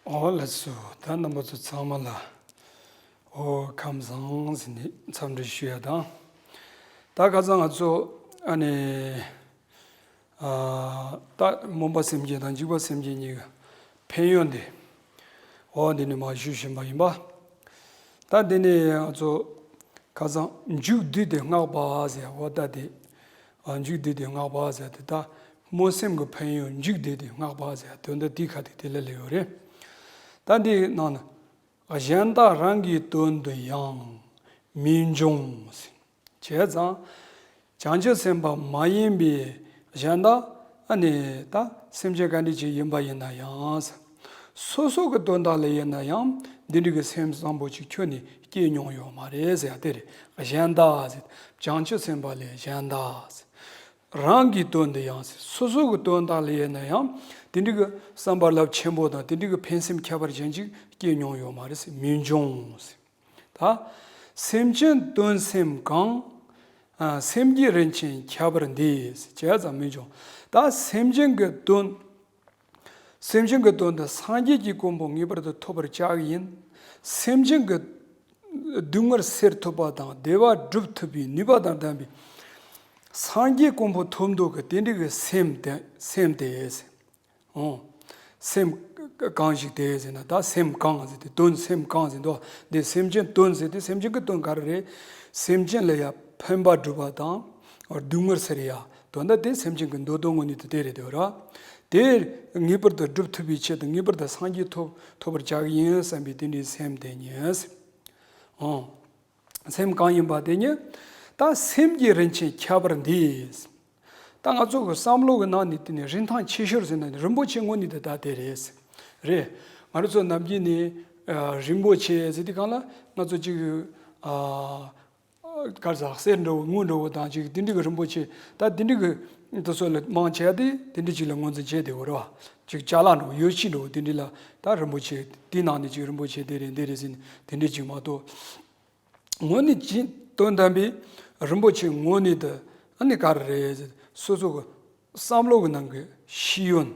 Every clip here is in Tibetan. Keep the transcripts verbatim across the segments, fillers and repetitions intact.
ཨོ་ལགས་སོ། ད་རྣམ་པ་ཚོ་ཚང་མ་ལ་ཨོ་ཁམས་བཟང་ཟེར་ནས་འཚམས་འདྲི་ཞུ་ཡ་དང་། ད་ཁ་སང་ང་ཚོ་ཨ་ནི་ཨ་ད་སྨོན་པ་སེམས་བསྐྱེད་དང་འཇིགས་པ་སེམས་བསྐྱེད་གཉིས་ཀྱི་ཕན་ཡོན་དེ་ཨོ་འདི་ནས་མར་ཞུ་བཞིན་པ་ཡིན་པ། ད་འདི་ནས་ང་ཚོ་ཁ་སང་མཇུག་བསྡུས་ཏེ་བསྔགས་པ་ཟེར་ཡ་ཨོ་ད་དེ། ཨ་མཇུག་བསྡུས་ཏེ་བསྔགས་པ་ཟེར་ཏེ་ད་སྨོན་སེམས་ཀྱི་ཕན་ཡོན་མཇུག་བསྡུས་ཏེ་བསྔགས་པ་ཟེར་ཡ་དོན་དག་དེའི་ཁ་ཐུག་དེ་ལ་སླེབས་ཡོད་རེད། ད་འདིའི་ནང་ན་གཞན་དག་རང་གི་དོན་དུ་ཡང་མི་འབྱུང་ཟེར། བྱས་ཙང་བྱང་ཆུབ་སེམས་དཔའ་མ་ཡིན་པའི་གཞན་དག་ཨ་ནི་ད་སེམས་ཅན་ག་འདྲ་ཅིག་ཡིན་པ་ཡིན་ན་ཡང་། སོ་སོ་གི་དོན་དག་ལ་ཡིན་ན་ཡང་འདི་འདྲ་གི་སེམས་བཟང་པོ་ཅིག་ཁྱོན་ནས་སྐྱེས་མྱོང་ཡོད་མ་རེད་ཟེར་ཡ་དེ་རེད། གཞན་དག་ཟེར། བྱང་ཆུབ་སེམས་དཔའ་ལས་གཞན་དག་ཟེར། རང་གི་དོན་དུ་ཡང་ཟེར། སོ་སོ་གི་དོན་དག་ལ་ཡིན་ན་ཡང་དེ་འདྲ་གི་བསམ་པ་རླབས་ཆེན་པོ་དང་དེ་འདྲ་གི་ཕན་སེམས་ཁྱད་པར་ཅན་ཅིག་སྐྱེས་མྱོང་ཡོད་མ་རེད་ཟེར། མི་འབྱུང་ཟེར། ད་སེམས་ཅན་དོན་སེམས་གང་། ཨ་སེམས་ཀྱི་རིན་ཆེན་ཁྱད་པར་འདི་ཟེར། བྱས་ཙང་མི་འབྱུང་། ད་སེམས་ཅན་གྱི་དོན། སེམས་ཅན་གྱི་དོན་དུ་སངས་རྒྱས་ཀྱི་གོ་འཕང་ངེས་པར་དུ་ཐོབ་པར་བྱ་གི་ཡིན། སེམས་ཅན་གྱི་སྡུག་བསྔལ་སེལ་ཐུབ་པ་དང་བདེ་བ་སྒྲུབ་ཐུབ་པའི་ནུས་པ་དང་ལྡན་པའི་སངས་རྒྱས་གོ་འཕང་ཐོབ་འདོད་ཀྱི་དེ་འདྲ་གི་སེམས་དེ་སེམས་དེ་ཟེར། ཨོ། སེམས་གང་ཞིག་དེ་ཟེར་ན་ད་སེམས་གང་ཟེར་ཏེ་དོན་སེམས་གང་ཟེར་འདུག་འདི་སེམས་ཅན་དོན་ཟེར་ཏེ་སེམས་ཅན་གྱི་དོན་ག་རེ་རེད། སེམས་ཅན་ལ་ཡ་ཕན་པ་སྒྲུབ་པ་དང་སྡུག་བསྔལ་སེལ་ཡ་དོན་དག་དེ་སེམས་ཅན་གྱི་འདོད་དོན་དངོས་གནས་དེ་དེ་རེད་དེ་ར། དེ་ངེས་པར་དུ་སྒྲུབ་ཐུབ་པའི་ཆེད་དུ་ངེས་པར་དུ་སངས་རྒྱས་ཐོབ་ཐོབ་པར་བྱ་གི་ཡིན་བསམ་པའི་དེ་འདྲའི་སེམས་དེ་ཉིད། ཨོ། སེམས་གང་ཡིན་པ་དེ་ཉིད། ད་སེམས་ཀྱི་རིན་ཆེན་ཁྱད་པར་འདི། ད་ང་ཚོ་གི་བསམ་བློ་གི་ནང་ནས་དེ་ནི་རིན་ཐང་ཆེ་ཤོས་ཟེར་ན་ནི་རིན་པོ་ཆེ་དངོས་གནས་དེ་ད་དེ་རེད། རེད། ང་རང་ཚོ་ནམ་རྒྱུན་ནས་ཨ་རིན་པོ་ཆེ་ཟེར་དུས་སྒང་ལ་ང་ཚོ་ཅིག་ཨ་ག་རེ་ཟ་གསེར་འདྲ་བོ་དངུལ་འདྲ་བོ་དང་ཅིག་དེ་འདྲ་གི་རིན་པོ་ཆེ་ད་དེ་འདྲ་གི་དེ་ཚོ་ལ་མང་ཆེ་བ་དེ་དེ་འདྲ་ཅིག་ལ་ངོས་འཛིན་བྱས་དེ་བོ་རེད་བ། ཅིག་ཅ་ལག་འདྲ་བོ་ཡོ་བྱད་འདྲ་བོ་དེ་འདྲ་ལ་ད་རིན་པོ་ཆེ་དེའི་ནང་ནས་ཅིག་རིན་པོ་ཆེ་དེ་རེད་འདི་རེད་ཟེར་ནས་དེ་འདྲ་ཅིག་མ་གཏོགས། དངོས་གནས་ཅིག་དོན་དམ་པའི་རིན་པོ་ཆེ་དངོས་གནས་དེ་ཨ་ནི་ག་རེ་རེད་ཟེར། སོ་སོ་གི་བསམ་བློ་གི་ནང་གི་ཤེས་ཡོན།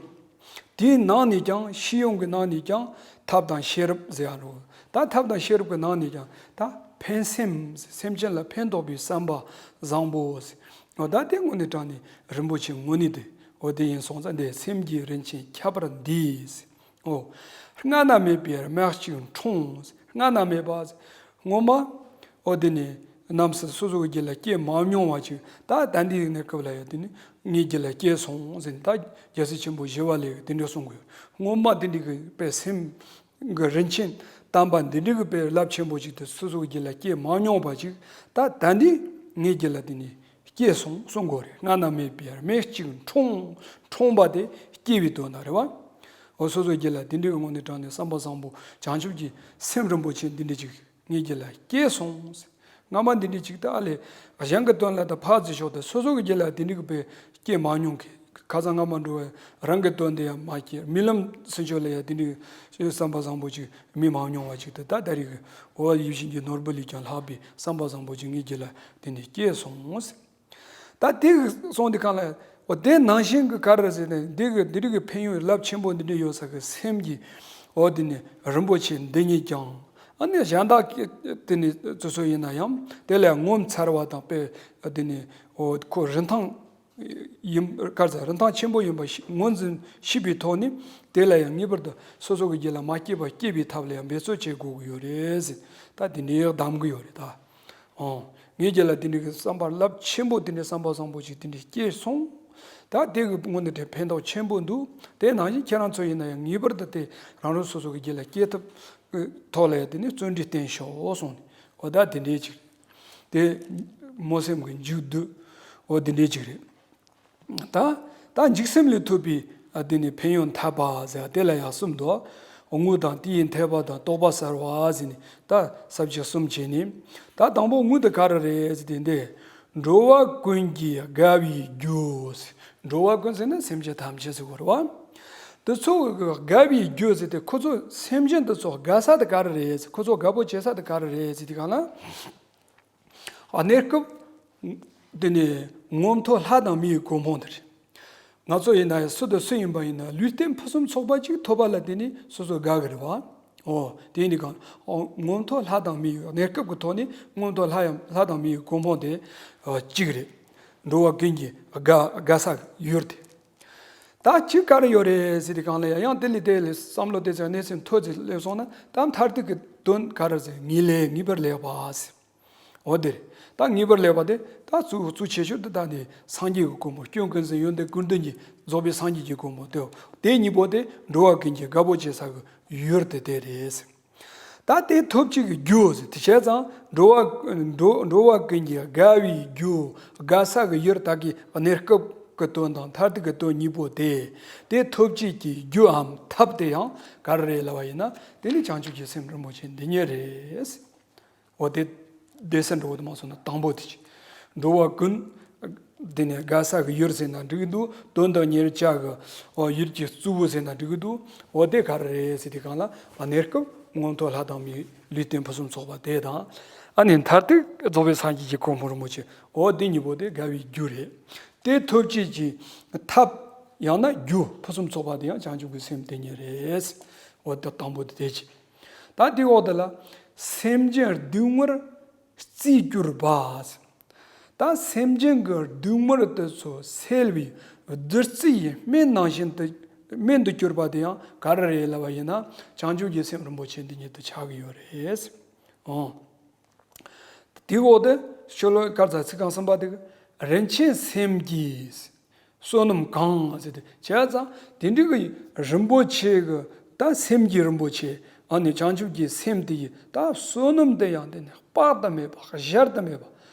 དེའི་ནང་ནས་ཀྱང་ཤེས་ཡོན་གྱི་ནང་ནས་ཀྱང་ཐབས་དང་ཤེས་རབ་ཟེར་ཡ་རོ། ད་ཐབས་དང་ཤེས་རབ་ཀྱི་ནང་ནས་ཀྱང་ད་ཕན་སེམས་ཟེར། སེམས་ཅན་ལ་ཕན་འདོགས་པའི་བསམ་པ་བཟང་པོ་ཟེར། འོ་ད་དེ་དངོས་གནས་དྲང་གནས་རིན་པོ་ཆེ་དངོས་གནས་དེ་འོ་དེ་ཡིན་སོང་ཙང་དེ་སེམས་ཀྱི་རིན་ཆེན་ཁྱད་པར་འདི་ཟེར། ཨོ། སྔ་ན་མེད་པའི་རྨད་ཅིག་འཁྲུངས། སྔ་ན་མེད་པ། སྔོན་མ། ཨོ་དེ་ནི་ནམ་སྲིད་སོ་སོ་གི་རྒྱུད་ལ་སྐྱེས་མ་མྱོང་བ་ཅིག་ད་ད་འདི་ནས་སྐབས་ལ་ཡ་དེ་ནི་ངའི་རྒྱུད་ལ་སྐྱེས་སོང་ཟེར་ནས་ད་རྒྱལ་སྲས་ཆེན་པོ་ཞི་བ་ལྷས་དེ་འདྲ་གསུང་གི་ཡོད། སྔོན་མ་དེ་འདྲ་གི་པའི་སེམས་གི་རིན་ཆེན་དམ་པ་འདི་འདྲ་གི་པའི་རླབས་ཆེན་པོ་ཅིག་དེ་སོ་སོ་གི་རྒྱུད་ལ་སྐྱེས་མ་མྱོང་བ་ཅིག་ད་ད་འདི་ངའི་རྒྱུད་ལ་དེ་ནི་སྐྱེས་སོང་གསུང་གི་ཡོད་རེད། སྔ་ན་མེད་པའི་རྨད་ཅིག་འཁྲུངས། འཁྲུངས་པ་དེ་སྐྱེས་པའི་དོན་དག་རེད་བ། འོ་སོ་སོའི་རྒྱུད་ལ་དེ་འདྲའི་དངོས་གནས་དྲང་གནས་བསམ་པ་བཟང་པོ་བྱང་ཆུབ་ཀྱི་སེམས་རིན་པོ་ཆེ་འདི་འདྲ་ཅིག་ངའི་རྒྱུད་ལ་སྐྱེས་སོང་། སྔ་མ་འདི་འདྲ་ཅིག་ད་ཨ་ལས་གཞན་གྱི་དོན་ལ་ད་ཕར་ཚུར་ཕྱོགས་ཏེ་སོ་སོ་གི་རྒྱུད་ལ་དེ་འདྲའི་གི་པའི་སྐྱེས་མ་མྱོང་གི། ཁ་སང་སྔ་མ་འགྲོ་བའི་རང་གི་དོན་དེ་ཡང་མ་སྐྱེས། རྨི་ལམ་ཚུན་ཆོད་ལ་ཡང་དེ་འདྲའི་བསམ་པ་བཟང་པོ་ཅིག་རྨི་མ་མྱོང་བ་ཅིག་ད་ད་ད་རེས་ཀྱི་འོ་ཡིད་བཞིན་གྱི་ནོར་བུ་ལས་ཀྱང་ལྷག་པའི་བསམ་པ་བཟང་པོ་ཅིག་ངའི་རྒྱུད་ལ་དེ་ནས་སྐྱེས་སོང་། ད་དེ་གི་སོང་དེ་གང་ལ་འོ་དེ་ནང་བཞིན་གི་ག་རེ་ཟེར་ནས་འདི་གི་འདི་རིགས་ཀྱི་ཕན་ཡོན་རླབས་ཆེན་པོ་འདི་འདྲ་ཡོད་ས་གི་སེམས་ཀྱི་འོ་དེ་ནི་རིན་པོ་ཆེ་འདི་ཉིད་ཀྱང་ཨ་ནི་གཞན་དག་གི་དེ་ནི་སོ་སོ་ཡིན་ན་ཡང་དེ་ལས་ངོ་མཚར་བ་དང་དཔེ་དེ་ནི་འོ་ཁོ་རིན་ཐང་ཡིན་ག་རེ་ཟེར་རིན་ཐང་ཆེན་པོ་ཡིན་པ་ཤེས་ངོས་འཛིན་ཤེས་པའི་ཐོག་ནས་དེ་ལ་ཡང་ངེས་པར་དུ་སོ་སོ་གི་རྒྱུད་ལ་མ་སྐྱེས་པ་སྐྱེ་བའི་ཐབས་ལ་ཡང་འབད་རྩོལ་བྱེད་དགོས་ཀྱི་ཡོད་རེད་ཟེར། ད་དེ་འདྲའི་གདམ་གྱི་ཡོད་རེད་ད། ཨོ། ངའི་རྒྱུད་ལ་དེ་འདྲའི་གི་བསམ་པ་རླབས་ཆེན་པོ་དེ་འདྲའི་བསམ་པ་བཟང་པོ་ཞིག་དེ་འདྲའི་སྐྱེས་སོང་། ད་དེ་གི་དངོས་གནས་དེ་ཕན་ཐོགས་ཆེན་པོ་འདུག་དེ་ནང་བཞིན་ཁྱེད་རང་ཚོ་ཡིན་ན་ཡང་ངེས་པར་དུ་དེ་རང་རང་སོ་སོ་གི་རྒྱུད་ལ་སྐྱེ་ཐབས་ཐོག་ལ་ཡང་དེ་ནས་བརྩོན་འགྲུས་བསྟེན་ཤོག་གསུངས་ནས་འོ་ད་དེ་འདྲའི་ཅིག་དེ་སྨོན་སེམས་ཀྱི་མཇུག་བསྡུ་འོ་དེ་འདྲའི་ཅིག་རེད། ད་ད་འཇིགས་སེམས་ལས་ཐོབ་པའི་ཨ་དེ་ནི་ཕན་ཡོན་ཐར་པ་ཟེར་དེ་ལ་ཡང་གསུམ་འདུག་དངོས་དང་དེ་ཡི་འཐད་པ་དང་རྟོགས་པ་གསལ་བ་ཟེར་ནས་ད་ས་བཅད་གསུམ་བྱས་ནས། ད་དང་པོ་དངོས་དེ་ག་རེ་རེད་ཟེར་དེ་འདི་འགྲོ་བ་ཀུན་གྱི་དགའ་བའི་རྒྱུ་ཟེར། འགྲོ་བ་ཀུན་ཟེར་ན་སེམས་ཅན་ཐམས་ཅད་ཟེར་དགོས་རེད་བ། དེ་ཚོ་དགའ་བའི་རྒྱུ་ཟེར་ཏེ་ཁོ་ཚོ་སེམས་ཅན་དེ་ཚོ་དགའ་ས་དེ་ག་རེ་རེད་ཟེར། ཁོ་ཚོ་དགའ་པོ་བྱེད་ས་དེ་ག་རེ་རེད་ཟེར་དེ་གང་ལ། གནས་སྐབས་འདི་ནི་མངོན་མཐོ་ལྷ་དང་མིའི་གོ་འཕང་དེ་རེད། ང་ཚོ་ཡིན་ན་ཡང་སུ་དང་སུ་ཡིན་པ་ཡིན་ན་ལུས་རྟེན་ཕུན་སུམ་ཚོགས་པ་ཅིག་ཐོབ་པ་ལ་བརྟེན་ནས་སོ་སོ་དགའ་གི་རེད་བ། ཨོ་དེ་ཡིན་དུས་གང་ཨོ་མངོན་མཐོ་ལྷ་དང་མིའི་གནས་སྐབས་ཀྱི་ཐོག་ནས་མངོན་མཐོ་ལྷ་ཡང་ལྷ་དང་མིའི་གོ་འཕང་དེ་ཨོ་གཅིག་རེད། འགྲོ་བ་ཀུན་གྱི་དགའ་དགའ་ས་ཡུལ་དེ། ད་གཅིག་ག་རེ་ཡོད་རེད་ཟེར་དུས་གང་ལ་ཡང་ཡང་དེ་ལས་དེ་ལས་བསམ་བློ་དེ་ཚོ་གནས་ཚུལ་མཐོ་ཙམ་སླེབས་སོང་ན་ད་མཐར་ཐུག་གི་དོན་ག་རེ་ཟེར་ངེས་ལེགས་ངེས་པར་ལེགས་པ་ཟེར། འོ་དེ་རེད། ད་ངེས་པར་ལེགས་པ་དེ་ད་གཙོ་གཙོ་ཆེ་ཤོས་དེ་ད་ནི་སངས་རྒྱས་ཀྱི་གོ་འཕང་སྐྱོན་ཀུན་ཟད་ཡོན་ཏན་ཀུན་ལྡན་གྱི་རྫོགས་པའི་སངས་རྒྱས་ཀྱི་གོ་འཕང་དེའོ། དེ་གཉིས་པོ་དེ་འགྲོ་བ་ཀུན་གྱི་དགའ་པོ་བྱེད་ས་གི་ཡུལ་དེ་དེ་རེད། ད་དེ་ཐོབ་བྱེད་ཀྱི་རྒྱུ་ཟེར་དེ་བྱས་ཙང་འགྲོ་བ་འགྲོ་འགྲོ་བ་ཀུན་གྱི་དགའ་བའི་རྒྱུ་དགའ་ས་གི་ཡུལ་དག་གི་གནས་སྐབས་ཀྱི་དོན་དང་མཐར་ཐུག་གི་དོན་གཉིས་པོ་དེ། དེ་ཐོབ་བྱེད་ཀྱི་རྒྱུའམ་ཐབས་དེ་ཡང་ག་རེ་རེད་ལབ་པ་ཡིན་ན་དེ་ནི་བྱང་ཆུབ་ཀྱི་སེམས་རིན་པོ་ཆེ་འདི་ཉིད་རེད། འོ་དེ་བདེ་གསལ་འགྲོ་བ་དུ་མ་སོང་ན་དང་པོ་དེ་ཅི། འགྲོ་བ་ཀུན། དེ་ནས་དགའ་ས་གི་ཡུལ་ཟེར་ན་འགྲིག་གི་འདུག་དོན་དུ་གཉེར་བྱ་གི་ཨོ་ཡུལ་གྱི་གཙོ་བོ་ཟེར་ན་འགྲིག་གི་འདུག་འོ་དེ་ག་རེ་རེད་ཟེར་དུས་གང་ལ་ཨ་གནས་སྐབས་མངོན་མཐོ་ལྷ་དང་མིའི་ལུས་རྟེན་ཕུན་སུམ་ཚོགས་པ་དེ་དང་། ཨ་ནི་མཐར་ཐུག་རྫོགས་པའི་སངས་རྒྱས་ཀྱི་གོ་འཕང་རིན་པོ་ཆེ་འོ་དེ་གཉིས་པོ་དེ་དགའ་བའི་རྒྱུ་རེད། དེ་ཐོབ་བྱེད་ཀྱི་ཐབས་ཡང་ན་རྒྱུ་ཕུན་སུམ་ཚོགས་པ་དེ་ཡང་བྱང་ཆུབ་ཀྱི་སེམས་དེ་ཉིད་རེད། འོ་དེ་དང་པོ་དེ་དེ་ཅི། ད་དེའི་འོག་དེ་ལ་སེམས་ཅན་སྡུག་བསྔལ་རྩིས་གྱུར་པ། ད་སེམས་ཅན་གྱི་སྡུག་བསྔལ་དེ་ཚོ་སེལ་བའི་བདུད་རྩིའི་སྨན་ནང་བཞིན་དུ་སྨན་དུ་གྱུར་པ་དེ་ཡང་ག་རེ་རེད་ལབ་པ་ཡིན་ན་བྱང་ཆུབ་ཀྱི་སེམས་རིན་པོ་ཆེ་འདི་ཉིད་དུ་ཆགས་ཀྱི་ཡོད་རེད། ཨོ། དེའི་འོག་དེ་ཤོ་ལོ་ཀ་ཙ་ཚིག་རྐང་གསུམ་པ་དེ་གི་རིན་ཆེན་སེམས་ཀྱི། བསོད་ནམས་གང་ཟེར་ཏེ་བྱས་ཙང་དེ་འདྲ་གི་རིན་པོ་ཆེ་གི་ད་སེམས་ཀྱི་རིན་པོ་ཆེ་ཨ་ནི་བྱང་ཆུབ་ཀྱི་སེམས་དེ་ཡི་ད་བསོད་ནམས་དེ་ཡང་དེ་ནི་དཔག་ཏུ་མེད་པ་གཞལ་དུ་མེད་པ་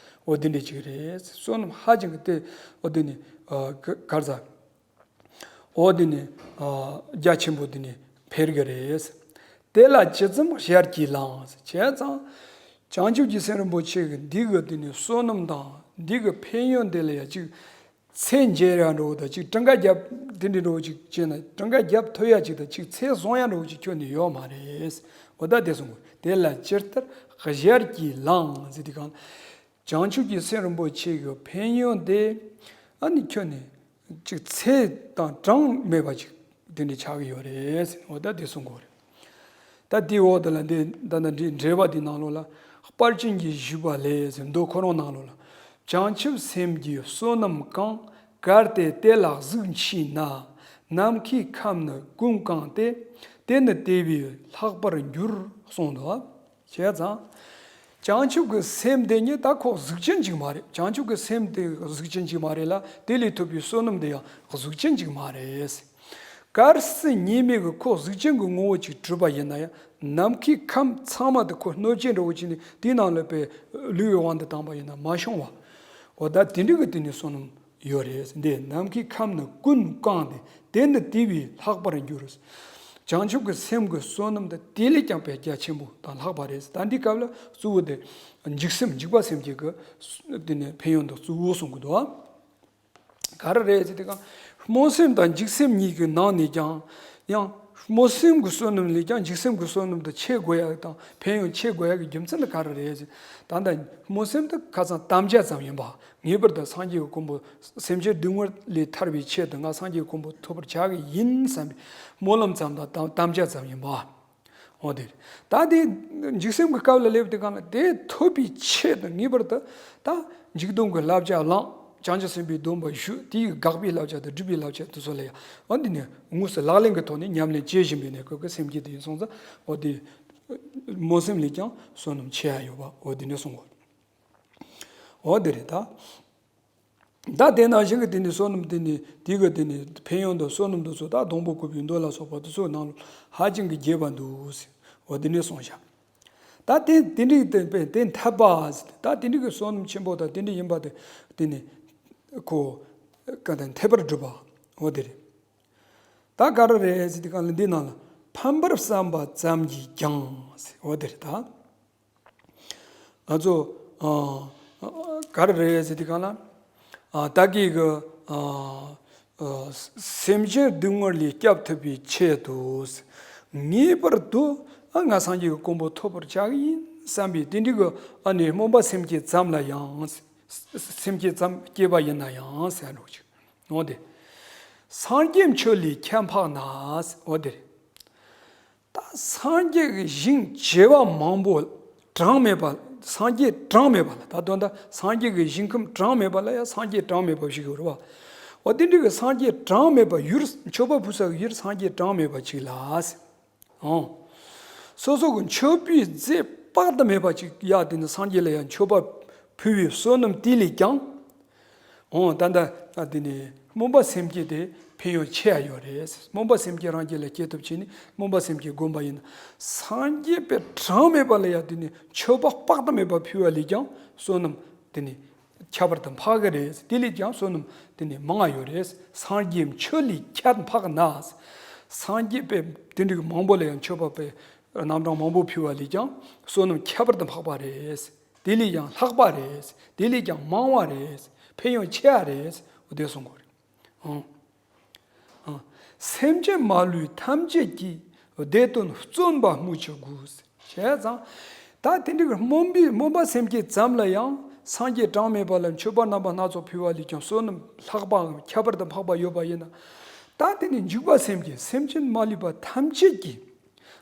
འོ་དེ་འདྲ་ཅིག་རེད། བསོད་ནམས་ཧ་ཅང་གི་དེ་འོ་དེ་ནི་ག་རེ་ཟ་འོ་དེ་ནི་རྒྱ་ཆེན་པོ་དེ་ནི་འཕེལ་གི་རེད། དེ་ལ་ཇི་ཙམ་གཞལ་གྱིས་བླངས་བྱས་ཙང་བྱང་ཆུབ་ཀྱི་སེམས་རིན་པོ་ཆེ་གི་འདི་གི་དེ་ནི་བསོད་ནམས་དང་འདི་གི་ཕན་ཡོན་དེ་ལ་ཡ་ཅིག་ཚད་འཇལ་ཡ་འགྲོ་བ་དང་གཅིག་གྲངས་ཀ་རྒྱབ་དེ་འདྲ་འགྲོ་བ་གཅིག་བྱས་ན་གྲངས་ཀ་རྒྱབ་ཐུབ་ཡ་གཅིག་དང་གཅིག་ཚད་བཟུང་ཡ་འགྲོ་བ་གཅིག་ཁྱོན་ནས་ཡོད་མ་རེད། འོ་ད་དེ་གསུང་གོ། དེ་ལ་ཇི་ལྟར་གཞལ་གྱིས་བླངས་ཟེར་དུས་གང་། བྱང་ཆུབ་ཀྱི་སེམས་རིན་པོ་ཆེ་གི་ཕན་ཡོན་དེ་ཨ་ནི་ཁྱོན་ནས་གཅིག་ཚད་དང་གྲངས་མེད་པ་ཅིག་དེ་འདྲ་ཆགས་ཀྱི་ཡོད་རེད་ཟེར། འོ་ད་དེ་གསུང་གོ་རེད། ད་དེའི་འོག་དེ་ལ་འདི་ད་ལྟ་འདི་འགྲེལ་པ་འདི་ནང་ལོགས་ལ་དཔལ་ཅན་གྱིས་ཞུས་པ་ལས་ཟེར་མདོ་ཁོ་རང་ནང་ལོགས་ལ། བྱང་ཆུབ་སེམས་ཀྱི་བསོད་ནམས་གང་། གལ་ཏེ་དེ་ལ་གཟུགས་མཆིས་ན། ནམ་མཁའི་ཁམས་ནི་ཀུན་བཀང་སྟེ། དེ་ནི་དེ་བས་ལྷག་པར་འགྱུར་གསུངས་འདུག་བ། བྱས་ཙང་། བྱང་ཆུབ་ཀྱི་སེམས་དེ་ཉིད་ད་ཁོ་གཟུགས་ཅན་ཅིག་མ་རེད། བྱང་ཆུབ་ཀྱི་སེམས་དེ་གཟུགས་ཅན་ཅིག་མ་རེད་ལ་དེ་ལས་ཐོབ་པའི་བསོད་ནམས་དེ་ཡང་གཟུགས་ཅན་ཅིག་མ་རེད། གལ་སྲིད་ཉེས་དམིགས་ཀྱི་ཁོ་གཟུགས་ཅན་གྱི་ངོ་བོ་ཅིག་གྲུབ་པ་ཡིན་ན་ཡང་ནམ་མཁའི་ཁམས་ཚང་མ་དེ་ཁོ་སྣོད་བཅུད་འདྲ་བོ་ཅིག་ནི་དེའི་ནང་ལ་པའི་ལུས་ཀྱི་དབང་དུ་བཏང་པ་ཡིན་ན་མ་ཤོང་བ། འོ་ད་དེ་འདྲ་གི་དེ་ནི་བསོད་ནམས་ཡོད་རེད། འདི་ནམ་མཁའི་ཁམས་ནི་ཀུན་བཀང་སྟེ་དེ་ནི་དེ་བས་ལྷག་པར་འགྱུར། བྱང་ཆུབ་ཀྱི་སེམས་ཀྱི་བསོད་ནམས་དེ་དེ་ལས་ཀྱང་དཔེ་རྒྱ་ཆེན་པོ་དང་ལྷག་པ་རེད། ད་འདི་སྐབས་ལ་གཙོ་བོ་དེ་འཇིགས་སེམས་འཇིགས་པ་སེམས་བསྐྱེད་ཀྱི་དེ་ནི་ཕན་ཡོན་དུ་གཙོ་བོ་གསུང་གི་འདུག་ཨ། ག་རེ་རེད་ཟེར་དུས་གང་སྨོན་སེམས་དང་འཇིགས་སེམས་གཉིས་ཀྱི་ནང་ནས་ཀྱང་ཡང་སྨོན་སེམས་ཀྱི་བསོད་ནམས་ལས་ཀྱང་འཇིགས་སེམས་ཀྱི་བསོད་ནམས་དེ་ཆེ་དགོས་ཡ་དང་ཕན་ཡོན་ཆེ་དགོས་ཡ་གི་རྒྱུ་མཚན་དེ་ག་རེ་རེད་ཟེར། ད་ལྟ་སྨོན་སེམས་དེ་ཁ་སང་དམ་བཅའ་ཙམ་ཡིན་པ། ངེས་པར་དུ་སངས་རྒྱས་ཀྱི་གོ་འཕང་སེམས་ཅན་སྡུག་བསྔལ་ལས་ཐར་བའི་ཆེད་དུ་ང་སངས་རྒྱས་ཀྱི་གོ་འཕང་ཐོབ་པར་བྱ་གི་ཡིན་བསམ་པའི་སྨོན་ལམ་ཙམ་དང་དམ་བཅའ་ཙམ་ཡིན་པ། འོ་དེ་རེད། ད་དེ་འཇིགས་སེམས་ཀྱི་སྐབས་ལ་སླེབས་དུས་གང་ལ་དེ་ཐོབ་པའི་ཆེད་དུ་ངེས་པར་དུ་ད་འཇིགས་སྡང་གི་བསླབ་བྱ་བླངས། བྱང་ཆུབ་སེམས་དཔའི་སྡོམ་པ་ཞུ། དེའི་དགག་པའི་བསླབ་བྱ་དང་སྒྲུབ་པའི་བསླབ་བྱ་དེ་ཚོ་ལ་ཡང་འོ་འདི་ནས་དངོས་སུ་ལག་ལེན་གྱི་ཐོག་ནས་ཉམས་ལེན་བྱེད་བཞིན་པའི་གནས་སྐབས་ཀྱི་སེམས་བསྐྱེད་དེ་ཡིན་སོང་ཙང་འོ་དེ་སྨོན་སེམས་ལས་ཀྱང་བསོད་ནམས་ཆེ་ཡ་ཡོད་པ་འོ་དེ་ནས་གསུང་གོ། འོ་དེ་རེད་ད། ད་དེ་ནང་བཞིན་གྱི་དེ་ནི་བསོད་ནམས་དེ་ནི་དེ་གི་དེ་ནི་ཕན་ཡོན་དང་བསོད་ནམས་དེ་ཚོ་ད་སྡོང་པོ་བཀོད་པའི་མདོ་ལ་སོགས་པ་དེ་ཚོའི་ནང་ལ་ཧ་ཅང་གི་རྒྱས་པ་འདུག་ཟེར། འོ་དེ་ནས་གསུངས་བཞག་ད་དེ་དེ་འདྲའི་དེ་དཔེ་དེ་འཐད་པ་ཟེར། ད་དེ་འདྲའི་གི་བསོད་ནམས་ཆེན་པོ་དང་དེ་འདྲ་ཡིན་པ་དེ་དེ་ནི་ཁོ་ག་དང་འཐད་པར་སྒྲུབ་པ་འོ་དེ་རེད། ད་ག་རེ་རེད་ཟེར་དུས་གང་ལ་འདི་ནང་ལ་ཕན་པར་བསམ་པ་ཙམ་གྱིས་ཀྱང་ཟེར་འོ་དེ་རེད་ད། ང་ཚོ་ཨ་ག་རེ་རེད་ཟེར་དུས་གང་ལ་ཨ་ད་གི་གི་ཨ་ཨ་སེམས་ཅན་སྡུག་བསྔལ་ལས་སྐྱབས་ཐུབ་པའི་ཆེད་དུ་ངེས་པར་དུ་ཨ་ང་སངས་རྒྱས་ཀྱི་གོ་འཕང་ཐོབ་པར་བྱ་གི་ཡིན་བསམ་པའི་དེ་འདྲའི་གི་ཨ་ནི་སྨོན་པ་སེམས་བསྐྱེད་ཙམ་ལ་ཡང་སེམས་བསྐྱེད་ཙམ་བསྐྱེད་པ་ཡིན་ན་ཡང་ཟེར་འགྲོ་ཅིག་འོང་དེ། སངས་རྒྱས་ཆོས་ལས་ཁྱད་འཕགས་ན། འོ་དེ་རེད། ད་སངས་རྒྱས་ཀྱི་ཞིང་བྱེ་བ་མང་པོ་གྲངས་མེད་པ། སངས་རྒྱས་གྲངས་མེད་པ་ལ། ད་དོན་དག་སངས་རྒྱས་ཀྱི་ཞིང་ཁམས་གྲངས་མེད་པ་ལ་ཡང་སངས་རྒྱས་གྲངས་མེད་པ་ཞིག་ཡོད་རེད་བ། འོ་དེ་འདྲ་གི་སངས་རྒྱས་གྲངས་མེད་པ་ཡུལ། མཆོད་པ་ཕུལ་ས་གི་ཡུལ་སངས་རྒྱས་གྲངས་མེད་པ་ཅིག་ལ། ཨོ། སོ་སོ་གི་མཆོད་པའི་རྫས་དཔག་ཏུ་མེད་པ་ཅིག་ཡ། དེ་ནི་སངས་རྒྱས་ལ་ཡང་མཆོད་པ་ཕུལ་བའི་བསོད་ནམས་དེ་ལས་ཀྱང་། ཨོ། ད་ལྟ་དེ་ནི་སྨོན་པ་སེམས་བསྐྱེད་དེ་ཕན་ཡོན་ཆེ་ཡ་ཡོད་རེད། སྨོན་པ་སེམས་བསྐྱེད་རང་རྒྱུད་ལ་སྐྱེ་ཐུབ་བྱས་ནས་སྨོན་པ་སེམས་བསྐྱེད་བསྒོམ་པ་ཡིན་ན། སངས་རྒྱས་པའི་གྲངས་མེད་པ་ལ་ཡ་དེ་ནི་མཆོད་པ་དཔག་ཏུ་མེད་པ་ཕུལ་བ་ལས་ཀྱང་བསོད་ནམས་དེ་ནི་ཁྱད་པར་དུ་འཕགས་ཀྱི་རེད། དེ་ལས་ཀྱང་བསོད་ནམས་དེ་ནི་མང་ང་ཡོད་རེད། སངས་རྒྱས་ཆོས་ལས་ཁྱད་འཕགས་ན། སངས་རྒྱས་པའི་དེ་འདྲའི་མང་པོ་ལ་ཡང་མཆོད་པ་པའི་རྣམ་གྲངས་མང་པོ་ཕུལ་བ་ལས་ཀྱང་བསོད་ནམས་ཁྱད་པར་དུ་འཕགས་པ་རེད། དེ་ལས་ཀྱང་ལྷག་པ་རེད། དེ་ལས་ཀྱང་མང་བ་རེད། ཕན་ཡོན་ཆེ་བ་རེད། འོ་དེ་གསུང་གི་རེད། ཨང་། ཨང་། སེམས་ཅན་མ་ལུས་ཐམས་ཅད་ཀྱི། བདེ་དོན་བརྩོན་པ་སྨོས་ཅི་དགོས། བྱས་ཙང་། ད་དེ་འདྲའི་སྨོན་པའི་སྨོན་པ་སེམས་བསྐྱེད་ཙམ་ལ་ཡང་སངས་རྒྱས་གྲངས་མེད་པ་ལ་མཆོད་པ་རྣམ་པ་སྣ་ཚོགས་ཕུལ་བ་ལས་ཀྱང་བསོད་ནམས་ལྷག་པའམ་ཁྱད་པར་དུ་འཕགས་པ་ཡོད་པ་ཡིན་ན། ད་དེ་ནི་འཇུག་པ་སེམས་བསྐྱེད། སེམས་ཅན་མ་ལུས་པ་ཐམས་ཅད་ཀྱི་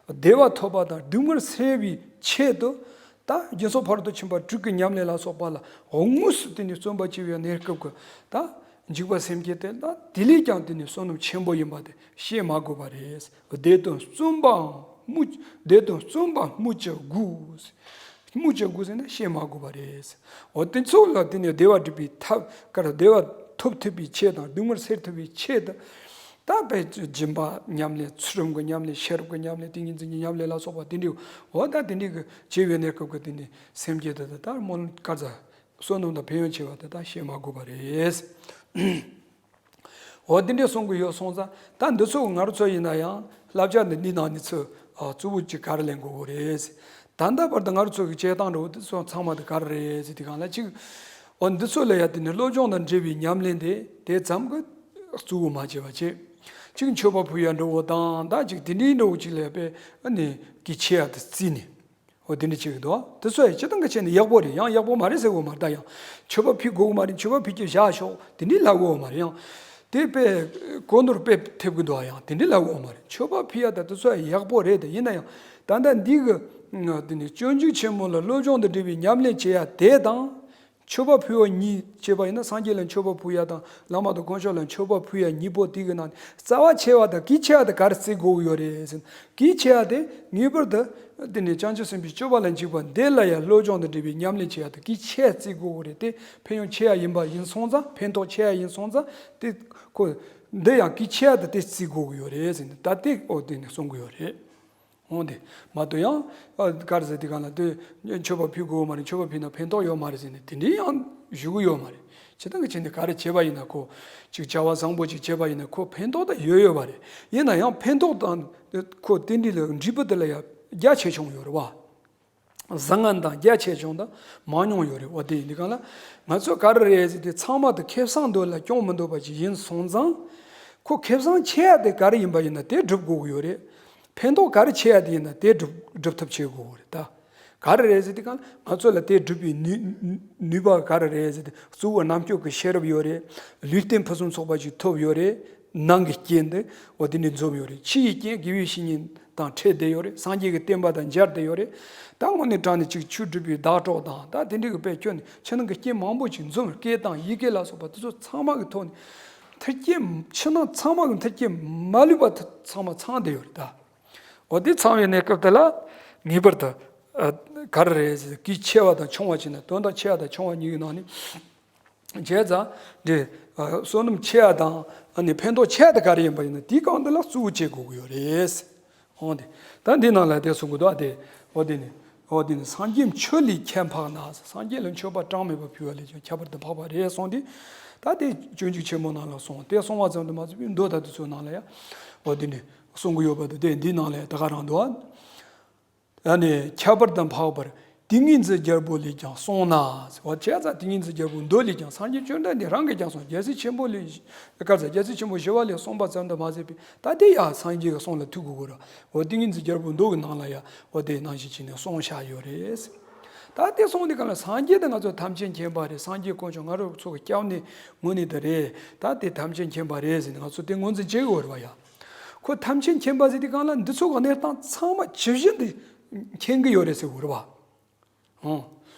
བདེ་བ་ཐོབ་པ་དང་སྡུག་བསྔལ་སེལ་བའི་ཆེད་དུ། ད་སྦྱིན་སོགས་ཕ་རོལ་ཏུ་ཕྱིན་པ་དྲུག་གི་ཉམས་ལེན་ལ་སོགས་པ་ལ་དངོས་སུ་དེ་ནི་བརྩོན་པ་བྱས་པའི་གནས་སྐབས་ཀྱི་ད་འཇུག་པ་སེམས་བསྐྱེད་དེ། ད་དེ་ལས་ཀྱང་དེ་ནི་བསོད་ནམས་ཆེན་པོ་ཡིན་པ་དེ་བཤད་མ་དགོས་པ་རེད། བདེ་དོན་བརྩོན་པའང་སྨོས། བདེ་དོན་བརྩོན་པ་སྨོས་ཅི་དགོས། སྨོས་ཅི་དགོས་ཟེར་ན་བཤད་མ་དགོས་པ་རེད། འོ་དེ་ཚོ་ལ་དེ་ནི་བདེ་བ་སྒྲུབ་པའི་ཐབས་ཀར་བདེ་བ་ཐོབ་ཐུབ་པའི་ཆེད་དང་སྡུག་བསྔལ་སེལ་ཐུབ་པའི་ཆེད་དུ། ད་དཔེ་སྦྱིན་པ་ཉམས་ལེན། ཚུལ་ཁྲིམས་ཀྱི་ཉམས་ལེན། ཤེས་རབ་ཀྱི་ཉམས་ལེན། ཏིང་ངེ་འཛིན་གྱི་ཉམས་ལེན་ལ་སོགས་པ་དེ་འདྲའི། འོ་ད་དེ་འདྲའི་གི་བྱས་པའི་གནས་སྐབས་ཀྱི་དེ་ནི་སེམས་བསྐྱེད་དེ་ད་སྨོན་ལམ་ག་ཚོད་བསོད་ནམས་དང་ཕན་ཡོན་ཆེ་བ་དེ་ད་བཤད་མ་དགོས་པ་རེད། འོ་དེ་འདྲའི་གསུང་གི་ཡོད་སོང་ཙང་། ད་འདི་ཚོ་ང་རང་ཚོ་ཡིན་ན་ཡང་བསླབ་བྱ་འདི་འདི་ནང་ནས་ཚུར་ཨ་གཙོ་བོ་གཅིག་ག་རེ་ལེན་དགོས་ཀྱི་རེད། ད་ལྟ་བར་དུ་ང་རང་ཚོ་གི་བྱེད་སྟངས་འདྲ་བོ་དེ་ཚོ་ཚང་མ་དེ་ག་རེ་རེད་ཟེར་དུས་སྒང་ལ་གཅིག་འོ་འདི་ཚོ་ལ་ཡ་དེ་ནི་སློབ་སྦྱོང་དང་འབྲེལ་བའི་ཉམས་ལེན་དེ་དེ་ཙམ་གྱིས་གཙོ་བོ་མ་བྱས་པ་བྱས། གཅིག་མཆོད་པ་ཕུལ་ཡ་འདྲ་བོ་དང་། ད་གཅིག་དེ་འདྲའི་འདྲ་བོ་གཅིག་ལ་ཡ་དཔེ་ཨ་ནི་གི་ཆེ་ཡ་དེ་བརྩིས་ནས། འོ་དེ་འདྲ་བྱེད་ཀྱི་འདུག་དེ་ཚོ་ཡང་སྤྱིར་བཏང་གི་ཆ་ནས་ཡག་པོ་རེད། ཡང་ཡག་པོ་མ་རེད་ཟེར་དགོས་མ་རེད། ད་ཡང་མཆོད་པ་ཕུལ་དགོས་ཀྱི་མ་རེད། མཆོད་པ་ཕུལ་རྒྱུ་བཞག་ཤོག་དེ་འདྲའི་ལབ་དགོས་མ་རེད། ཡང་དེ་དཔེ་གོ་ནོར་དཔེ་ཐེབས་ཀྱི་འདུག་ཡང་དེ་འདྲའི་ལབ་དགོས་མ་རེད། མཆོད་པ་ཕུལ་ཡ་ད་དེ་ཚོ་ཡང་ཡག་པོ་རེད། དེ་ཡིན་ན་ཡང་ད་ལྟ་འདི་གི་དེ་ནི་སྤྱོད་འཇུག་ཆེན་མོ་ལ་སློབ་སྦྱོང་དང་འབྲེལ་བའི་ཉམས་ལེན་བྱེད་ཡ་དེ་དང་། མཆོད་པ་ཕུལ་བ་གཉིས་བྱས་པ་ཡིན་ན། སངས་རྒྱས་ལ་མཆོད་པ་ཕུལ་ཡ་དང་། བླ་མ་དང་དཀོན་མཆོག་ལ་མཆོད་པ་ཕུལ་ཡ་གཉིས་པོ་དེ་གི་ནང་ནས་རྩ་བ་ཆེ་བ་དང་གལ་ཆེ་བ་དེ་ག་རེ་བརྩི་དགོས་ཀྱི་ཡོད་རེད་ཟེར་ན། གལ་ཆེ་བ་དེ་ངེས་པར་དུ་དེ་ནི་བྱང་ཆུབ་སེམས་དཔའི་སྤྱོད་པ་ལ་འཇུག་པ་འདི་ལ་ཡང་སློབ་སྦྱོང་དང་འབྲེལ་བའི་ཉམས་ལེན་བྱེད་ཡ་དེ་གལ་ཆེ་བརྩི་དགོས་ཀྱི་རེད། དེ་ཕན་ཡོན་ཆེ་ཡ་ཡིན་པ་ཡིན་སོང་ཙང་། ཕན་ཐོགས་ཆེ་ཡ་ཡིན་སོང་ཙང་། དེ་ཁོ་འདི་ཡང་གལ་ཆེ་བ་དེ་དེ་བརྩི་དགོས་ཀྱི་ཡོད་རེད་ཟེར་ནས། ད་དེ་འོ་དེ་ནི་གསུང་གི་ཡོད་རེད། འོང་དེ་མ་གཏོགས་ཡང་། ཨ། ག་རེ་ཟེར་དེ་གང་ལ་དེ་མཆོད་པ་ཕུལ་དགོས་མ་རེད། མཆོད་པ་ཕུལ་ན་ཕན་ཐོགས་ཡོད་མ་རེད་ཟེར་ནས་དེ་འདྲའི་ཡང་ཞུ་གི་ཡོད་མ་རེད། སྤྱིར་བཏང་གི་ཆ་ནས་ག་རེ་བྱས་པ་ཡིན་ན། ཁོ་ཅིག་བྱ་བ་བཟང་པོ་ཅིག་བྱས་པ་ཡིན་ན་ཁོ་ཕན་ཐོགས་ད་ཡོད་ཡོད་པ་རེད། ཡིན་ན་ཡང་ཕན་ཐོགས་དང་ཁོ་དེ་འདྲའི་ལ་འབྲས་བུ་དེ་ལ་ཡང་རྒྱ་ཆེ་ཆུང་ཡོད་རེད་བ། བཟང་ངན་དང་རྒྱ་ཆེ་ཆུང་དང་མང་ཉུང་ཡོད་རེད་བ། དེ་ཡིན་དུས་གང་ལ་ང་ཚོ་ག་རེ་རེད་ཟེར་དུས་ཚང་མ་དེ་ཁེ་བཟང་འདོད་ལ་སྐྱོན་མི་འདོད་པ་ཅིག་ཡིན་སོང་ཙང་། ཁོ་ཁེ་བཟང་ཆེ་ཡ་དེ་ག་རེ་ཡིན་པ་ཡིན་ན་དེ་སྒྲུབ་དགོས་ཀྱི་ཡོད་རེད། ཕན་ཐོགས་ག་རེ་ཆེ་ཡ་དེ་ཡིན་ན་དེ་སྒྲུབ་སྒྲུབ་ཐབས་བྱེད་དགོས་ཀྱི་རེད་ད། ག་རེ་རེད་ཟེར་དུས་གང་ལ་ང་ཚོ་ལ་དེ་སྒྲུབ་པའི་ནུས་ནུས་པ་ག་རེ་རེད་ཟེར་དུས། གཙོ་བོ་རྣམ་དཔྱོད་ཀྱི་ཤེས་རབ་ཡོད་རེད། ལུས་རྟེན་ཕུན་སུམ་ཚོགས་པ་ཅིག་ཐོབ་ཡོད་རེད། ནང་གི་རྐྱེན་དེ་འོ་དེ་ནས་འཛོམས་ཡོད་རེད། ཕྱི་ཡི་རྐྱེན་དགེ་བའི་བཤེས་གཉེན་དང་འཕྲད་བསྡད་ཡོད་རེད། སངས་རྒྱས་ཀྱི་བསྟན་པ་དང་མཇལ་བསྡད་ཡོད་རེད། ད་དངོས་གནས་དྲང་གནས་ཅིག་ཆོས་སྒྲུབ་པའི་བདག་གྲོགས་དང་། ད་དེ་འདྲའི་གི་དཔེ་ཁྱོན་ནས་ཕྱི་ནང་གི་རྐྱེན་མང་པོ་ཅིག་འཛོམས། སྐད་དང་ཡི་གེ་ལ་སོགས་པ་དེ་ཚོ་ཚང་མ་གི་ཐོག་ནས་མཐུན་རྐྱེན། ཕྱི་ནང་ཚང་མ་གི་མཐུན་རྐྱེན་མ་ལུས་པ་དེ་ཚང་མ་ཚང་བསྡད་ཡོད་རེད་ད། འོ་དེ་ཚང་བའི་གནས་སྐབས་དེ་ལ་ངེས་པར་དུ་ཨ་ག་རེ་རེད་ཟེར། གལ་ཆེ་བ་དང་ཆུང་བ་བྱས་ན། དོན་དག་ཆེ་བ་དང་ཆུང་བ་གཉིས་ཀྱི་ནང་ནས། བྱས་ཙང་འདི་ཨ་བསོད་ནམས་ཆེ་བ་དང་ཨ་ནི་ཕན་ཐོགས་ཆེ་བ་དེ་ག་རེ་ཡིན་པ་ཡིན་ན་དེའི་སྒང་དེ་ལ་གཙོ་བོ་བྱེད་དགོས་ཀྱི་ཡོད་རེད། འོང་དེ་ད་འདི་ནང་ལ་དེ་གསུང་གི་འདུག་ཨ། དེ་འོ་དེ་ནི་འོ་དེ་ནི་སངས་རྒྱས་ཆོས་ལས་ཁྱད་འཕགས་ན། སངས་རྒྱས་ལ་མཆོད་པ་གྲངས་མེད་པ་ཕུལ་བ་ལས་ཀྱང་ཁྱད་པར་དུ་འཕགས་པ་རེད་གསུངས་ཏེ། ད་དེ་སྤྱོད་འཇུག་ཆེན་མོ་ནང་ལ་གསུངས། དེ་གསུངས་པ་ཙམ་དུ་མ་ཟད་པའི་མདོ་ད་དེ་ཚོའི་ནང་ལ་ཡང་འོ་དེ་ནི་གསུང་གི་ཡོད་པ་དེ་དེ་འདི་ནང་ལ་ཡང་ད་ག་རང་འདུག་ཨ། ཨ་ནི་ཁྱད་པར་དུ་འཕགས་པར་ཏིང་ངེ་འཛིན་རྒྱལ་པོ་ལས་ཀྱང་གསུངས་ན། འོ་བྱས་ཙང་ཏིང་ངེ་འཛིན་རྒྱལ་པོ་མདོ་ལས་ཀྱང་། སངས་རྒྱས་བཅོམ་ལྡན་འདས་རང་གིས་ཀྱང་གསུངས། རྒྱལ་སྲས་ཆེན་པོ་ལས། བཀའ་སྩལ། རྒྱལ་སྲས་ཆེན་པོ་ཞི་བ་ལྷས་གསུངས་པ་ཙམ་དུ་མ་ཟད་པའི་ད་དེ་ཡང་སངས་རྒྱས་ཀྱིས་གསུངས་ལ་ཐུག་དགོས་ཀྱི་རེད། འོ་ཏིང་ངེ་འཛིན་རྒྱལ་པོ་མདོ་གི་ནང་ལ་ཡང་འོ་དེ་ནང་བཞིན་བྱས་ནས་གསུངས་བཞག་ཡོད་རེད། ད་དེ་སོང་དུས་གང་ལ་སངས་རྒྱས་དེ་ང་ཚོ་ཐམས་ཅད་མཁྱེན་པ་རེད། སངས་རྒྱས་དཀོན་མཆོག་ང་རང་ཚོ་གི་སྐྱབས་གནས་དངོས་གནས་དེ་རེད། ད་དེ་ཐམས་ཅད་མཁྱེན་པ་རེད་ཟེར་ནས་ང་ཚོ་དེ་ངོས་འཛིན་བྱེད་དགོས་རེད་བ་ཡ། ཁོ་ཐམས་ཅད་མཁྱེན་པ་ཟེར་དུས་གང་ལ་འདི་ཚོ་གི་གནས་སྟངས་ཚང་མ་ཇི་བཞིན་དུ་མཁྱེན་གྱི་ཡོད་རེད་ཟེར་དགོས་རེད་བ། ཨོ།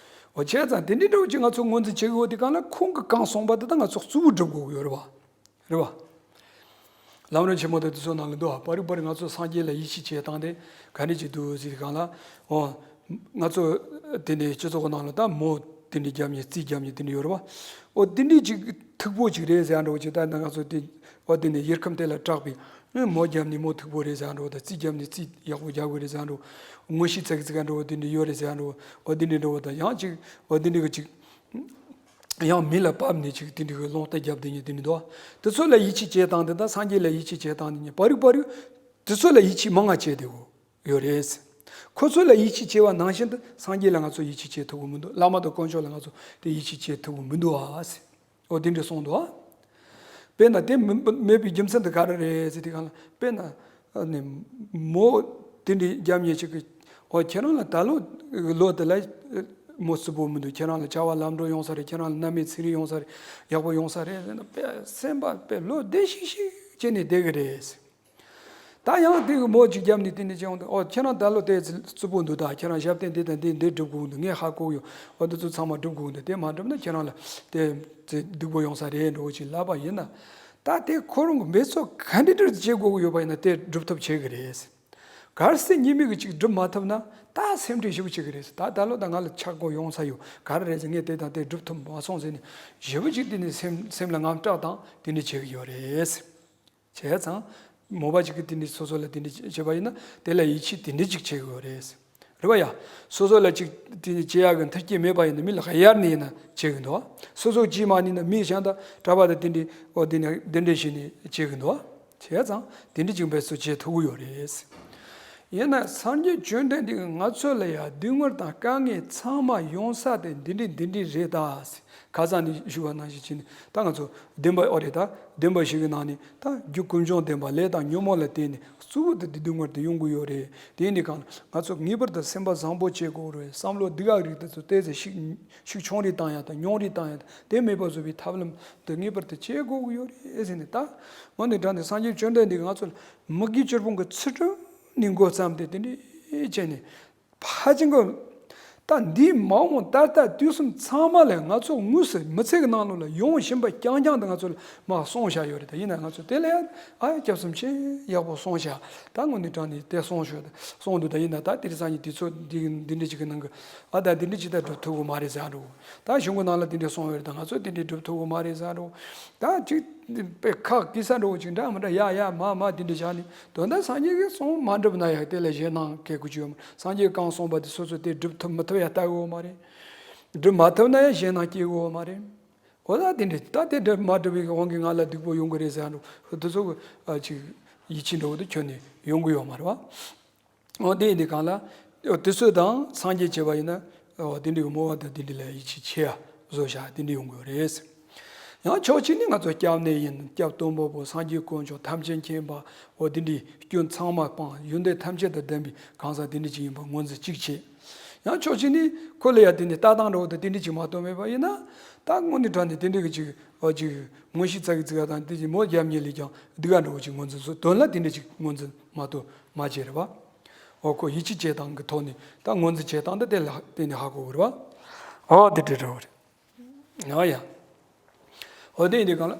འོ་བྱས་ཙང་དེ་འདྲའི་འདྲ་བོ་ཅིག་ང་ཚོ་ངོས་འཛིན་བྱེད་དགོས་དུས་གང་ལ་ཁོང་གིས་གང་གསུངས་པ་དེ་དག་ང་ཚོ་གཙོ་བོ་སྒྲུབ་དགོས་ཀྱི་ཡོད་རེད་བ། རེད་བ། ལམ་རིམ་ཆེན་མོ་དེ་དེ་ཚོ་ནང་ལ་འདུག་བ། པར་རིག་པར་རིག་ང་ཚོ་སངས་རྒྱས་ལ་ཡིད་ཆེས་བྱེད་སྟངས་དེ་ག་འདྲ་ཅིག་འདུག་ཟེར་གང་ལ། འོ། ང་ཚོ་དེ་འདྲའི་སྤྱི་ཚོགས་ནང་ལ་ད་མོ་དེ་འདྲའི་རྒྱབ་ནས་རྩིས་རྒྱབ་ནས་དེ་འདྲ་ཡོད་རེད་བ། འོ་དེ་འདྲའི་ཅིག་མཐུག་པོ་ཅིག་རེད་ཟེར་ཡ་འདྲ་བོ་ཅིག་ད་ང་ཚོ་དེ་འོ་དེ་འདྲའི་ཡུལ་ཁམས་དེ་ལ་གྲགས་པའི་མོ་རྒྱབ་ནས་མོ་མཐུག་པོ་རེད་ཟེར་ཡ་འདྲ་བོ་དང་རྩིས་རྒྱབ་ནས་རྩིས་ཡག་པོ་རྒྱག་དགོས་རེད་ཟེར་ཡ་འདྲ་བོ། དངོས་གཞི་ཙག་ཙིག་འདྲ་བོ་དེ་འདྲ་ཡོད་རེད་ཟེར་ཡ་འདྲ་བོ། འོ་དེ་འདྲ་འདྲ་བོ་དང་ཡང་ཅིག་འོ་དེ་འདྲ་གི་ཅིག་ཡང་མི་ལ་བབས་ནས་ཅིག་དེ་འདྲའི་གི་སློང་རྟ་རྒྱབ་བསྡད་མཁན་དེ་འདྲ་འདུག་དེ་ཚོ་ལ་ཡིད་ཆེས་བྱེད་སྟངས་དེ་དང་སངས་རྒྱས་ལ་ཡིད་ཆེས་བྱེད་སྟངས་དེ་གཉིས་པར་རིག་པར་རིག་དེ་ཚོ་ལ་ཡིད་ཆེས་མང་ང་བྱས་བསྡད་ཡོད་རེད། ཁོ་ཚོ་ལ་ཡིད་ཆེས་བྱེད་པ་ནང་བཞིན་དུ་སངས་རྒྱས་ལ་ང་ཚོ་ཡིད་ཆེས་བྱེད་ཐུབ་ཀྱི་མི་འདུག་བླ་མ་དང་དཀོན་མཆོག་ལ་ང་ཚོ་དེ་ཡིད་ཆེས་བྱེད་ཐུབ་ཀྱི་མི་འདུག་ཨ་ཟེར། འོ་དེ་འདྲ་གསུངས་འདུག་ཨ། དཔེར་ན་དེ་མི་མེད་པའི་རྒྱུ་མཚན་དེ་ག་རེ་རེད་ཟེར་དུས་གང་ལ་དཔེར་ན། ཨ་ནི། མོ་དེ་འདྲའི་རྒྱབ་ཉེ་ཅིག་གིས། ཨོ་ཁྱེད་རང་ལ་ད་ལོ་ལོ་དེ་ལ་མོ་རྩུབ་པོ་མི་འདུག་ཁྱེད་རང་ལ་བྱ་བ་ལམ་འགྲོ་ཡོང་ས་རེད། ཁྱེད་རང་ལ་གནམ་མེད་ཚེ་རིང་ཡོང་ས་རེད། ཡག་པོ་ཡོང་ས་རེད་ཟེར་ན་དཔེ་སེམས་པ་དཔེ་ལོ་བདེ་ཤིག་ཤིག་བྱས་ནས་བསྡད་ཀྱི་རེད། ད་ཡང་དེ་གི་མོ་ཅིག་རྒྱབ་ནས་དེ་འདྲ་བྱས་ཡོང་དུས་ཨོ་ཁྱེད་རང་ད་ལོ་དེ་རྩུབ་པོ་འདུག་ད་ཁྱེད་རང་ཞབས་བརྟན་འདི་དང་འདི་འདི་སྒྲུབ་དགོས་འདུག་ངས་ཧ་གོ་ཡོད། ཨོ་འདི་ཚོ་ཚང་མ་སྒྲུབ་དགོས་འདུག་དེ་མ་སྒྲུབ་ན་ཁྱེད་རང་ལ་དེ་དེ་སྡུག་པོ་ཡོང་ས་རེད་འགྲོ་ཅིག་ལབ་པ་ཡིན་ན། ད་དེ་ཁོ་རང་གི་འབད་རྩོལ་ག་འདྲ་འདྲ་བྱེད་དགོས་ཀྱི་ཡོད་པ་ཡིན་ན་དེ་སྒྲུབ་ཐབས་བྱེད་ཀྱི་རེད། གལ་སྲིད་ཉི་མ་གི་ཅིག་སྒྲུབ་མ་ཐུབ་ན་ད་སེམས་ཁྲལ་ཞེ་པོ་བྱེད་ཀྱི་རེད། ད་ད་ལོ་ད་ང་ལ་ཆག་སྒོ་ཡོང་ས་ཡོད་ག་རེ་རེད་ཟེར། ངས་དེ་དང་དེ་སྒྲུབ་ཐུབ་མ་སོང་ཟེར་ནས་ཞེ་པོ་ཅིག་དེ་ནས་སེམས་སེམས་ལ་དངངས་སྐྲག་དང་དེ་འདྲ་བྱེད་ཀྱི་ཡོད་རེད། བྱས་ཙང་། མོས་པ་ཅིག་གིས་དེ་འདྲ་སོ་སོ་ལ་དེ་འདྲ་བྱས་པ་ཡིན་ན་དེ་ལ་ཡིད་ཆེས་དེ་འདྲ་ཅིག་བྱེད་དགོས་རེད། རེད་བ་ཡ། སོ་སོ་ལ་ཅིག་དེ་འདྲ་བྱེད་ཡག་གི་མཐུན་རྐྱེན་མེད་པ་ཡིན་ན་མི་ལ་གཡར་ནས་ཡིན་ན་བྱེད་གི་འདུག་སོ་སོ་བྱེད་མ་ནུས་ན་མི་གཞན་དང་གྲྭ་པ་དང་དེ་འདྲ་ཨོ་དེ་འདྲ་དེ་འདྲ་བྱས་ནས་བྱེད་གི་འདུག་བྱས་ཙང་དེ་འདྲ་ཅིག་འབད་རྩོལ་བྱེད་ཐུབ་ཀྱི་ཡོད་རེད། ཡིན་ན་སངས་རྒྱས་བཅོམ་ལྡན་འདས་ཀྱིས་ང་ཚོ་ལ་ཡ་སྡུག་བསྔལ་དང་དཀའ་ངལ་ཚང་མ་ཡོང་ས་དེ་འདི་འདྲ་འདི་འདྲ་རེད་ད། ཁ་སང་ནས་ཞུས་པ་ནང་བཞིན་བྱས་ནས་ད་ང་ཚོ་བདེན་པ་ཨོ་རེད་ད། བདེན་པ་བཞི་གི་ནང་ནས་ད་རྒྱུ་ཀུན་འབྱུང་བདེན་པ་ལས་དང་ཉོན་མོངས་ལ་བརྟེན་ནས་གཙོ་བོ་དེ་འདི་སྡུག་བསྔལ་དེ་ཡོང་གི་ཡོད་རེད། དེ་ཡིན་དུས་གང་ལ་ང་ཚོ་ངེས་པར་དུ་སེམས་པ་བཟང་པོ་བྱེད་དགོས་རེད། བསམ་བློ་སྡུག་ཡག་རིགས་དེ་ཚོ་ཏོག་ཙམ་ཤུགས་ཤུགས་ཆུང་རེ་བཏང་ཡག་དང་ཉུང་རེ་བཏང་ཡག་དང་དེ་མེད་པ་བཟོ་བའི་ཐབས་ལམ་དེ་ངེས་པར་དུ་བྱེད་དགོས་ཀྱི་ཡོད་རེད་ཟེར་ནས། ད་དངོས་གནས་དྲང་གནས་སངས་རྒྱས་བཅོམ་ལྡན་འདས་ཀྱིས་ང་ཚོ་ལ་མི་དགེ་བཅུ་སྤོང་གི་ཚུལ་ཁྲིམས་ནས་འགོ་བརྩམས་ཏེ་དེ་འདྲ་བྱས་ནས། ཕ་ཅིང་གི། ད་འདིའི་མ་འོངས་ད་ལྟ་དུས་གསུམ་ཚང་མ་ལ་ང་ཚོ་དངོས་སུ་མི་ཚེ་གི་ནང་ལོགས་ལ་ཡོང་བཞིན་པ་རྐྱང་རྐྱང་དུ་ང་ཚོ་ལ་མར་གསུངས་བཞག་ཡོད་རེད། ད་ཡིན་ན་ང་ཚོ་དེ་ལ་ཡང་ཨ་སྐྱབས་སུ་མཆི་ཡག་པོ་གསུངས་བཞག་ད་དངོས་གནས་དྲང་གནས་དེ་གསུངས་ཤོག་གསུངས་འདུག་ད་ཡིན་ན་ད་དེ་རིང་སང་ཉིན་དུས་ཚོད་འདི་འདི་འདྲ་ཅིག་གི་ནང་གི་ཨ་ད་འདི་འདྲ་ཅིག་ད་སྒྲུབ་ཐུབ་ཀྱི་མ་རེད་ཟེར་འགྲོ། ད་གཞུང་གི་ནང་ལ་དེ་འདྲ་གསུངས་ཡོད་རེད། ད་ང་ཚོ་དེ་འདྲ་སྒྲུབ་ཐུབ་ཀྱི་མ་རེད་ཟེར་འགྲོ། ད་ཅིག་དཔེ་ཁག་གི་ས་འགྲོ་ཅིག་འདྲ་མི་འདྲ་ཡ་ཡ་མ་མ་དེ་འདྲ་བཞག་ནས་དོན་དག་སངས་རྒྱས་ཀྱིས་གསུངས་མ་འགྲུབ་ན་ཡང་དེ་ལ་ཞེད་སྣང་སྐྱེ་དགོས་ཀྱི་ཡོད་མ་རེད། སངས་རྒྱས་གང་གསུངས་པ་དེ་སོ་སོ་དེ་སྒྲུབ་ཐུབ་མི་ཐུབ་ཡང་ལྟ་གི་ཡོད་མ་རེད། སྒྲུབ་མ་ཐུབ་ན་ཡང་ཞེད་སྣང་སྐྱེ་གི་ཡོད་མ་རེད། འོ་ད་དེ་འདྲ་ད་དེ་འདྲ་མ་སྒྲུབ་པའི་དབང་གིས་ང་ལ་སྡུག་པོ་ཡོང་གི་རེད་ཟེར་འགྲོ་དེ་ཚོ་གི་ཨ་ཅིག་ཡིད་ཆེས་འདྲ་བོ་དེ་ཁྱོན་ནས་ཡོང་གི་ཡོད་མ་རེད་བ། འོ་དེ་ཡིན་དུས་གང་ལ། འོ་དེ་ཚོ་དང་སངས་རྒྱས་བྱས་པ་ཡིན་ན། འོ་དེ་འདྲའི་མོས་པ་དང་དེ་འདྲ་ལ་ཡིད་ཆེས་བྱེད་ཡ་བཟོ་བྱ་དེ་འདྲ་ཡོང་དགོས་རེད། ཡང་ཕྱོགས་གཅིག་ནས་ང་ཚོ་སྐྱབས་གནས་ཡིན། སྐྱབས་སྟོན་པ་པོ་སངས་རྒྱས་དཀོན་མཆོག་ཐམས་ཅད་མཁྱེན་པ། འོ་དེ་འདྲའི་སྐྱོན་ཚང་མ་སྤངས་ཡོན་ཏན་ཐམས་ཅད་དང་ལྡན་པའི་གང་ཟག་དེ་འདྲ་ཅིག་ཡིན་པ་ངོས་འཛིན་གཅིག་བྱེད། ཡང་ཕྱོགས་གཅིག་ནས་ཁོ་ལ་ཡ་དེ་འདྲའི་ལྟ་སྟངས་འདྲ་བོ་དང་དེ་འདྲ་ཅིག་མ་གཏོགས་མེད་པ་ཡིན་ན། ད་དངོས་གནས་དྲང་གནས་དེ་འདྲ་གི་ཅིག་འོ་ཅིག་ངོ་ཤེས་ཙག་གི་ཙིག་ག་དང་དེ་ཅིག་མོ་རྒྱབ་ཉེ་ལས་ཀྱང་སྡུག་ག་འདྲ་བོ་ཅིག་ངོས་འཛིན་བཟོ་དོན་ལ་དེ་འདྲ་ཅིག་ངོས་འཛིན་མ་གཏོགས་མ་བྱས་རེད་བ། འོ་ཁོ་ཡིད་ཆེས་བྱེད་སྟངས་ཀྱི་ཐོག་ནས་ད་ངོས་འཛིན་བྱེད་སྟངས་འདི་དེ་ལ་བརྟེན་ནས་ཧ་གོ་དགོས་རེད་བ། འོ་དེ་འདྲ་འདྲ་བོ་རེད། ཡང་ཡང་། འོ་དེ་ཡིན་དུས་གང་ལ།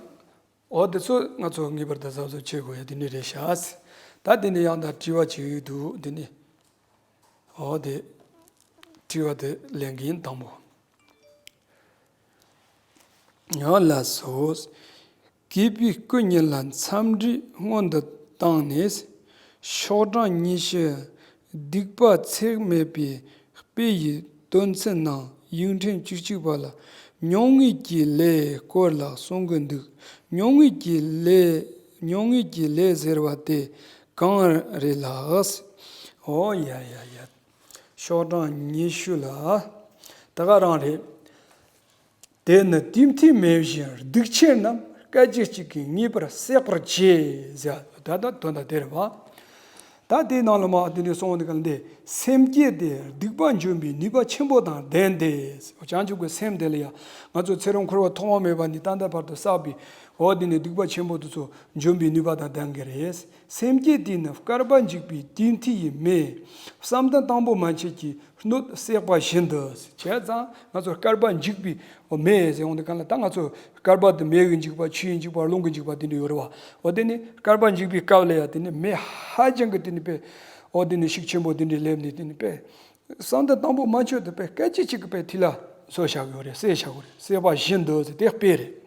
འོ་དེ་ཚོ་ང་ཚོ་ངེས་པར་དུ་གཟབ་གཟབ་བྱེད་དགོས་ཡ་དེ་འདྲ་རེད་ཤག་ད་དེ་ནས་ཡང་ད་དྲི་བ་ཅིག་འདུག་དེ་ནས། འོ་དེ། དྲི་བ་དེ་ལེན་གྱི་ཡིན་དང་པོ། ཡང་ལགས་སོ། གུས་པས་སྐུ་ཉིད་ལ་འཚམས་འདྲི་སྔོན་དུ་བཏང་ནས། ཤོག་གྲངས་ཉི་ཤུ། སྡིག་པ་ཚེགས་མེད་པའི་དཔེ་ཡི་དོན་ཚན་ནང་ཡིག་ཕྲེང་བཅུ་གཅིག་པ་ལ་མྱོང་བའི་གི་ལས་སྐོར་ལ་གསུང་གི་འདུག་མྱོང་བའི་གི་ལས། མྱོང་བའི་གི་ལས་ཟེར་བ་དེ་གང་རེད་ལགས། འོ་ཡ་ཡ་ཡ། ཤོག་གྲངས་ཉི་ཤུ་ལ། ད་ག་རང་རེད། དེ་ནི་དུས་མཐའི་མེ་བཞིན་སྡིག་ཆེན་རྣམས་སྐད་ཅིག་གཅིག་གིས་ངེས་པར་བསྲེག་པར་བྱེད་ཟེར། ད་ལྟ་དོན་དག་དེ་རེད་བ། ད་དེའི་ནང་ལ་མ་དེ་འདྲའི་གསུངས་འདུག་ག་ལ། འདི་སེམས་བསྐྱེད་དེ་སྡིག་པ་འཇོམས་པའི་ནུས་པ་ཆེན་པོ་དང་ལྡན་ཏེ། བྱང་ཆུབ་ཀྱི་སེམས་དེ་ལ་ཡང་ང་ཚོ་ཚེ་རབས་འཁོར་བ་ཐོག་མ་མེད་པ་ནས་ད་ལྟ་བར་དུ་བསགས་པའི་འོ་དེ་ནི་སྡིག་པ་ཆེན་པོ་དེ་ཚོ་འཇོམས་པའི་ནུས་པ་དང་ལྡན་གྱི་རེད། སེམས་བསྐྱེད་དེ་ནི་བསྐལ་པ་འཇིག་པའི་དུས་མཐའི་མེ། བསམ་གཏན་དང་པོ་མན་ཆད་ཀྱི་སྣོད་བསྲེགས་པ་བཞིན་དུ། བྱས་ཙང་ང་ཚོ་བསྐལ་པ་འཇིག་པའི་མེ་ཟེར་འོང་དུས་གང་ལ། ད་ང་ཚོ་བསྐལ་པ་དེ་མེ་གིས་འཇིག་པ། ཆུ་ཡིས་འཇིག་པ། རླུང་གིས་འཇིག་པ་དེ་འདྲ་ཡོད་རེད་བ། འོ་དེ་ནི་བསྐལ་པ་འཇིག་པའི་སྐབས་ལ་ཡང་དེ་ནི་མེ་ཧ་ཅང་གི་དེ་ནི་དཔེ། འོ་དེ་ནི་ཤུགས་ཆེན་པོ་དེ་འདྲ་སླེབས་ནས་དེ་ནི་དཔེ། བསམ་གཏན་དང་པོ་མན་ཆད་དུ་དཔེ་སྐད་ཅིག་གཅིག་གི་དཔེ་ཐིག་ལེ་བཟོས་བཞག་ཡོད་རེད། བསྲེགས་བཞག་ཡོད་རེད། བསྲེགས་པ་བཞིན་དུ་ཟེར་དེ་དཔེ་རེད།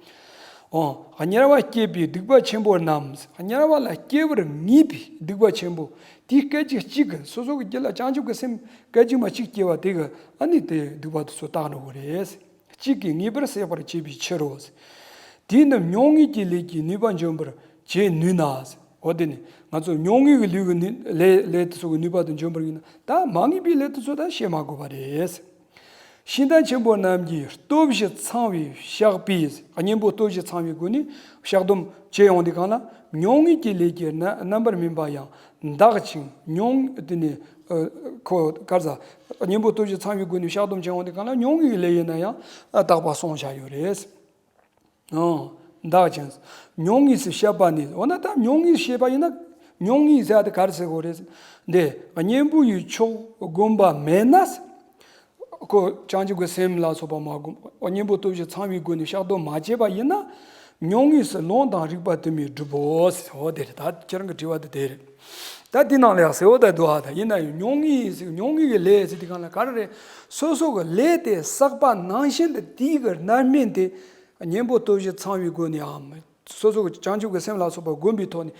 འོ། དམྱལ་བ་སྐྱེད་པའི་སྡིག་པ་ཆེན་པོ་རྣམས། དམྱལ་བ་ལ་སྐྱེ་བར་ངེས་པའི་སྡིག་པ་ཆེན་པོ་དེའི་སྐད་ཅིག་གཅིག་གིས། སོ་སོ་གི་རྒྱུད་ལ་བྱང་ཆུབ་ཀྱི་སེམས་སྐད་ཅིག་མ་གཅིག་སྐྱེ་བ་དེ་གིས་ཨ་ནི་དེ་སྡིག་པ་དེ་ཚོ་དག་འགྲོ་གི་རེད། གཅིག་གིས་ངེས་པར་སྲེག་པར་བྱེད་པའི་ཕྱིར་རོ། དེས་ནི་ཉོན་མོངས་ཀྱི་ལས་ཀྱི་ནུས་པ་འཇོམས་པར་བྱེད་ནུས་ན། འོ་དེ་ནི་ང་ཚོ་ཉོན་མོངས་ཀྱི་ལུས་ཀྱི་ནུས་ལས་ལས་དེ་ཚོ་གི་ནུས་པ་དེ་འཇོམས་པར་ཡིན་ན། ད་མ་ངེས་པའི་ལས་དེ་ཚོ་ད་བྱེད་མ་དགོས་པ་རེད། ཤིང་རྟ་ཆེན་པོ་རྣམས་ཀྱི་སྟོབས་བཞི་ཚང་བའི་བཤགས་པས། གཉེན་པོ་སྟོབས་བཞི་ཚང་བའི་སྒོ་ནས་བཤགས་སྡོམ་བྱེད་ཡོང་དུས་གང་ལ། ཉོན་མོངས་ཀྱི་ལས་ཀྱི་རྣམ་རྣམ་པར་སྨིན་པ་ཡང་འདག་ཅིང་ཉོན། དེ་ནི་ཨ་ཁོ་ག་རེ་ཟ། གཉེན་པོ་སྟོབས་བཞི་ཚང་བའི་སྒོ་ནས་བཤགས་སྡོམ་བྱེད་ཡོང་དུས་གང་ལ། ཉོན་མོངས་ཀྱི་ལས་ཡིན་ན་ཡང་ཨ་དག་པ་གསུངས་བཞག་ཡོད་རེད། ཨང་། འདག་ཅིང་། ཉོན་མོངས་སུ་བཤད་པ་ནི། འོ་ན་ད་ཉོན་མོངས་བཤད་པ་ཡིན་ན། ཉོན་མོངས་ཟེར་ཡ་དེ་ག་རེ་ཟེར་དགོས་རེད། འདི་གཉེན་པོ་ཡི་མཆོག་བསྒོམ་པ་མེད་ན། ཁོ་བྱང་ཆུབ་ཀྱི་སེམས་ལ་སོགས་པ་མ་བསྒོམ། གཉེན་པོ་སྟོབས་བཞི་ཚང་བའི་སྒོ་ནས་བཤགས་སྡོམ་མ་བྱས་པ་ཡིན་ན། ཉོན་མོངས་སུ་ལོང་དང་རིགས་པ་དུ་མས་བསྒྲིབ་བོ་ཟེར། འོ་དེ་རེད། ད་ཁྱེད་རང་གི་དྲི་བ་དེ་དེ་རེད། ད་འདི་ནང་ལ་ཡང་ཟེར་བ་ད་འདུག་ཨ། ད་ཡིན་ན་ཡང་ཉོན་མོངས་ཟེར། ཉོན་མོངས་ཀྱི་ལས་ཟེར་དུས་གང་ལ་ག་རེ་རེད། སོ་སོ་གི་ལས་དེ་བསགས་པ་ནང་བཞིན་དུ་དེའི་གི་རྣམ་སྨིན་དེ། གཉེན་པོ་སྟོབས་བཞི་ཚང་བའི་སྒོ་ནས་ཨ། སོ་སོ་གི་བྱང་ཆུབ་ཀྱི་སེམས་ལ་སོགས་པ་བསྒོམ་པའི་ཐོག་ནས་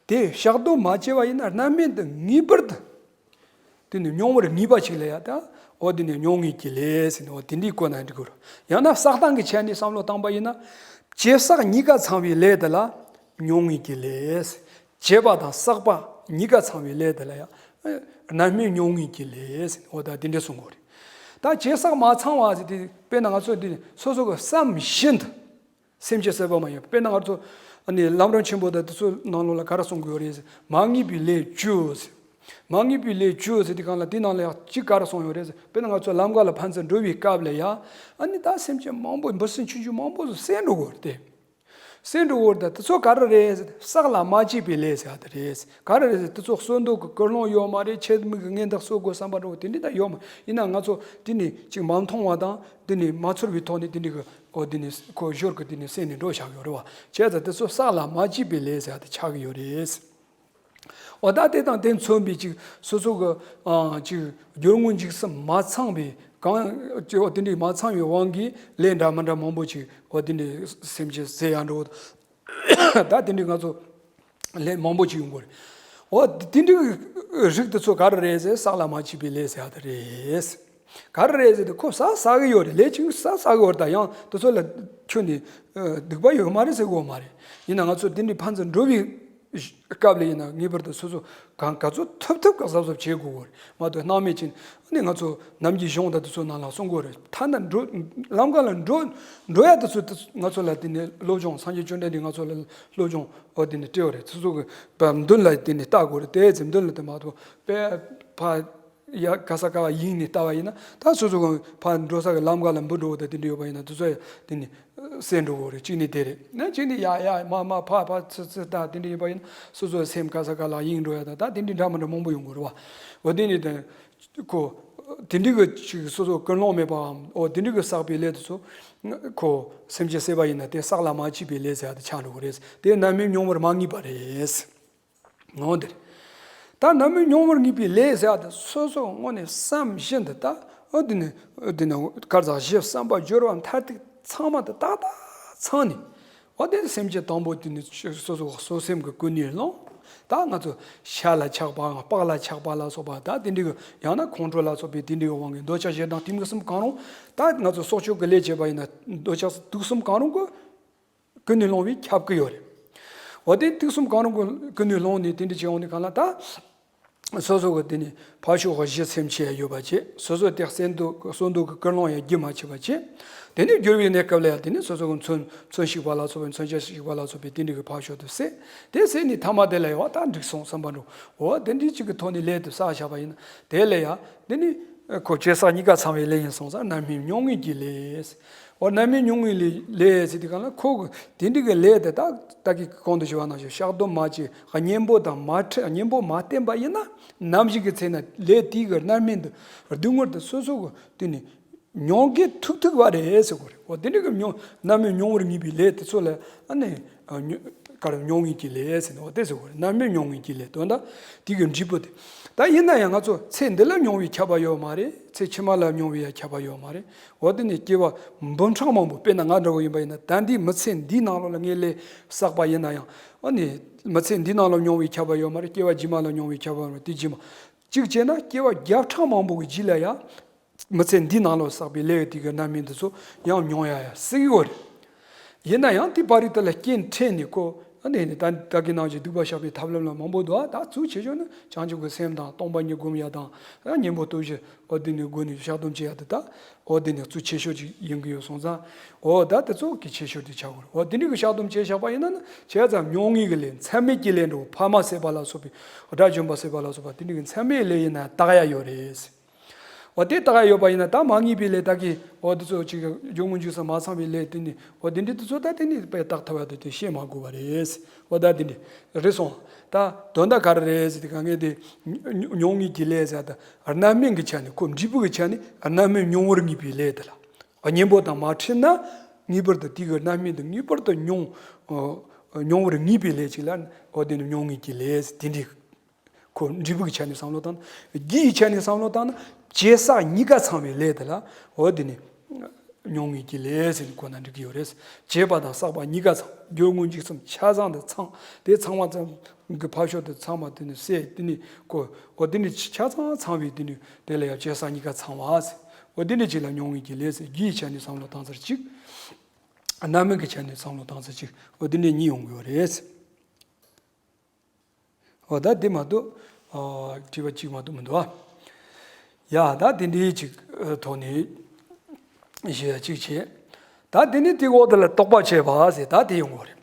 དེ་བཤགས་སྡོམ་མ་བྱས་པ་ཡིན་ན། རྣམ་སྨིན་དེ་ངེས་པར་དུ་དེ་ནི་མྱོང་བར་ངེས་པ་ཞིག་ལ་ཡ། ད་འོ་དེ་ནི་ཉོན་མོངས་ཀྱི་ལས་ཟེར་ནས་འོ་དེ་འདྲའི་སྐོར་ན་འགྲིག་གི་རེད། ཡང་ན་བསགས་སྟངས་ཀྱི་ཆ་ནས་བསམ་བློ་བཏང་པ་ཡིན་ན། བྱས་བསགས་གཉིས་ཀ་ཚང་བའི་ལས་དེ་ལ་ཉོན་མོངས་ཀྱི་ལས། བྱས་པ་དང་བསགས་པ་གཉིས་ཀ་ཚང་བའི་ལས་དེ་ལ་ཡང་རྣམ་སྨིན་ཉོན་མོངས་ཀྱི་ལས་ཟེར་ནས་འོ་ད་དེ་འདྲ་གསུང་གི་རེད། ད་བྱས་བསགས་མ་ཚང་བ་ཟེར་དུས། དཔེར་ན་ང་ཚོ་འདི་སོ་སོ་གི་བསམ་བཞིན་དུ་སེམས་ཅན་གསོད་པ་མ་ཡིན། དཔེར་ན་ང་ཚོ་ཨ་ནི་ལམ་རིམ་ཆེན་པོ་དང་དེ་ཚོའི་ནང་ལོགས་ལ་ག་རེ་གསུང་གི་ཡོད་རེད་ཟེར། མ་ངེས་པའི་ལས་བཅུ་ཟེར། མ་ངེས་པའི་ལས་བཅུ་ཟེར་དུས་གང་ལ་དེའི་ནང་ལ་ཡང་གཅིག་ག་རེ་གསུངས་ཡོད་རེད་ཟེར། དཔེར་ན་ང་ཚོ་ལམ་ཁ་ལ་ཕན་ཚུན་འགྲོ་བའི་སྐབས་ལ་ཡང་ཨ་ནི་ད་སེམས་ཅན་མང་པོ། འབུ་སྲིན་ཆུང་ཆུང་མང་པོ་ཟེར་འགྲོ་གི་ཡོད་རེད་དེ། ཟེར་འགྲོ་གི་ཡོད་རེད། ད་དེ་ཚོ་ག་རེ་རེད་ཟེར། བསགས་ལ་མ་དཔྱད་པའི་ལས་ཟེར་ཡ་དེ་རེད། ག་རེ་རེད་ཟེར། དེ་ཚོ་གསོད་འདོད་ཀྱི་ཀུན་སློང་ཡོད་མ་རེད། ཆེད་དམིགས་ཀྱི་ངན་དག་གསོད་དགོས་བསམ་པ་འདྲ་བོ་དེ་འདྲ་ད་ཡོད་མ། ཡིན་ན་ང་ཚོ་དེ་ནི་ཅིག་མ་མཐོང་བ་དང་། དེ་ནི་མ་ཚོར་བའི་ཐོག་ནས་དེ་འདྲ་གི་འོ་དེ་ནི་ཁོ་ཞོར་གི་དེ་ནི་སེམས་ནས་འགྲོ་བཞག་ཡོད་རེད་བ། བྱས་ཙང་དེ་ཚོ་བསགས་ལ་མ་དཔྱད་པའི་ལས་ཟེར་ཡ་དེ་ཆགས་ཀྱི་ཡོད་རེད། འོ་ད་དེ་དང་དེ་མཚོན་པའི་ཅིག་སོ་སོ་གི་ཨ་ཅིག་སྦྱོར་དངོས་འཇུག་གསུམ་མ་ཚང་བའི་གང་ཅིག་འོ་དེ་འདྲའི་མ་ཚང་བའི་དབང་གིས་ལས་འདྲ་མི་འདྲ་མང་པོ་ཅིག་འོ་དེ་འདྲའི་སེམས་ཅན་ཟེར་ཡ་འགྲོ། ད་དེ་འདྲའི་ང་ཚོ་ལས་མང་པོ་ཅིག་ཡོང་གི་རེད། འོ་དེ་འདྲའི་རིགས་དེ་ཚོ་ག་རེ་རེད་ཟེར། བསགས་ལ་མ་དཔྱད་པའི་ལས་ཟེར་ཡ་དེ་རེད། ག་རེ་རེད་ཟེར་དུས། ཁོ་བསགས་བསགས་ཀྱི་ཡོད་རེད། ལས་ཅིག་བསགས་བསགས་ཀྱི་ཡོད་རེད། ད་ཡང་དེ་ཚོ་ལ་ཁྱོན་ནས་ཨ་སྡིག་པ་ཡོད་མ་རེད་ཟེར་དགོས་མ་རེད། ཡིན་ན་ང་ཚོ་དེ་འདྲའི་ཕན་ཚུན་འགྲོ་བའི་སྐབས་ལ་ཡིན་ན་ངེས་པར་དུ་སོ་སོ་གང་ག་ཚོད་ཐུབ་ཐུབ་ག་གཟབ་གཟབ་བྱེད་དགོས་གི་རེད། མ་གཏོགས་སྣང་མེད་ཅན་ནི་ང་ཚོ་ནམ་གྱི་གཞུང་དང་དེ་ཚོ་ནང་ལ་གསུང་གི་ཡོད་རེད། ཐ་ན་འགྲོ་ལམ་ཁ་ལ་འགྲོ་འགྲོ་ཡ་དེ་ཚོ་དེ་ང་ཚོ་ལ་དེ་ནས་སློབ་སྦྱོང་། སངས་རྒྱས་བཅོམ་ལྡན་འདས་ང་ཚོ་ལ་སློབ་སྦྱོང་འོ་དེ་ནས་སྤྲད་ཡོད་རེད། སོ་སོ་གི་བ་མདུན་ལ་དེ་ནས་ལྟ་དགོས་རེད། དེ་ཚེ་མདུན་ལ་དེ་མ་གཏོགས་པས་ཕ། ཡ་ག་ས་ག་བ་དབྱིངས་ནས་ལྟ་བ་ཡིན་ན། ད་སོ་སོ་གང་ཕར་འགྲོ་ས་གི་ལམ་ཁ་ལ་འབུ་འགྲོ་བ་དང་དེ་འདྲ་ཡོད་པ་ཡིན་ན། དེ་ཚོ་ཡ་དེ་ནི་སེམས་འགྲོ་གི་རེད། གཅིག་ནི་དེ་རེད། ན་གཅིག་ནི་ཡ་ཡ་མ་མ་ཕ་ཕ་ཚི་ཚི་ད་དེ་འདྲ་ཡིན་པ་ཡིན་ན། སོ་སོའི་སེམས་ག་ས་ག་ལ་དབྱིངས་འགྲོ་ཡ་ད་ད་དེ་འདྲའི་འདྲ་མི་འདྲ་མང་པོ་ཡོང་གི་རེད་བ། འོ་དེ་ནི་དེ་ཁོ་དེ་འདྲའི་གི་ཅིག་སོ་སོ་ཀུན་སློང་མེད་པའམ། འོ་དེ་འདྲའི་གི་བསགས་པའི་ལས་དེ་ཚོ་ཁོ་སེམས་ཅན་བསད་པ་ཡིན་ན་དེ་བསགས་ལ་མ་དཔྱད་པའི་ལས་ཟེར་ཡ་དེ་ཆགས་འགྲོ་གི་རེད། དེ་རྣམ་སྨིན་མྱོང་བར་མ་ངེས་པ་རེད། འོ་དེ་རེད། ད་རྣམ་སྨིན་མྱོང་བར་ངེས་པའི་ལས་ཟེར་ཡ་དེ་སོ་སོ་དངོས་གནས་བསམ་བཞིན་དུ་ད་འོ་དེ་ནི་དེ་ནི་ག་རེ་ཟ། གཞི་བསམ་པ་སྦྱོར་བ་མཐར་ཐུག་ཚང་མ་དེ་ཏག་ཏག་ཚང་ནས། འོ་དེ་ནི་སེམས་ཅན་དང་པོ་དེ་ནི་སོ་སོ་གསོད་སེམས་ཀྱི་ཀུན་ནས་སློང་། ད་ང་ཚོ་ཤ་ལ་ཆགས་པའམ་པགས་ལ་ཆགས་པ་ལ་སོགས་པ། ད་དེ་འདྲའི་གི་ཡང་ན་ཁོང་ཁྲོ་ལ་སོགས་པའི་དེ་འདྲའི་གི་དབང་གིས་འདོད་ཆགས་ཞེ་སྡང་གཏི་མུག་གསུམ་གང་རུང་། ད་ང་ཚོ་སྲོག་གཅོད་ཀྱི་ལས་བྱས་པ་ཡིན་ན་འདོད་ཆགས་དུག་གསུམ་གང་རུང་གི་ཀུན་ནས་སློང་བས་ཁྱབ་ཀྱི་ཡོད་རེད། འོ་དེ་དུག་གསུམ་གང་རུང་གི་ཀུན་ནས་སློང་ནས་དེ་འདྲ་བྱེད་འོང་དུས་གང་ལ་ད། སོ་སོ་གི་དེ་ནི་ཕར་ཕྱོགས་གཞི་སེམས་ཅན་ཡོད་པ་བྱས། སོ་སོ་དེ་གསོན་དུ་གསོན་དུ་གི་ཀུན་སློང་ཡང་རྒྱུ་མ་བྱས་པ་བྱས། དེ་ནི་སྦྱོར་བའི་གནས་སྐབས་ལ་ཡང་དེ་ནི་སོ་སོ་གི་མཚོན་མཚོན་ཞིག་པ་ལ་སོགས་པའི་མཚོན་བྱ་ཞིག་པ་ལ་སོགས་པའི་དེ་འདྲ་གི་ཕར་ཕྱོགས་དུ་བསད། དེ་བསད་ནས་ཐ་མ་དེ་ལ་ཡང་བ་ད་འགྲིག་སོང་བསམ་པ་འགྲོ། འོ་དེ་འདྲ་ཅིག་གི་ཐོག་ནས་ལས་དེ་བསགས་བཞག་པ་ཡིན་ན། དེ་ལ་ཡང་དེ་ནི་ཁོ་བྱས་བསགས་གཉིས་ཀ་ཚང་བའི་ལས་ཡིན་སོང་ཙང་རྣམ་སྨིན་མྱོང་བའི་གི་ལས། འོ་རྣམ་སྨིན་མྱོང་བའི་ལས་ཟེར་དུས་གང་ལ་ཁོ་གི་དེ་འདྲ་གི་ལས་དེ་ད་ད་གི་གོང་དུ་ཞུ་བ་ནང་བཞིན་བཤགས་སྡོམ་མ་བྱས་གཉེན་པོ་དང་མ་འཕྲད། གཉེན་པོ་མ་བསྟེན་པ་ཡིན་ན། ནམ་ཞིག་གི་ཚེ་ན་ལས་དེའི་གི་རྣམ་སྨིན་དེ་སྡུག་བསྔལ་དེ་སོ་སོ་གི་དེ་ནི་མྱོང་གི་ཐུག་ཐུག་པ་རེད་ཟེར་གོ་རེད། འོ་དེ་འདྲ་གི་མྱོང་རྣམ་སྨིན་མྱོང་བར་ངེས་པའི་ལས་དེ་ཚོ་ལ་ཨ་ནི་ཨ་མྱོ་ག་རེ་མྱོང་བའི་གི་ལས་ཟེར་ནས། འོ་དེ་ཟེར་གོ་རེད། རྣམ་སྨིན་མྱོང་བའི་གི་ལས་དོན་དག་དེ་གི་འབྲས་བུ་དེ། ད་ཡིན་ན་ཡང་ང་ཚོ་ཚེ་འདི་ལ་མྱོང་བའི་ཁྱབ་པ་ཡོད་མ་རེད། ཚེ་ཕྱི་མ་ལ་མྱོང་བའི་ཡང་ཁྱབ་པ་ཡོད་མ་རེད། འོ་དེ་ནི་སྐྱེ་བ་འབུམ་ཕྲག་མང་པོ། དཔེར་ན་ང་འདྲ་བོ་ཡིན་པ་ཡིན་ན་ད་འདིའི་མི་ཚེ་འདིའི་ནང་ལོགས་ལ་ངས་ལས་བསགས་པ་ཡིན་ན་ཡང་། ཨ་ནི་མི་ཚེ་འདིའི་ནང་ལ་མྱོང་བའི་ཁྱབ་པ་ཡོད་མ་རེད། སྐྱེ་བ་རྗེས་མ་ལ་མྱོང་བའི་ཁྱབ་པ་ཡོད་མ་རེད། དེ་རྗེས་མ་གཅིག་བྱས་ན་སྐྱེ་བ་བརྒྱ་ཕྲག་མང་པོ་གི་རྗེས་ལ་ཡང་མི་ཚེ་འདིའི་ནང་ལ་བསགས་པའི་ལས་དེ་གི་རྣམ་སྨིན་དེ་ཚོ་ཡང་མྱོང་ཡ་ཡ་སྲིད་ཀྱི་ཡོད་རེད། ཡིན་ན་ཡང་དེ་བར་དུ་ལ་རྐྱེན་འཕྲད་ནས་ཁོ་ཨ་ནི་ད་ད་གི་ནང་བཞིན་སྡིག་པ་བཤགས་པའི་ཐབས་ལམ་ལ་མང་པོ་འདུག་ཨ། ད་གཙོ་ཆེ་ཤོས་ནི་བྱང་ཆུབ་ཀྱི་སེམས་དང་སྟོང་པ་ཉིད་སྒོམ་ཡ་དང་། ཨ་གཉེན་པོ་སྟོབས་བཞི། འོ་དེ་ནི་སྒོ་ནས་བཤགས་སྡོམ་བྱེད་ཡ་དེ་དག་འོ་དེ་ནི་གཙོ་ཆེ་ཤོས་ཅིག་ཡིན་གྱི་ཡོད་སོང་ཙང་། འོ་ད་དེ་ཚོ་གི་ཆེ་ཤོས་དེ་ཆགས་དགོས་རེད། འོ་དེ་འདྲ་གི་བཤགས་སྡོམ་བྱས་བཞག་པ་ཡིན་ན་ནི་བྱས་ཙང་མྱོང་ངེས་ཀྱི་ལས། མཚམས་མེད་ཀྱི་ལས་འགྲོ། ཕ་མ་བསད་པ་ལ་སོགས་པའི། དགྲ་བཅོམ་པ་བསད་པ་ལ་སོགས་པ་དེ་འདྲ་གི་མཚམས་མེད་ལས་ཡིན་ན་དག་ཡ་ཡོད་རེད། འོ་དེ་དག་ཡ་ཡོད་པ་ཡིན་ན་ད་མ་ངེས་པའི་ལས་ད་གི་འོ་དེ་ཚོ་ཅིག་སྦྱོར་དངོས་རྒྱུ་སོགས་མ་ཚང་བའི་ལས་དེ་ནི་འོ་དེ་འདྲ་དེ་ཚོ་ད་དེ་ནི་དཔེ་དག་ཐུབ་ཡ་དེ་དེ་བཤད་མ་དགོས་པ་རེད། འོ་ད་དེ་འདྲ་རེད་སོང་། ད་དོན་དག་ག་རེ་རེད་ཟེར་དུས་གང་ག་དེ་མྱོང་ངེས་ཀྱི་ལས་ཟེར། ད་རྣམ་སྨིན་གྱི་ཆ་ནས་ཁོ་འབྲས་བུ་གི་ཆ་ནས་རྣམ་སྨིན་མྱོང་བར་ངེས་པའི་ལས་དེ་ལ་གཉེན་པོ་དང་མ་འཕྲད་ན་ངེས་པར་དུ་དེ་གི་རྣམ་སྨིན་དེ་ངེས་པར་དུ་མྱོང་། མྱོང་བར་ངེས་པའི་ལས་ཅིག་ལ་འོ་དེ་ནི་མྱོང་ངེས་ཀྱི་ལས་དེ་འདྲའི་ཁོ་འབྲས་བུ་གི་ཆ་ནས་བསམ་བློ་བཏང་ན། རྒྱུ་ཡི་ཆ་ནས་བསམ་བློ་བཏང་ན་བྱས་བསགས་གཉིས་ཀ་ཚང་བའི་ལས་དེ་ལ་འོ་དེ་ནི་མྱོང་ངེས་ཀྱི་ལས་ཟེར་ནས་གོ་ན་འགྲིག་གི་ཡོད་རེད། བྱས་པ་དང་བསགས་པ་གཉིས་ཀ་ཚང་། སྦྱོར་དངོས་རྒྱུ་གསུམ་ཆ་ཚང་དུ་ཚང་། དེ་ཚང་བ་ཙམ་གྱི་ཕར་ཕྱོགས་དེ་ཚང་མ་དེ་ནི་བསད། དེ་ནི་ཁོ་འོ་དེ་ནི་ཆ་ཚང་ཚང་བའི་དེ་ནི་དེ་ལ་ཡང་བྱས་བསགས་གཉིས་ཀ་ཚང་བ་ཟེར། འོ་དེ་ནི་ཅིག་ལ་མྱོང་ངེས་ཀྱི་ལས་ཟེར། རྒྱུ་ཡི་ཆ་ནས་བསམ་བློ་བཏང་ཚར་གཅིག་རྣམ་སྨིན་གྱི་ཆ་ནས་བསམ་བློ་བཏང་ཚར་གཅིག་འོ་དེ་འདྲ་གཉིས་ཡོང་གི་ཡོད་རེད། འོ་ད་དེ་མ་གཏོགས་ཨ་དྲི་བ་གཅིག་མ་གཏོགས་མི་འདུག་ཨ། ཡ་ད་དེ་འདྲའི་གཅིག་ཨ་ཐོག་ནས་ཞུ་ཡ་གཅིག་བྱས། ད་དེ་ནས་དེའི་འོག་དེ་ལ་དོགས་པ་བྱས་པ་ཟེར་ད་དེ་ཡོང་གི་ཡོད་རེད།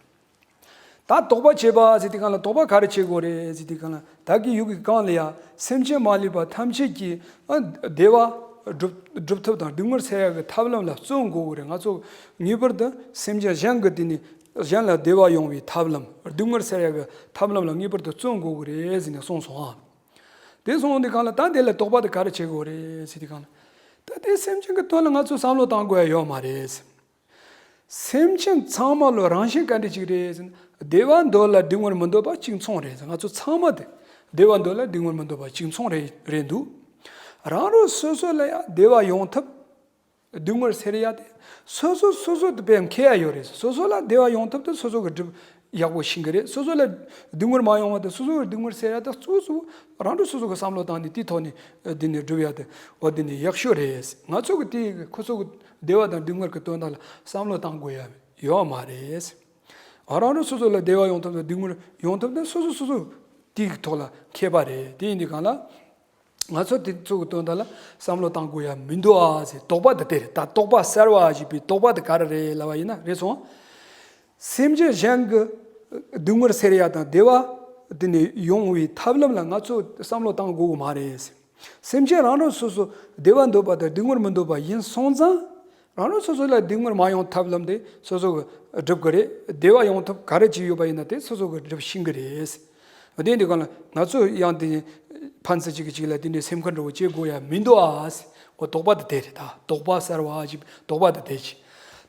ད་དོགས་པ་བྱས་པ་ཟེར་དུས་གང་ལ་དོགས་པ་ག་རེ་བྱེད་དགོས་རེད་ཟེར་དུས་གང་ལ། ད་གི་ཡུལ་གྱི་གང་ལ་ཡང་སེམས་ཅན་མ་ལུས་པ་ཐམས་ཅད་ཀྱི་ཨ་བདེ་བ་སྒྲུབ་སྒྲུབ་ཐབས་དང་སྡུག་བསྔལ་སེལ་ཡག་གི་ཐབས་ལམ་ལ་བརྩོན་དགོས་ཀྱི་རེད། ང་ཚོ་ངེས་པར་དུ་སེམས་ཅན་གཞན་གྱི་དེ་ནི་གཞན་ལ་བདེ་བ་ཡོང་བའི་ཐབས་ལམ། སྡུག་བསྔལ་སེལ་ཡག་གི་ཐབས་ལམ་ལ་ངེས་པར་དུ་བརྩོན་དགོས་ཀྱི་རེད་ཟེར་ནས་གསུངས་སོང་ཨ། དེ་སོང་དུས་གང་ལ་ད་དེ་ལ་དོགས་པ་དེ་ག་རེ་བྱེད་དགོས་རེད་ཟེར་དུས་གང་ལ། ད་དེ་སེམས་ཅན་གྱི་དོན་ལ་ང་ཚོ་བསམ་བློ་བཏང་དགོས་ཡ་ཡོད་མ་རེད། སེམས་ཅན་ཚང་མ་ལོ་རང་བཞིན་ག་འདྲ་ཅིག་རེད་ཟེར་ན། བདེ་བ་འདོད་ལ་སྡུག་བསྔལ་མི་འདོད་པ་གཅིག་མཚུངས་རེད་ཟེར། ང་ཚོ་ཚང་མ་དེ་བདེ་བ་འདོད་ལ་སྡུག་བསྔལ་མི་འདོད་པ་གཅིག་མཚུངས་རེད་རེད་འདུག་རང་རང་སོ་སོ་ལ་ཡང་བདེ་བ་ཡོང་ཐབས་སྡུག་བསྔལ་སེལ་ཡ་དེ་སོ་སོ་སོ་སོ་དེ་དཔེ་མཁས་ཡ་ཡོད་རེད། སོ་སོ་ལ་བདེ་བ་ཡོང་ཐབས་དེ་སོ་སོ་གི་སྒྲུབ་ཡག་པོ་ཤེས་ཀྱི་རེད། སོ་སོ་ལ་སྡུག་བསྔལ་མ་ཡོང་བ་དེ་སོ་སོ་གི་སྡུག་བསྔལ་སེལ་ཡ་དེ་གཙོ་བོ་རང་རང་སོ་སོ་གི་བསམ་བློ་བཏང་ནས་དེའི་ཐོག་ནས་འདི་ནས་སྒྲུབ་ཡ་དེ་འོ་འདི་ནས་ཡག་ཤོས་རེད། ང་ཚོ་གི་དེ་ཁོ་ཚོ་གི་བདེ་བ་དང་སྡུག་བསྔལ་གྱི་དོན་དག་ལ་བསམ་བློ་བཏང་དགོས་ཡ་ཡོད་མ་རེད། ཨ་རང་རང་སོ་སོ་ལ་བདེ་བ་ཡོང་ཐབས་དང་སྡུག་བསྔལ་ཡོང་ཐབས་དེ་སོ་སོ་སོ་སོ་དེའི་ཐོག་ལ་མཁས་པ་རེད། དེ་ཡིན་དུས་གང་ལ་ང་ཚོ་དེ་ཚོ་གི་དོན་དག་ལ་བསམ་བློ་བཏང་དགོས་ཡ་མི་འདུག་ཨ་ཟེར། དོགས་པ་དེ་དེ་རེད། ད་དོགས་པ་སེལ་བ་ཞེས་པའི་དོགས་པ་དེ་ག་རེ་རེད་ལབ་པ་ཡིན་ན་རེད་སོང་། སེམས་ཅན་གཞན་གྱི་སྡུག་བསྔལ་སེལ་ཡ་དང་བདེ་བ་དེ་ནས་ཡོང་བའི་ཐབས་ལམ་ལ་ང་ཚོ་བསམ་བློ་བཏང་དགོས་ཀྱི་མ་རེད། སེམས་ཅན་རང་རང་སོ་སོ་བདེ་བ་འདོད་པ་དང་སྡུག་བསྔལ་མི་འདོད་པ་ཡིན་སོང་ཙང་། རང་རང་སོ་སོ་ལ་སྡུག་བསྔལ་མ་ཡོང་ཐབས་ལམ་དེ་སོ་སོ་གི་སྒྲུབ་ཀྱི་རེད། བདེ་བ་ཡོང་ཐབས་ག་རེ་ཅིག་ཡོད་པ་ཡིན་ན་དེ་སོ་སོ་གི་སྒྲུབ་ཤེས་ཀྱི་རེད། དེ་འདི་གང་ལ་ང་ཚོ་ཡང་དེ་ཕན་ཚུན་གཅིག་གིས་གཅིག་ལ་དེ་འདྲའི་སེམས་ཁུར་འདྲ་བོ་བྱེད་དགོས་ཡ་མི་འདུག་ཨ། འོ་དོགས་པ་དེ་དེ་རེད། ད་དོགས་པ་སེལ་བ་ཞེས་དོགས་པ་དེ་དེ་ཅི།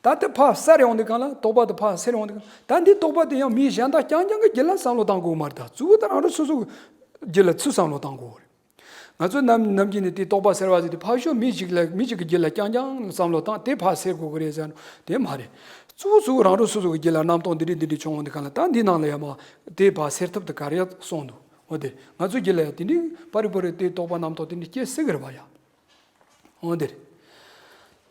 ད་དེ་ཕར་སེལ་ཡོང་དུས་གང་ལ་དོགས་པ་དེ་ཕར་སེལ་ཡོང་དུས་གང་ད་འདི་དོགས་པ་དེ་ཡང་མི་གཞན་དག་རྐྱང་རྐྱང་གི་རྒྱུད་ལ་བསམ་བློ་བཏང་དགོས་མ་རེད། ད་གཙོ་བོ་དེ་རང་རང་སོ་སོ་གི་རྒྱུད་ལ་ཚུར་བསམ་བློ་བཏང་དགོས་རེད། ང་ཚོ་ནམ་ནམ་རྒྱུན་ནས་དེ་དོགས་པ་སེལ་བ་ཟེར་དུས་ཕར་ཕྱོགས་མི་ཞིག་ལ་མི་ཞིག་གི་རྒྱུད་ལ་རྐྱང་རྐྱང་བསམ་བློ་བཏང་དེ་ཕར་སེལ་དགོས་ཀྱི་རེད་ཟེར་ན་དེ་མ་རེད། གཙོ་བོ་གཙོ་བོ་རང་རང་སོ་སོ་གི་རྒྱུད་ལ་རྣམ་རྟོག་འདི་འདྲ་འདི་འདྲ་བྱུང་འོང་དུས་གང་ལ་ད་འདི་ནང་ལ་ཡང་མ་དེ་ཕར་སེལ་ཐབས་དེ་ག་རེ་ཡང་གསུངས་འདུག་འོ་དེ་ང་ཚོ་རྒྱུད་ལ་ཡང་དེ་འདྲའི་པ་རི་པ་རི་དེ་དོགས་པ་རྣམ་རྟོག་དེ་འདྲ་སྐྱེ་སྲིད་ཀྱི་རེད་པ་ཡ། འོ་དེ་རེད།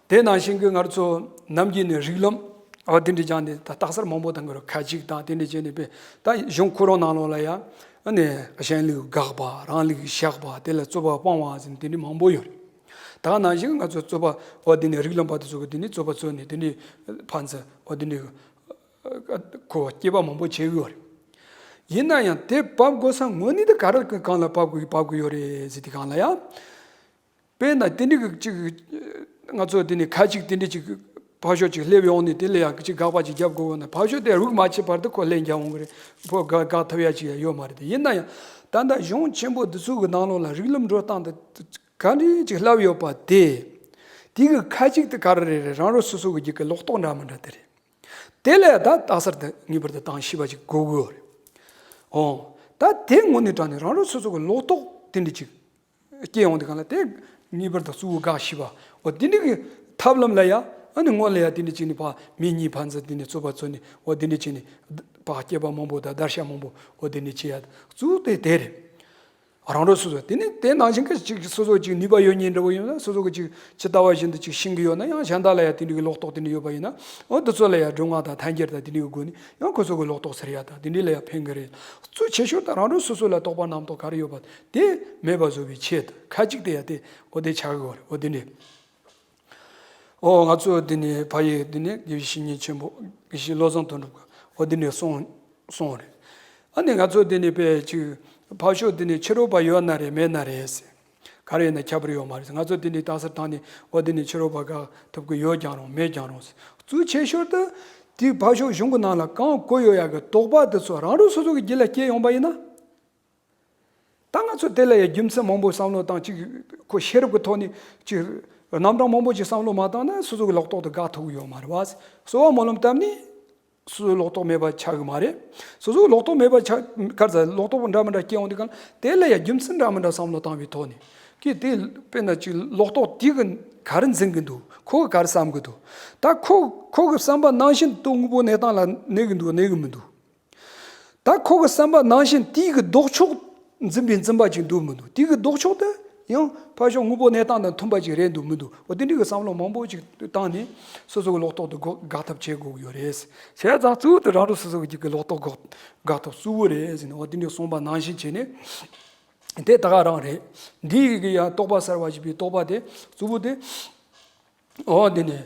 དེ་ནང་བཞིན་གྱི་ང་ཚོ་ནམ་རྒྱུན་ནས་རིགས་ལམ་ འོ་དེ་འདྲ་སྦྱངས་ནས་ད་རྟགས་གསལ་མང་པོ་དང་གི་རོ་ཁ་ཅིག་དང་དེ་འདྲ་བྱས་ནས་པས་ད་གཞུང་ཁོ་རང་ནང་ལོགས་ལ་ཡང་ཨ་ནི་གཞན་ལུགས་དགག་པ། རང་ལུགས་བཞག་པ། དེ་ལ་རྩོད་པ་སྤང་བ་ཟེར་ནས་དེ་འདྲ་མང་པོ་ཡོད་རེད། ད་ནང་བཞིན་ང་ཚོ་རྩོད་པ་འོ་དེ་ནས་རིགས་ལམ་པ་དེ་ཚོ་གི་དེ་ནས་རྩོད་པ་རྩོད་ནས་དེ་འདྲ་ཕན་ཚུན་འོ་དེ་འདྲ་ཁོ་སྐྱེས་པ་མང་པོ་བྱེད་ཀྱི་ཡོད་རེད། ཡིན་ན་ཡང་དེ་བབ་དགོས་ས་དངོས་གནས་དེ་ག་རེ་གི་སྒང་ལ་བབ་དགོས་བབ་དགོས་ཡོད་རེད་ཟེར་དེ་སྒང་ལ་ཡང་། དཔེར་ན་དེ་འདྲ་གི་ཅིག་ང་ཚོ་དེ་ནས་ཁ་ཅིག་དེ་འདྲ་ཅིག་ཕར་ཕྱོགས་ཅིག་སླེབས་ཡོང་ནས་དེ་ལ་ཡང་ཅིག་དགག་པ་ཅིག་རྒྱབ་དགོས་ན་ཕར་ཕྱོགས་དེ་རུག་མ་བྱེད་བར་དུ་ཁོ་ལན་རྒྱག་འོང་གི་རེད། ཕོ་དགག་དགག་ཐུབ་ཡ་ཅིག་ཡང་ཡོད་མ་རེད་དེ། ཡིན་ན་ཡང་ད་ལྟ་གཞུང་ཆེན་པོ་འདི་ཚོ་གི་ནང་ལོགས་ལ་རིགས་ལམ་འགྲོ་སྟངས་དེ་ག་འདྲ་ཅིག་ལྷབ་ཡོད་པ་དེ། དེ་གི་ཁ་ཅིག་དེ་ག་རེ་རེད་རེད། རང་རང་སོ་སོ་གི་རྒྱུད་ཀྱི་ལོག་རྟོག་འདྲ་མི་འདྲ་དེ་རེད། དེ་ལས་ད་རྟགས་གསལ་དེ་ངེས་པར་དུ་དང་ཤེས་པ་ཅིག་དགོས་ཀྱི་ཡོད་རེད། འོ། ད་དེ་དངོས་གནས་དྲང་གནས་རང་རང་སོ་སོ་གི་ལོག་རྟོག་དེ་འདྲ་ཅིག་སྐྱེ་ཡོང་དུས་སྒང་ལ་དེ་ངེས་པར་དུ་གཙོ་བོ་དགག་ཤེས་པ། འོ་དེ་འདྲ་གི་ཐབས་ལམ་ལ་ཡ་ཨ་ནི་སྔོན་ལ་ཡ་དེ་འདྲ་ཅིག་ནི་ཕ་མི་གཉིས་ཕན་ཚུན་དེ་ནས་རྩོད་པ་རྩོད་ནས་འོ་དེ་འདྲ་ཅིག་ནི་ཕ་སྐྱེས་པ་མང་པོ་དང་བརྡར་ཤ་མང་པོ་འོ་དེ་འདྲ་བྱེད་ཡ་གཙོ་བོ་དེ་དེ་རེད། རང་རང་སོ་སོ་དེ་ནི་དེ་ནང་བཞིན་གྱི་ཅིག་སོ་སོ་ཅིག་ནུས་པ་ཡོད་མཁན་འདྲ་བོ་ཡིན་ན་སོ་སོ་གི་ཅིག་ཇི་ལྟ་བ་བཞིན་དུ་ཅིག་ཤེས་ཀྱི་ཡོད་ན་ཡང་གཞན་དག་ལ་ཡང་དེ་འདྲ་གི་ལོག་རྟོག་དེ་འདྲ་ཡོད་པ་ཡིན་ན་འོ་འདི་ཚོ་ལ་ཡང་སྒྲོ་སྔགས་དང་ཐལ་འགྱུར་དང་དེ་འདྲ་གི་སྒོ་ནས་ཡང་ཁོ་ཚོ་གི་ལོག་རྟོག་སེལ་ཡ་དང་དེ་འདྲ་ལ་ཡང་ཕན་གི་རེད། གཙོ་ཆེ་ཤོས་དང་རང་རང་སོ་སོ་ལ་རྟོག་པ་རྣམ་རྟོག་ག་རེ་ཡོད་པ་དེ་མེད་པ་བཟོ་བའི་ཆེད་དུ་ཁ་ཅིག་དེ་ཡང་དེ་འོ་དེ་ཆགས་གི་རེད། འོ་དེ་འདྲ། ཨོ་ང་ཚོ་འདི་ནས་ཕ་ཡི་འདི་ནས་དགེ་བའི་བཤེས་གཉེན་ཆེན་པོ་དགེ་བཤེས་བློ་བཟང་དོན་གྲུབ་ཀྱིས་ཨོ་འདི་ནས་གསུངས་གསུངས་རེད། ཨ་ནི་ང་ཚོ་འདི་ནས་དཔེ་ཅིག་ཕར་ཕྱོགས་འདི་ནས་ཕྱི་རོལ་པ་ཡོད་ན་རེད་མེད་ན་རེད་ཟེར། ག་རེ་ཡིན་ན་ཁྱད་པར་ཡོད་མ་རེད། ང་ཚོ་འདི་ནས་རྟགས་གསལ་བཏང་ནས་ཨོ་འདི་ནས་ཕྱི་རོལ་པ་དགག་ཐུབ་ཀྱི་ཡོད་ཀྱང་རུང་མེད་ཀྱང་རུང་ཟེར། གཙོ་ཆེ་ཤོས་དེ་དེའི་ཕར་ཕྱོགས་གཞུང་གི་ནང་ལ་གང་བཀོད་ཡོད་ཡག་གི་དོགས་པ་དེ་ཚོ་རང་རང་སོ་སོ་གི་རྒྱུད་ལ་སྐྱེས་ཡོང་པ་ཡིན་ན། ད་ང་ཚོ་དེ་ལ་ཡང་རྒྱུ་མཚན་མང་པོ་བསམ་བློ་བཏང་ཅིག་ཁོ་ཤེས་རབ་ཀྱི་ཐོག་ནས་ཅིག་རྣམ་གྲངས་མང་པོ་ཅིག་བསམ་བློ་མ་བཏང་ན་སོ་སོ་གི་ལོག་རྟོག་དེ་དགག་ཐུབ་ཀྱི་ཡོད་མ་རེད་བ། གསོལ་བ་སྨོན་ལམ་བཏབ་ནས་སོ་སོའི་ལོག་རྟོག་མེད་པ་ཆགས་ཀྱི་མ་རེད། སོ་སོའི་ལོག་རྟོག་མེད་པ་ཆགས་ག་རེ་ཟེར་ལོག་རྟོག་འདྲ་མི་འདྲ་སྐྱེ་ཡོང་དུས་གང་དེ་ལ་ཡང་རྒྱུ་མཚན་འདྲ་མི་འདྲ་བསམ་བློ་བཏང་བའི་ཐོག་ནས་ཀྱི་དེ་དཔེར་ན་ཅིག་ལོག་རྟོག་དེ་གི་ག་རེ་འཛིན་གྱི་འདུག་ཁོ་གི་ག་རེ་བསམ་གྱི་འདུག་ད་ཁོ་ཁོ་གི་བསམ་པ་ནང་བཞིན་དུ་དངོས་པོ་གནས་སྟངས་ལ་གནས་ཀྱི་འདུག་གནས་ཀྱི་མི་འདུག་ད་ཁོ་གི་བསམ་པ་ནང་བཞིན་དེའི་གི་ལྡོག་ཕྱོགས་འཛིན་པའི་འཛིན་པ་ཅིག་འདུག་མི་འདུག་དེའི་གི་ལྡོག་ཕྱོགས་དེ་ཡང་ཕར་ཕྱོགས་དངོས་པོ་གནས་སྟངས་དང་མཐུན་པ་ཅིག་རེད་འདུག་མི་འདུག་འོ་དེ་འདྲའི་གི་བསམ་བློ་མང་པོ་ཅིག་བཏང་ནས་སོ་སོ་གི་ལོག་རྟོག་དེ་དགག་ཐབས་བྱེད་དགོས་ཀྱི་ཡོད་རེད། བྱས་ཙང་གཙོ་བོ་དེ་རང་རང་སོ་སོ་གི་གི་ལོག་རྟོག་དགག་དགག་ཐབས་གཙོ་བོ་རེད་ཟེར་ནས་འོ་དེ་འདྲའི་གསུངས་པ་ནང་བཞིན་བྱས་ནས་དེ་ད་ག་རང་རེད། འདི་ཡི་གི་ཡང་རྟོག་པ་གསར་བ་ཞེས་པའི་རྟོག་པ་དེ་གཙོ་བོ་དེ། འོ་འདི་ནི་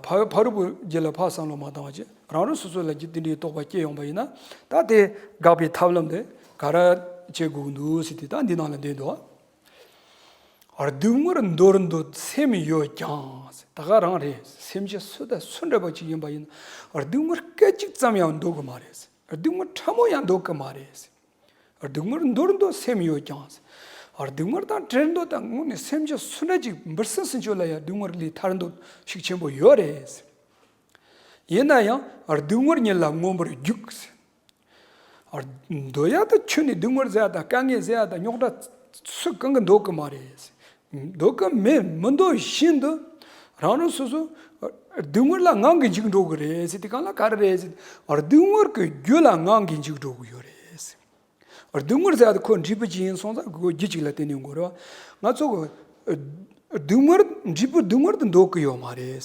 ཕ་ཕ་རོལ་པོའི་རྒྱུད་ལ་ཕར་བསམ་བློ་མ་བཏང་བ་བྱས་རང་རང་སོ་སོ་ལ་རྒྱུད་འདི་འདྲའི་རྟོག་པ་སྐྱེ་ཡོང་པ་ཡིན་ན་ད་དེ་དགག་པའི་ཐབས་ལམ་དེ་ག་རེ་བྱེད་དགོས་འདུག་ཟེར་དེ་ད་འདི་ནང་ལ་འདི་འདུག་སྡུག་བསྔལ་འདོར་འདོད་སེམས་ཡོད་ཀྱང་ཟེར་ད་ག་རང་རེད། སེམས་ཅན་སུ་དང་སུ་འདྲ་པོ་ཅིག་ཡིན་པ་ཡིན་ན་སྡུག་བསྔལ་སྐད་ཅིག་ཙམ་ཡང་འདོད་གི་མ་རེད། སྡུག་བསྔལ་ཕྲ་མོ་ཡང་འདོད་གི་མ་རེད། སྡུག་བསྔལ་འདོར་འདོད་སེམས་ཡོད་ཀྱང་། སྡུག་བསྔལ་དང་བྲལ་འདོད་དང་དངོས་ནས་སེམས་ཅན་སུ་འདྲ་ཅིག་འབུ་སྲིན་སུ་ཅིག་ལ་ཡང་སྡུག་བསྔལ་ལས་ཐར་འདོད་ཤུགས་ཆེན་པོ་ཡོད་རེད། ཡིན་ན་ཡང་སྡུག་བསྔལ་ཉིད་ལ་མངོན་པར་རྒྱུག་འདོད་ཡག་དང་ཁྱོན་ནས་སྡུག་བསྔལ་ཟེར་ཡག་དང་དཀའ་ངལ་ཟེར་ཡག་དང་རྙོག་དྲ་སུ་གང་གི་འདོད་གི་མ་རེད། འདོད་གི་མེད། མི་འདོད་བཞིན་དུ་རང་རང་སོ་སོ་སྡུག་བསྔལ་ལ་ངང་གིས་འཇུག་འགྲོ་གི་རེད་ཟེར་དེ་གང་ལ་ག་རེ་རེད་ཟེར་སྡུག་བསྔལ་གྱི་རྒྱུ་ལ་ངང་གིས་འཇུག་འགྲོ་གི་ཡོད་རེད། སྡུག་བསྔལ་ཟེར་ཡག་དེ་ཁོ་འབྲས་བུ་ཅིག་ཡིན་སོང་ཙང་ཁོ་རྒྱུ་ཅིག་ལ་བརྟེན་ནས་ཡོང་གི་རེད་བ། ང་ཚོ་གི་སྡུག་བསྔལ་འབྲས་བུ་སྡུག་བསྔལ་དེ་འདོད་གི་ཡོད་མ་རེད།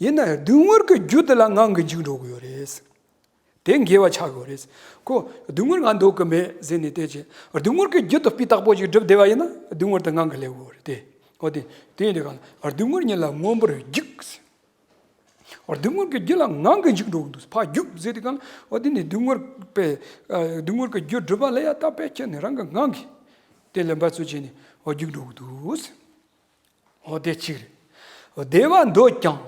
ཡིན་ན་ཡང་སྡུག་བསྔལ་གྱི་རྒྱུ་དེ་ལ་ངང་གིས་འཇུག་འགྲོ་གི་ཡོད་རེད། དེ་འགལ་བ་ཆགས་དགོས་རེད། ཁོ་སྡུག་བསྔལ་ང་འདོད་ཀྱི་མེད་ཟེར་ནས་བལྟས་ཅིང་སྡུག་བསྔལ་གྱི་རྒྱུ་དེ་སྤུས་དག་པོ་ཞིག་བསྒྲུབས་བསྡད་པ་ཡིན་ན་སྡུག་བསྔལ་དེ་ངང་གིས་སླེབས་དགོས་རེད་དེ། འོ་དེ་དེ་ཡིན་དུས་གང་ལ་སྡུག་བསྔལ་ཉིད་ལ་མངོན་པར་རྒྱུག་ཟེར། སྡུག་བསྔལ་གྱི་རྒྱུ་ལ་ངང་གིས་འཇུག་འགྲོ་གི་འདུག་ཕར་རྒྱུག་ཟེར་དུས་གང་ལ་འོ་དེ་ནི་སྡུག་བསྔལ་པས་སྡུག་བསྔལ་གྱི་རྒྱུ་སྒྲུབ་པ་ལ་ཡ་ད་དཔེ་ཁྱེར་ནས་རང་གི་ངང་གིས་དེ་ལ་འབད་རྩོལ་བྱས་ནས་འོ་རྒྱུག་འགྲོ་གི་འདུག་འོ་དེ་གཅིག་རེད། བདེ་བ་འདོད་ཀྱང་།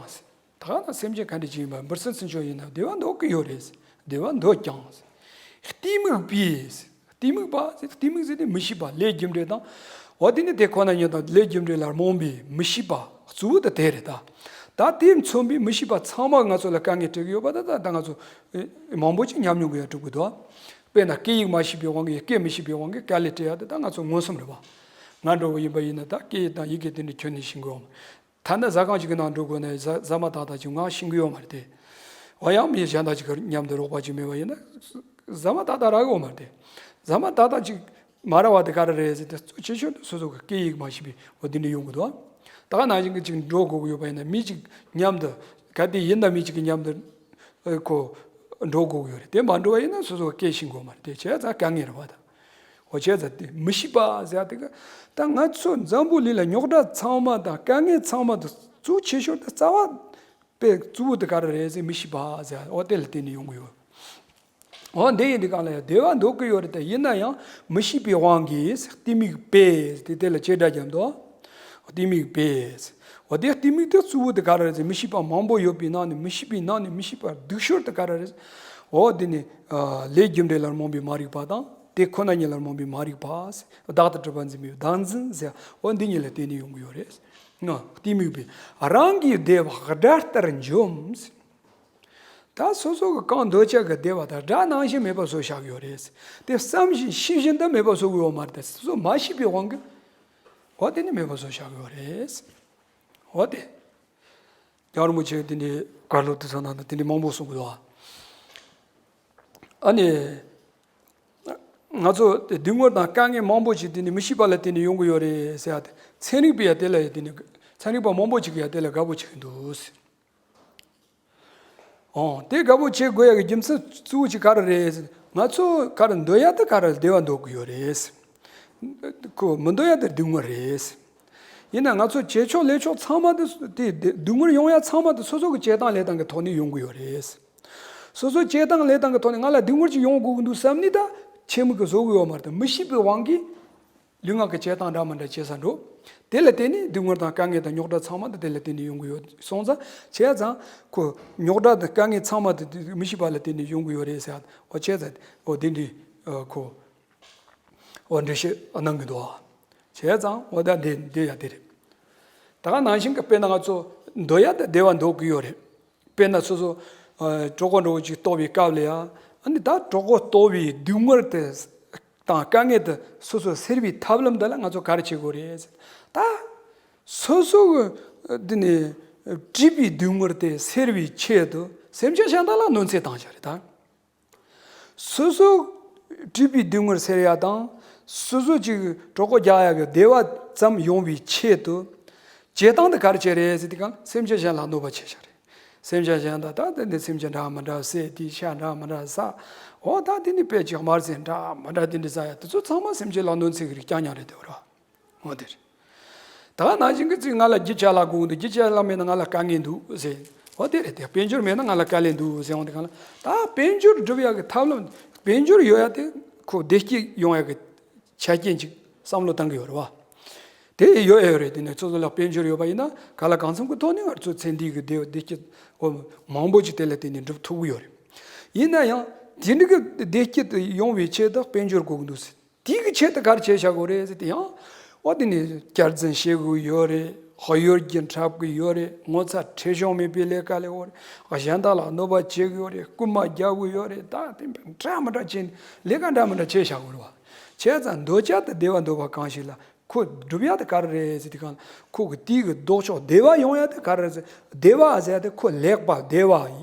ད་ག་ན་སེམས་ཅན་ག་འདྲ་ཅིག་ཡིན་པ་འབུ་སྲིན་སུ་ཅིག་ཡིན་ན་བདེ་བ་འདོད་ཀྱི་ཡོད་རེད། བདེ་བ་འདོད་ཀྱང་། གཏི་མུག་པས། གཏི་མུག་པ་གཏི་མུག་ཟེར་དེ་མི་ཤེས་པ་ལས་རྒྱུ་འབྲས་དང་། འོ་དེ་ནི་དེ་ཁོ་ན་ཉིད་དང་ལས་རྒྱུ་འབྲས་ལ་རྨོངས་པའི་མི་ཤེས་པ་གཙོ་བོ་དེ་དེ་རེད་ད། ད་དེས་མཚོན་པའི་མི་ཤེས་པ་ཚང་མ་ང་ཚོ་ལ་དཀའ་ངལ་སྤྲད་ཀྱི་ཡོད་པ་ད་ད་ད་ང་ཚོ་མང་པོ་ཅིག་ཉམས་མྱོང་གི་ཡ་གྲུབ་ཀྱི་འདུག་དཔེར་ན་སྐད་ཡིག་མ་ཤེས་པའི་དབང་གིས་སྐད་མི་ཤེས་པའི་དབང་གིས་དཀའ་ལས་སྤྲད་ཡ་དེ་ད་ང་ཚོ་མངོན་སུམ་རེད་བ། ང་འདྲ་བོ་ཡིན་པ་ཡིན་ན་ད་སྐད་ཡིག་དང་ཡི་གེ་དེ་འདྲ་ཁྱོན་ནས་ཤེས་ཀྱི་ཡོད་མ་རེད། ད་ནི་ཟ་ཁང་ཅིག་གི་ནང་འགྲོ་དགོས་ན་ཟ་ཟ་མ་ཏག་ཏག་ཅིག་ངས་ཤེས་ཀྱི་ཡོད་མ་རེད་དེ། འོ་ཡང་མི་གཞན་དག་ཅིག་གི་མཉམ་དུ་རོགས་པ་ཅིག་མེད་པ་ཡིན་ན་ཟ་མ་ཏག་ཏག་རག་གི་ཡོད་མ་རེད་དེ། ཟ་མ་ཏག་ཏག་ཅིག་མ་རག་པ་དེ་ག་རེ་རེད་ཟེར་ཏེ་གཙོ་ཆེ་ཤོས་དེ་སོ་སོ་གི་སྐད་ཡིག་མ་ཤེས་པའི་འོ་དེ་འདྲ་ཡོང་གི་འདུག་ད་ག་ནང་བཞིན་གྱི་ཅིག་འགྲོ་དགོས་ཀྱི་ཡོད་པ་ཡིན་ན་མི་ཅིག་མཉམ་དུ་ གལ་ཏེ་ཡིན་དང་མིན་གཅིག་གི་མཉམ་དུ་ཨ་ཁོ་འགྲོ་དགོས་ཀྱི་ཡོད་རེད། དེ་མ་འགྲོ་བ་ཡིན་ན་སོ་སོ་སྐད་ཤེས་དགོས་མ་རེད། དེ་བྱས་ཙང་དཀའ་ངལ་རེད་བ་ད། འོ་བྱས་ཙང་དེ་མི་ཤེས་པ་ཟེར་ཡ་དེ་ག་ད་ང་ཚོ་འཛམ་བུ་གླིང་ལ་རྙོག་དྲ་ཚང་མ་དང་དཀའ་ངལ་ཚང་མ་དང་གཙོ་ཆེ་ཤོས་དེ་རྩ་བ་དཔེ་གཙོ་བོ་དེ་ག་རེ་རེད་ཟེར་མི་ཤེས་པ་ཟེར། འོ་དེ་ལ་བརྟེན་ནས་ཡོང་གི་ཡོད། འོ་འདི་ཡིན་དུས་གང་ལ་ཡང་བདེ་བ་འདོད་ཀྱི་ཡོད་རེད་དེ། ཡིན་ན་ཡང་མི་ཤེས་པའི་དབང་གིས་གཏི་མུག་པས་དེ་དེ་ལ་བྱེད་སྒྲ་རྒྱབ་འདུག་གཏི་མུག་པས། འོ་དེ་གཏི་མུག་དེ་གཙོ་བོ་དེ་ག་རེ་རེད་ཟེར། མི་ཤེས་པ་མང་པོ་ཡོད་པའི་ནང་ནས་མི་ཤེས་པའི་ནང་ནས་མི་ཤེས་པ་སྡུག་ཤོས་དེ་ག་རེ་རེད་ཟེར། འོ་དེ་ནི་ལས་རྒྱུ་འབྲས་ལ་རྨོངས་པའི་མ་རིག་པ་དང་དེ་ཁོ་ན་ཉིད་ལ་རྨོངས་པའི་མ་རིག་པ། བདག་ཏུ་གྲུབ་པ་འཛིན་པའི་བདག་འཛིན་ཟེར། འོ་འདི་གཉིས་ལ་བརྟེན་ནས་ཡོང་གི་ཡོད་རེད། ང་གཏི་མུག་པས་རང་གི་བདེ་བ་དགྲ་ལྟར་འཇོམས། ད་སོ་སོ་གི་གང་འདོད་ཆགས་ཀྱི་བདེ་བ་དང་དགྲ་ནང་བཞིན་མེད་པ་བཟོ་བཞག་ཡོད་རེད། དེ་བསམ་བཞིན་ཤེས་བཞིན་དུ་མེད་པ་བཟོ་གི་ཡོད་མ་རེད། སོ་སོ་མ་ཤེས་པའི་དབང་གིས་འོ་དེ་ནི་མེད་པ་བཟོ་བཞག་ཡོད་རེད། འོ་དེ་རྒྱལ་བ་རིན་པོ་ཆེ་དེ་འདྲའི་བཀའ་སློབ་དེ་ཚོ་ནང་དུ་དེ་འདྲའི་མང་པོ་གསུང་གི་འདུག་ཨ་ནི་ང་ཚོ་དེ་སྡུག་བསྔལ་དང་དཀའ་ངལ་མང་པོ་ཞིག་དེ་ནི་མི་ཤེས་པ་ལ་བརྟེན་ནས་ཡོང་གི་ཡོད་རེད་ཟེར་ཡ་དེ། ཚན་རིག་པས་ཡ་དེ་ལ་ཡ་དེ་ནི་ཚན་རིག་པ་མང་པོ་ཞིག་གིས་ཡ་དེ་ལ་དགའ་པོ་བྱེད་ཀྱི་འདུག་ཟེར། འོ་དེ་དགའ་པོ་བྱེད་དགོས་ཡ་གི་རྒྱུ་མཚན་གཙོ་བོ་ཅིག་ག་རེ་རེད་ཟེར། ང་ཚོ་ག་རེ་འདོད་ཡ་དེ་ག་རེ་བདེ་བ་འདོད་ཀྱི་ཡོད་རེད། ཁོ་མི་འདོད་ཡ་དེ་སྡུག་བསྔལ་རེད། ཡིན་ན་ང་ཚོ་བྱེད་ཕྱོགས་ལས་ཕྱོགས་ཚང་མ་དེ་དེ་དེ་སྡུག་བསྔལ་ཡོང་ཡ་ཚང་མ་དེ་སོ་སོ་གི་བྱེད་སྟངས་ལས་སྟངས་ཀྱི་ཐོག་ནས་ཡོང་གི་ཡོད་རེད། སོ་སོ་བྱེད་སྟངས་ལས་སྟངས་ཀྱི་ཐོག་ནས་ང་ལ་སྡུག་བསྔལ་ཅིག་ཡོང་དགོས་ཀྱི་འདུག་བསམ་ནས་ད་ཆེན་མོ་གི་བཟོ་གི་ཡོད་མ་རེད། མི་ཤེས་པའི་དབང་གིས་ལུས་ངག་གི་བྱེད་སྟངས་འདྲ་མི་འདྲ་བྱེད་ས་འགྲོ། དེ་ལ་བརྟེན་ནས་སྡུག་བསྔལ་དང་དཀའ་ངལ་དང་རྙོག་དྲ་ཚང་མ་དེ་དེ་ལ་བརྟེན་ནས་ཡོང་གི་ཡོད་སོང་ཙང་། བྱས་ཙང་ཁོ་རྙོག་དྲ་དང་དཀའ་ངལ་ཚང་མ་དེ་དེ་མི་ཤེས་པ་ལ་བརྟེན་ནས་ཡོང་གི་ཡོད་རེད་ཟེར། འོ་བྱས་ཙང་འོ་དེ་འདྲའི་ཁོ་འོ་འགྲེལ་བཤད་གནང་གི་འདུག་ཨ། བྱས་ཙང་འོ་ད་འདི་འདི་ཡ་དེ་རེད། ད་ག་ནང་བཞིན་གྱི་དཔེར་ན་ང་ཚོ་འདོད་ཡ་དེ་བདེ་བ་འདོད་ཀྱི་ཡོད་རེད། དཔེར་ན་སོ་སོ་ཨ་གྲོད་ཁོག་འདྲ་བོ་ཅིག་ལྟོགས་པའི་སྐབས་ལ་ཡ། ཨ་ནི་ད་གྲོད་ཁོག་ལྟོགས་པའི་སྡུག་བསྔལ་དེ་དང་དཀའ་ངལ་དེ་སོ་སོ་སེལ་བའི་ཐབས་ལམ་དེ་ལ་ང་ཚོ་ག་རེ་བྱེད་དགོས་རེད་ཟེར། ད་སོ་སོ་གི་འདི་ནས་སྒྲིབ་པའི་སྡུག་བསྔལ་དེ་སེལ་བའི་ཆེད་དུ་སེམས་ཅན་གཞན་དག་ལ་གནོད་འཚེ་བཏང་བཞག་རེད་ད། སོ་སོ་སྒྲིབ་པའི་སྡུག་བསྔལ་སེལ་ཡ་དང་། སོ་སོ་ཅིག་གྲོད་ཁོག་རྒྱག་ཡ་གི་བདེ་བ་ཙམ་ཡོང་བའི་ཆེད་དུ་བྱེད་སྟངས་དེ་ག་རེ་བྱས་རེད་ཟེར་དུས་གང་སེམས་ཅན་གཞན་ལ་གནོད་པ་བྱས་བཞག་རེད། སེམས་ཅན་གཞན་དག་ད་དེ་འདི་སེམས་ཅན་འདྲ་མི་འདྲ་བསད་དེ་ཤ་འདྲ་མི་འདྲ་ཟ། འོ་ད་དེ་ནི་དཔེ་ཅིག་དམར་ཟས་འདྲ་མི་འདྲ་དེ་འདྲ་ཟ་ཡ་དེ་ཚོ་ཚང་མ་སེམས་ཅན་ལ་གནོད་འཚེ་གི་རིགས་རྐྱང་རྐྱང་རེད་དེ་བ་ར། འོ་དེ་རེད། ད་ནང་བཞིན་གྱི་ཚིག་ང་ལ་རྒྱུ་ཅ་ལག་དགོས་འདུག་རྒྱུ་ཅ་ལག་མེད་ན་ང་ལ་དཀའ་ངལ་འདུག་ཟེར། འོ་དེ་རེད་དེ། དཔལ་འབྱོར་མེད་ན་ང་ལ་དཀའ་ལས་འདུག་ཟེར་འོང་དེ་གང་ལ། ད་དཔལ་འབྱོར་སྒྲུབ་ཡག་གི་ཐབས་ལམ། དཔལ་འབྱོར་ཡོད་ཡ་དེ་ཁོ་བདེ་སྐྱིད་ཡོང་ཡག་གི་ཆ་རྐྱེན་ཅིག་བསམ་བློ་བཏང་གི་ཡོད་རེད་བ། དེ་ཡོད་ཡོད་རེད། དེ་ནས་སོ་སོ་ལ་དཔལ་འབྱོར་ཡོད་པ་ཡིན་ན་གང་ལ་གང་འཚམ་གྱི་ཐོག་ནས་ང་ཚོ་ཚེ་འདི་གི་བདེ་བདེ་སྐྱིད་འོ་མང་པོ་ཅིག་དེ་ལ་བརྟེན་ནས་འགྲུབ་ཐུབ་ཀྱི་ཡོད་རེད། ཡིན་ན་ཡང་དེ་འདྲ་གི་བདེ་སྐྱིད་ཡོང་བའི་ཆེད་དུ་དཔལ་འབྱོར་དགོས་ཀྱི་འདུག་ཟེར། དེའི་གི་ཆེད་དུ་ག་རེ་བྱས་བཞག་དགོས་རེད་ཟེར་དེ་ཡང་། འོ་དེ་ནི་བསྐྱར་འཛིན་བྱེད་དགོས་ཡོད་རེད། གཡོ་སྒྱུ་འཁྲབ་གི་ཡོད་རེད། ངོ་ཚ་ཁྲེལ་གཞུང་མེད་པའི་ལས་ཀ་ལས་འོ་རེད། གཞན་དག་ལ་གནོད་པ་བྱེད་གི་ཡོད་རེད། རྐུན་མ་རྒྱག་གི་ཡོད་རེད། ད་དེ་འདྲ་མི་འདྲ་བྱས་ནས་ལས་ཀ་འདྲ་མི་འདྲ་བྱས་བཞག་དགོས་རེད་བ། བྱས་ཙང་འདོད་ཆགས་དང་བདེ་བ་འདོད་པ་གང་ཞིག་ལ་ཁོ་སྒྲུབ་ཡ་དེ་ག་རེ་རེད་ཟེར་དུས་གང་ལ། ཁོ་གི་དེའི་གི་ལྡོག་ཕྱོགས་བདེ་བ་ཡོང་ཡ་དེ་ག་རེ་རེད་ཟེར། བདེ་བ་ཟེར་ཡ་དེ་ཁོ་ལེགས་པ་བདེ་བ་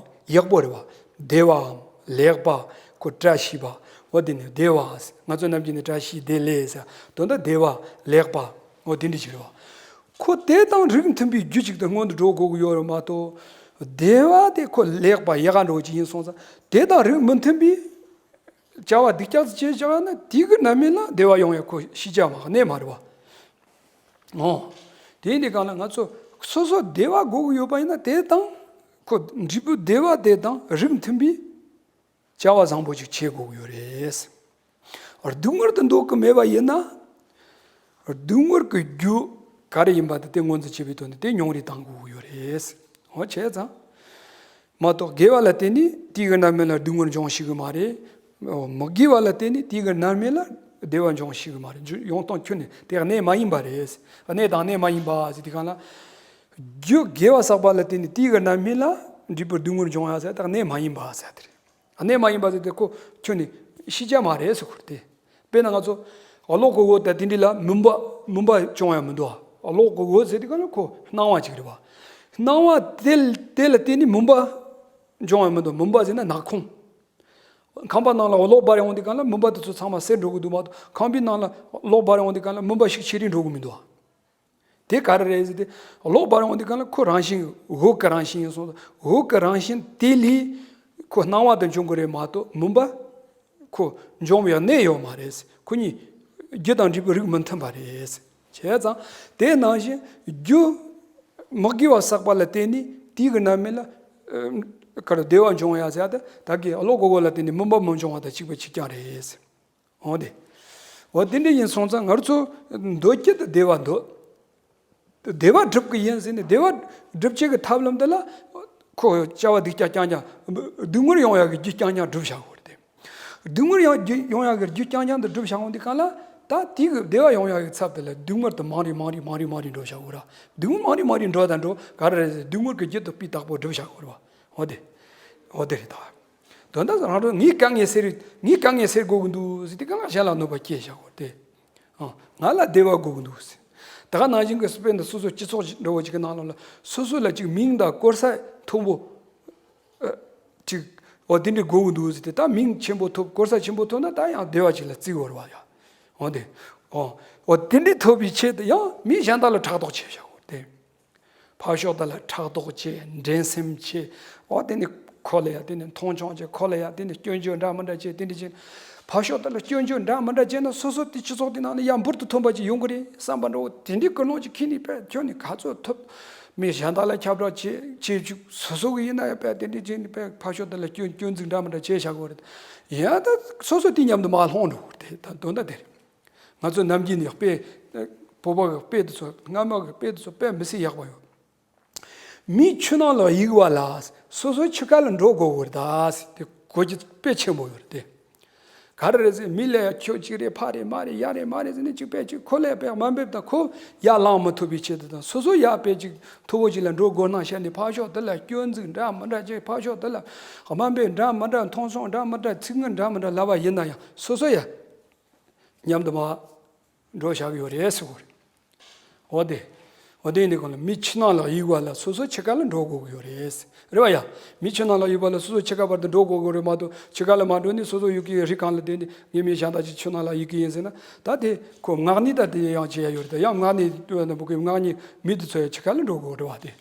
ཡག་པོ་རེད་བ། བདེ་བའམ་ལེགས་པ། ཁོ་བཀྲ་ཤིས་པ། འོ་དེ་ནི་བདེ་བ། ང་ཚོ་ནམ་རྒྱུན་ནས་བཀྲ་ཤིས་བདེ་ལེགས་ཟེར་དོན་དག་བདེ་བ་ལེགས་པ། འོ་དེ་འདྲ་ཞིག་རེད་བ། ཁོ་དེ་དང་རིགས་མཐུན་པའི་རྒྱུ་ཅིག་ཏུ་སྔོན་དུ་འགྲོ་དགོས་ཀྱི་ཡོད་རེད་མ་གཏོགས། བདེ་བ་དེ་ཁོ་ལེགས་པ་ཡག་ག་འགྲོ་ཅིག་ཡིན་སོང་ཙང་དེ་དང་རིགས་མི་མཐུན་པའི་བྱ་བ་སྡུག་ཅག་ཙམ་བྱས་བཞག་ན་དེ་གི་རྣམ་སྨིན་ལ་བདེ་བ་ཡོང་ཡ་ཁོ་ཤེས་བྱ་མ་གནས་མ་རེད་བ། འོ། དེ་ཡིན་དུས་གང་ལ་ང་ཚོ་སོ་སོ་བདེ་བ་དགོས་ཀྱི་ཡོད་པ་ཡིན་ན་དེ་དང་ཁོ་འབྲས་བུ་བདེ་བ་དེ་དང་རིགས་མཐུན་པའི་བྱ་བ་བཟང་པོ་ཅིག་བྱེད་དགོས་ཀྱི་ཡོད་རེད། སྡུག་བསྔལ་དུ་འདོད་ཀྱི་མེད་པ་ཡིན་ན། སྡུག་བསྔལ་གྱི་རྒྱུ་ག་རེ་ཡིན་པ་དེ་དེ་ངོས་འཛིན་བྱེད་པའི་དོན་དུ་དེ་མྱོང་རེས་བཏང་དགོས་ཀྱི་ཡོད་རེད། འོ་བྱས་ཙང་། མ་གཏོགས་དགེ་བ་ལ་བརྟེན་ནས་དེའི་གི་རྣམ་སྨིན་ལ་སྡུག་བསྔལ་འབྱུང་ཤེས་ཀྱི་མ་རེད། འོ་མི་དགེ་བ་ལ་བརྟེན་ནས་དེའི་གི་རྣམ་སྨིན་ལ་བདེ་བ་འབྱུང་ཤེས་ཀྱི་མ་རེད། འཇུ་ཡོང་སྟངས་ཁྱོན་ནས་དེ་གནས་མ་ཡིན་པ་རེད། གནས་དང་གནས་མ་ཡིན་པ་ཟེར་དུས་གང་ལ། རྒྱུ་དགེ་བ་བསགས་པ་ལ་བརྟེན་ནས་དེའི་གི་རྣམ་སྨིན་ལ་འབྲས་བུ་སྡུག་བསྔལ་འབྱུང་ཡ་ཟེར་ད་གནས་མ་ཡིན་པ་ཟེར་དེ་རེད། གནས་མ་ཡིན་པ་ཟེར་དེ་ཁོ་ཁྱོན་ནས་ཤེས་བྱ་མ་རེད་ཟེར་ཁུར་ཏེ། དཔེར་ན་ང་ཚོ་གློག་གི་འོད་དང་དེ་འདྲ་ལ་མུན་པ་མུན་པ་བྱུང་ཡ་མི་འདུག་གློག་གི་འོད་ཟེར་དུས་ག་ལ་ཁོ་སྣང་བ་ཅིག་རེད་བ། སྣང་བ་དེ་དེ་ལ་བརྟེན་ནས་མུན་པ་འབྱུང་ཡ་མི་འདུག་མུན་པ་ཟེར་ན་ནག་ཁུང་། ཁང་པ་ནང་ལ་གློག་སྦར་ཡོང་དུས་ག་ལ་མུན་པ་དེ་ཚོ་ཚང་མ་སེལ་འགྲོ་གི་འདུག་མ་གཏོགས་ཁང་པའི་ནང་ལ་གློག་སྦར་ཡོང་དུས་ག་ལ་མུན་པ་ཞིག་ཆེ་རིང་འགྲོ་གི་མི་འདུག་དེ་ག་རེ་རེད་ཟེར་ཏེ། ཀློག་པར་འོང་དུས་སྒང་ལ་ཁོ་རང་བཞིན་འོག་གི་རང་བཞིན་ཡིན་སོང་། འོག་གི་རང་བཞིན་དེ་ལས་ཁོ་སྣང་བ་དེ་འབྱུང་གི་རེད་མ་གཏོགས་མུན་པ་ཁོ་འབྱུང་བའི་གནས་ཡོད་མ་རེད། ཁོ་གཉིས་རྒྱུ་དང་འབྲས་བུ་རིགས་མི་མཐུན་པ་རེད། བྱས་ཙང་དེ་ནང་བཞིན་རྒྱུ་མི་དགེ་བ་བསགས་པ་ལ་བརྟེན་ནས་དེའི་གི་རྣམ་སྨིན་ལ་ཨ་ག་རེ་བདེ་བ་འབྱུང་ཡ་ཟེར་ཡ་དེ་ད་གི་ཀློག་གོ་གོ་ལ་བརྟེན་ནས་མུན་པ་མི་འབྱུང་བ་དང་གཅིག་པ་གཅིག་རྐྱང་རེད། འོ་དེ། འོ་དེ་འདྲ་ཡིན་སོང་ཙང་ང་ཚོ་འདོད་རྒྱུ་དེ་བདེ་བ་འདོད། བདེ་བ་སྒྲུབ་ཀྱི་ཡིན་ཟེར་ནས་བདེ་བ་སྒྲུབ་བྱེད་ཀྱི་ཐབས་ལམ་དེ་ལ་ཁོ་བྱ་བ་སྡིག་ཅག་རྐྱང་རྐྱང་སྡུག་བསྔལ་ཡོང་ཡག་གི་རྒྱུ་རྐྱང་རྐྱང་སྒྲུབ་བྱ་དགོས་རེད་དེ། སྡུག་བསྔལ་ཡང་རྒྱུ་ཡོང་ཡག་གི་རྒྱུ་རྐྱང་རྐྱང་དུ་སྒྲུབ་བྱ་འོང་དུས་སྒང་ལ། ད་དེ་གི་བདེ་བ་ཡོང་ཡག་གི་ཚབ་དེ་ལ་སྡུག་བསྔལ་དེ་མང་རུ་མང་རུ་མང་རུ་མང་རུ་འགྲོ་བྱ་དགོས་ར། སྡུག་བསྔལ་མང་རུ་མང་རུ་འགྲོ་དང་འགྲོ་ག་རེ་རེད་ཟེར་སྡུག་བསྔལ་གྱི་རྒྱུ་དེ་སྤུས་དག་པོ་སྒྲུབ་བྱ་དགོས་ར། འོ་དེ། འོ་དེ་རེད་ད། དོན་དག་རང་རང་ངའི་དཀའ་ངལ་སེལ། ངའི་དཀའ་ངལ་སེལ་དགོས་ཀྱི་འདུག་ཟེར་དུས་སྒང་ལ་གཞན་ལ་གནོད་པ་སྐྱེལ་བྱ་དགོས་ཏེ། ཨ། ང་ལ་བདེ་བ་དགོས་ཀྱི་འདུག་ཟེར། ད་ག་ནང་བཞིན་གྱི་དཔེར་ན་སོ་སོ་སྤྱི་ཚོགས་ཤིག་འདྲ་བོ་ཅིག་གི་ནང་ལོགས་ལ་སོ་སོ་ལ་ཅིག་མིང་དང་སྐོར་ས་མཐོན་པོ་ཨ་ཅིག་འོ་དེ་འདྲ་དགོས་ཀྱི་འདུག་ཟེར་ཏེ། ད་མིང་ཆེན་པོ་ཐོབ་སྐོར་ས་ཆེན་པོ་ཐོབ་ན་ད་ཡང་བདེ་བ་ཅིག་ལ་བརྩི་དགོས་རེད་བ་ཡ། འོ་དེ། འོ། འོ་དེ་འདྲ་ཐོབ་པའི་ཆེད་དུ་ཡང་མི་གཞན་དག་ལ་ཕྲག་དོག་བྱེད་བྱ་དགོས་ཏེ། ཕར་ཕྱོགས་དག་ལ་ཕྲག་དོག་བྱེད། འགྲན་སེམས་བྱེད། འོ་དེ་ནི་ཁོ་ལ་ཡ་དེ་ནི་མཐོང་ཆུང་བྱེད། ཁོ་ལ་ཡ་དེ་ནི་སྐྱོན་བརྗོད་འདྲ་མི་འདྲ་བྱེད། དེ་འདྲ་བྱེད། ཕར་ཕྱོགས་དག་ལ་སྐྱོན་བརྗོད་འདྲ་མི་འདྲ་བྱས་ན་སོ་སོ་དེ་སྤྱི་ཚོགས་དེ་ནང་ནས་ཡང་འབུར་དུ་ཐོན་པ་ཅིག་ཡོང་གི་རེད་བསམ་པ་འདྲ་བོ་དེ་འདྲའི་ཀུན་སློང་ཅིག་ཁྱེར་ནས་པས་ཁྱོད་ནི་ག་ཚོད་ཐུབ། མི་གཞན་དག་ལ་ཁྱབ་བསྒྲགས་བྱེད་བྱེད་བཅུག་སོ་སོ་གི་ཡིན་ན་ཡང་པས་དེ་འདྲ་བྱས་ནས་པས་ཕར་ཕྱོགས་དག་ལ་སྐྱོན་སྐྱོན་འཛུགས་འདྲ་མི་འདྲ་བྱས་བཞག་གི་རེད། ཡང་ད་སོ་སོ་དེ་མཉམ་དུ་མར་ལྷུང་འགྲོ་གི་རེད། ད་དོན་དག་དེ་རེད། ང་ཚོ་ནམ་རྒྱུན་ནས་དཔེ། བོད་པ་གི་དཔེ་དེ་ཚོ་སྔ་མ་གི་དཔེ་དེ་ཚོ་དཔེ་མི་སྲིད་ཡག་པ་ཡོད། མིའི་ཆུ་ནང་ལ་གཡུག་པ་ལ་སོ་སོའི་ཆུ་ཁ་ལ་འགྲོ་དགོས་གི་རེད་ད་ཟེར་ཏེ་གོ་རྒྱུ་དཔེ་ཆེན་པོ་ཡོད་རེད་དེ། ག་རེ་རེད་ཟེར་མི་ལ་ཡ་ཁྱོད་གཅིག་རེད་ཕ་རེད་མ་རེད་ཡ་རེད་མ་རེད་ཟེར་ནས་གཅིག་དཔེ་གཅིག་ཁོ་ལ་ཡ་དཔེ་དམའ་འབེབས་དང་ཁོ་ཡར་ལངས་མི་ཐུབ་པའི་ཆེད་དུ་དང་སོ་སོ་ཡ་དཔེ་གཅིག་མཐོ་པོ་ཅིག་ལ་འགྲོ་དགོས་སྣང་བཤད་ནས་ཕར་ཕྱོགས་དེ་ལ་སྐྱོན་འཛུགས་འདྲ་མི་འདྲ་བྱས་ཕར་ཕྱོགས་དེ་ལ་དམའ་འབེབས་འདྲ་མི་འདྲ་མཐོང་ཆུང་འདྲ་མི་འདྲ་ཚིག་ངན་འདྲ་མི་འདྲ་ལབ་པ་ཡིན་ན་ཡང་སོ་སོ་ཡ། མཉམ་དུ་མར་འགྲོ་བཞག་གི་ཡོད་རེད་ཟེར་གོ་རེད། འོ་དེ། འོ་དེ་ཡིན་དུས་སྒང་ལ་མི་ཆུ་ནང་ལ་གཡུག་པ་ལ་སོ་སོ་ཆུ་ཁ་ལ་འགྲོ་དགོས་ཀྱི་ཡོད་རེད། རེད་བ་ཡ། མི་ཆུ་ནང་ལ་གཡུག་པ་ལ་སོ་སོ་ཆུ་ཁ་བར་དུ་འགྲོ་དགོས་ཀྱི་རེད་མ་གཏོགས་ཆུ་ཁ་ལ་མ་འགྲོ་ནས་སོ་སོ་གཡུག་གི་རི་སྒང་ལ་བསྡད་ནས་ངས་མི་གཞན་དག་ཅིག་ཆུ་ནང་ལ་གཡུག་གི་ཡིན་ཟེར་ན་ད་དེ་ཁོ་མངགས་ནས་ད་དེ་ཡང་བྱེད་ཡ་ཡོད་རེད། ད་ཡང་མངགས་ནས་སྟོན་ན་བུ་གའི་མངགས་ནས་མི་དེ་ཚོ་ཡ་ཆུ་ཁ་ལ་འགྲོ་དགོས་རེད་བ་དེ།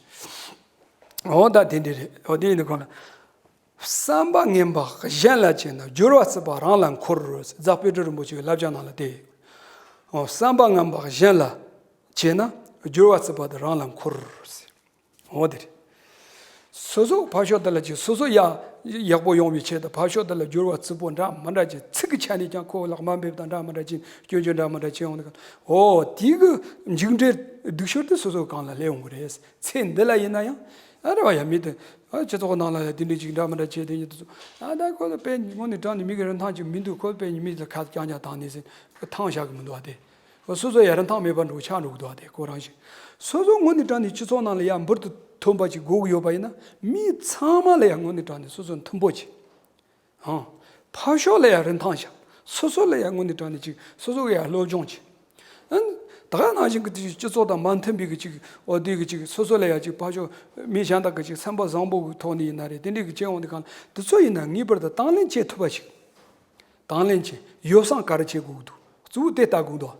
འོ་ད་དེ་འདྲ་རེད། འོ་དེ་ཡིན་དུས་སྒང་ལ། བསམ་པ་ངན་པ་གཞན་ལ་བྱས་ན། སྦྱོར་བ་རྩུབ་པ་རང་ལ་འཁོར། རྫ་དཔལ་སྤྲུལ་རིན་པོ་ཆེའི་བསླབ་བྱ་ནང་ལ་དེ། འོ་བསམ་པ་ངན་པ་གཞན་ལ་བྱས་ན། སྦྱོར་བ་རྩུབ་པ་དེ་རང་ལ་འཁོར། འོ་དེ་རེད། སོ་སོ་ཕར་ཕྱོགས་དེ་ལ་ཅིག་སོ་སོ་ཡ་ཡག་པོ་ཡོང་བའི་ཆེད་དུ་ཕར་ཕྱོགས་དེ་ལ་སྦྱོར་བ་རྩུབ་པོ་འདྲ་མི་འདྲ་ཅིག་ཚིག་གི་ཆ་ནས་ཀྱང་ཁོ་ལ་དམའ་འབེབས་དང་འདྲ་མི་འདྲ་ཅིག་སྐྱོན་བརྗོད་འདྲ་མི་འདྲ་ཅིག་ཡོང་དུས། འོ་དེ་གི་མཇུག་འབྲས་སྡུག་ཤོས་དེ་སོ་སོ་གང་ལ་སླེབས་ཡོང་གི་རེད། ཚེ་འདི་ལ་ཡིན་ན་ཡང་། ཨ་རེ་བ་ཡ་མི་དེ། ཨ་སྤྱི་ཚོགས་ནང་ལ་ཡ་དེ་འདྲ་ཅིག་འདྲ་མི་འདྲ་བྱས་དེ་ཉིད་དུ་ཚོ། ཨ་ད་ཁོ་ལ་དཔེ་དངོས་གནས་དྲང་གནས་མི་གི་རིན་ཐང་ཅིག་མི་འདུག་ཁོ་དཔེ་མི་ལ་ཁ་རྐྱང་རྐྱང་བཏང་ནས་ཟིན་ཐང་བཞག་གི་མི་འདུག་བ་དེ། ཁོ་སོ་སོ་ཡ་རིན་ཐང་མེད་པ་འགྲོ་ཆགས་འགྲོ་གི་འདུག་བ་དེ་ཁོ་རང་བཞིན། སོ་སོ་དངོས་གནས་དྲང་གནས་སྤྱི་ཚོགས་ནང་ལ་ཡ་འབུར་དུ་ཐོན་པ་ཅིག་དགོས་ཀྱི་ཡོད་པ་ཡིན་ན་མི་ཚང་མ་ལ་ཡ་དངོས་གནས་དྲང་གནས་སོ་སོ་མཐུན་པོ་ཅིག་ཧང་། ཕར་ཕྱོགས་ལ་ཡང་རིན་ཐང་བཞག་སོ་སོ་ལ་ཡང་དངོས་གནས་དྲང་གནས་ཅིག་སོ་སོ་གི་ཡང་སློབ་སྦྱོང་ཅིག་ཨན། ད་ག་ནང་བཞིན་གྱི་དེ་སྤྱི་ཚོགས་དང་མ་མཐུན་པའི་གི་ཅིག་འོ་དེ་གི་ཅིག་སོ་སོ་ལ་ཡང་ཅིག་ཕར་ཕྱོགས་མི་གཞན་དག་གི་ཅིག་སེམས་པ་བཟང་པོ་གི་ཐོག་ནས་ཡིན་ན་རེད། དེ་འདྲའི་གི་བྱེད་འོང་དེ་གང་དེ་ཚོ་ཡིན་ན་ངེས་པར་དུ་དང་ལེན་བྱེད་ཐུབ་པ་ཞིག་དང་ལེན་བྱེད། ཡོ་བསྲང་ག་རེ་བྱེད་དགོས་ཀྱི་འདུག་གཙོ་བོ་དེ་ལྟ་དགོས་འདུག་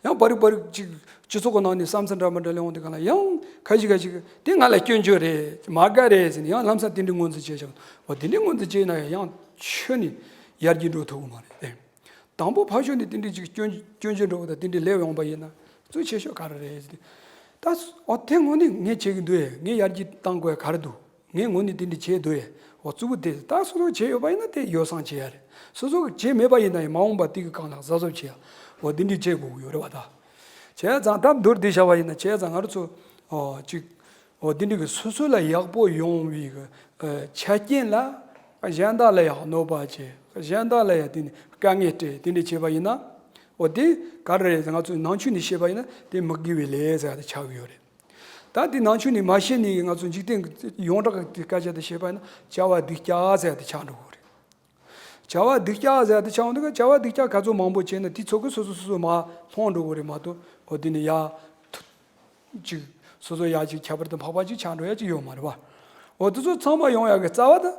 ཡང་བར་རིག་བར་རིག་ཅིག་སྤྱི་ཚོགས་ཀྱི་ནང་ནས་བསམ་ཚུལ་འདྲ་མི་འདྲ་སླེབས་འོང་དེ་གང་ལ་ཡང་ཁ་ཤས་ཁ་ཤས་ཀྱིས་དེ་ང་ལ་སྐྱོན་བརྗོད་རེད་མ་དགའ་རེད་ཟེར་ནས་ཡང་ལམ་སང་དེ་འདྲའི་ངོས་འཛིན་བྱས་བཞག་འོ་དེ་འདྲའི་ངོས་འཛིན་བྱས་ན་ཡང་ཁྱོན་ནས་ཡར་རྒྱས་འགྲོ་ཐུབ་ཀྱི་མ་རེད་དེ། དང་པོ་ཕར་ཕྱོགས་ནས་དེ་འདྲའི་ཅིག་སྐྱོན་སྐྱོན་བརྗོད་འདྲ་བོ་དང་དེ་འདྲའི་སླེབས་ཡོང་པ་ཡིན་ན་གཙོ་ཆེ་ཤོས་ག་རེ་རེད་ཟེར་ཏེ། ད་འོ་དེ་དངོས་གནས་ངས་བྱེད་ཀྱི་འདུག་ཨེ། ངས་ཡར་རྒྱས་གཏང་དགོས་ཡ་ག་རེ་འདུག་ངས་དངོས་གནས་དེ་འདྲ་བྱས་འདུག་ཨེ། འོ་གཙོ་བོ་དེ་ད་སོ་སོ་བྱས་ཡོད་པ་ཡིན་ན་དེ་ཡོ་བསྲང་བྱེད་ཡ་རེད། སོ་སོ་གིས་བྱས་མེད་པ་ཡིན་ན་ཡང་མ་འོངས་པ་དེ་གི་སྒང་ལ་གཟབ་གཟབ་བྱེད་ཡ། འོ་དེ་འདྲ་བྱེད་དགོས་ཀྱི་ཡོད་རེད་བ་ད། བྱས་ཙང་ད་མདོར་བསྡུས་བྱ་བ་ཡིན་ན་བྱས་ཙང་ང་རང་ཚོ་འོ་ཅིག་འོ་དེ་འདྲ་གི་སོ་སོ་ལ་ཡག་པོ་ཡོང་བའི་གི་ཨ་ཆ་རྐྱེན་ལ་གཞན་དག་ལ་ཡང་གནོད་པ་བྱེད། གཞན་དག་ལ་ཡང་དེ་ནི་དཀའ་ངལ་སྤྲད། དེ་འདྲ་བྱས་པ་ཡིན་ན། འོ་དེ་ག་རེ་རེད། ང་ཚོས་ནང་ཆོས་ནས་བཤད་པ་ཡིན་ན་དེ་མི་དགེ་བའི་ལས་ཟེར་ཡ་དེ་ཆགས་ཀྱི་ཡོད་རེད། ད་དེ་ནང་ཆོས་ནས་མ་བཤད་ནས་ང་ཚོ་འཇིག་རྟེན་གྱི་ཡོངས་གྲགས་ཀྱི་སྐད་ཆ་དེ་བཤད་པ་ཡིན་ན་བྱ་བ་སྡིག་ཅག་ཟེར་ཡ་དེ་ཆགས་འགྲོ་གི་རེད། བྱ་བ་སྡིག་ཅག་ཟེར་ཡ་དེ་ཆགས་འོང་དུས་བྱ་བ་སྡིག་ཅག་ག་ཚོད་མང་པོ་བྱས་ན་དེ་ཚོ་གི་སོ་སོ་སོ་སོ་མར་ལྷུང་འགྲོ་གི་རེད་མ་གཏོགས། འོ་དེ་ནི་ཡ་ཐུ་ཅིག་སོ་སོ་ཡ་ཅིག་ཁྱད་པར་དུ་འཕགས་པ་ཅིག་ཆགས་འགྲོ་ཡ་ཅིག་ཡོད་མ་རེད་བ། འོ་དེ་ཚོ་ཚང་མ་ཡོང་ཡ་གི་རྩ་བ་དེ།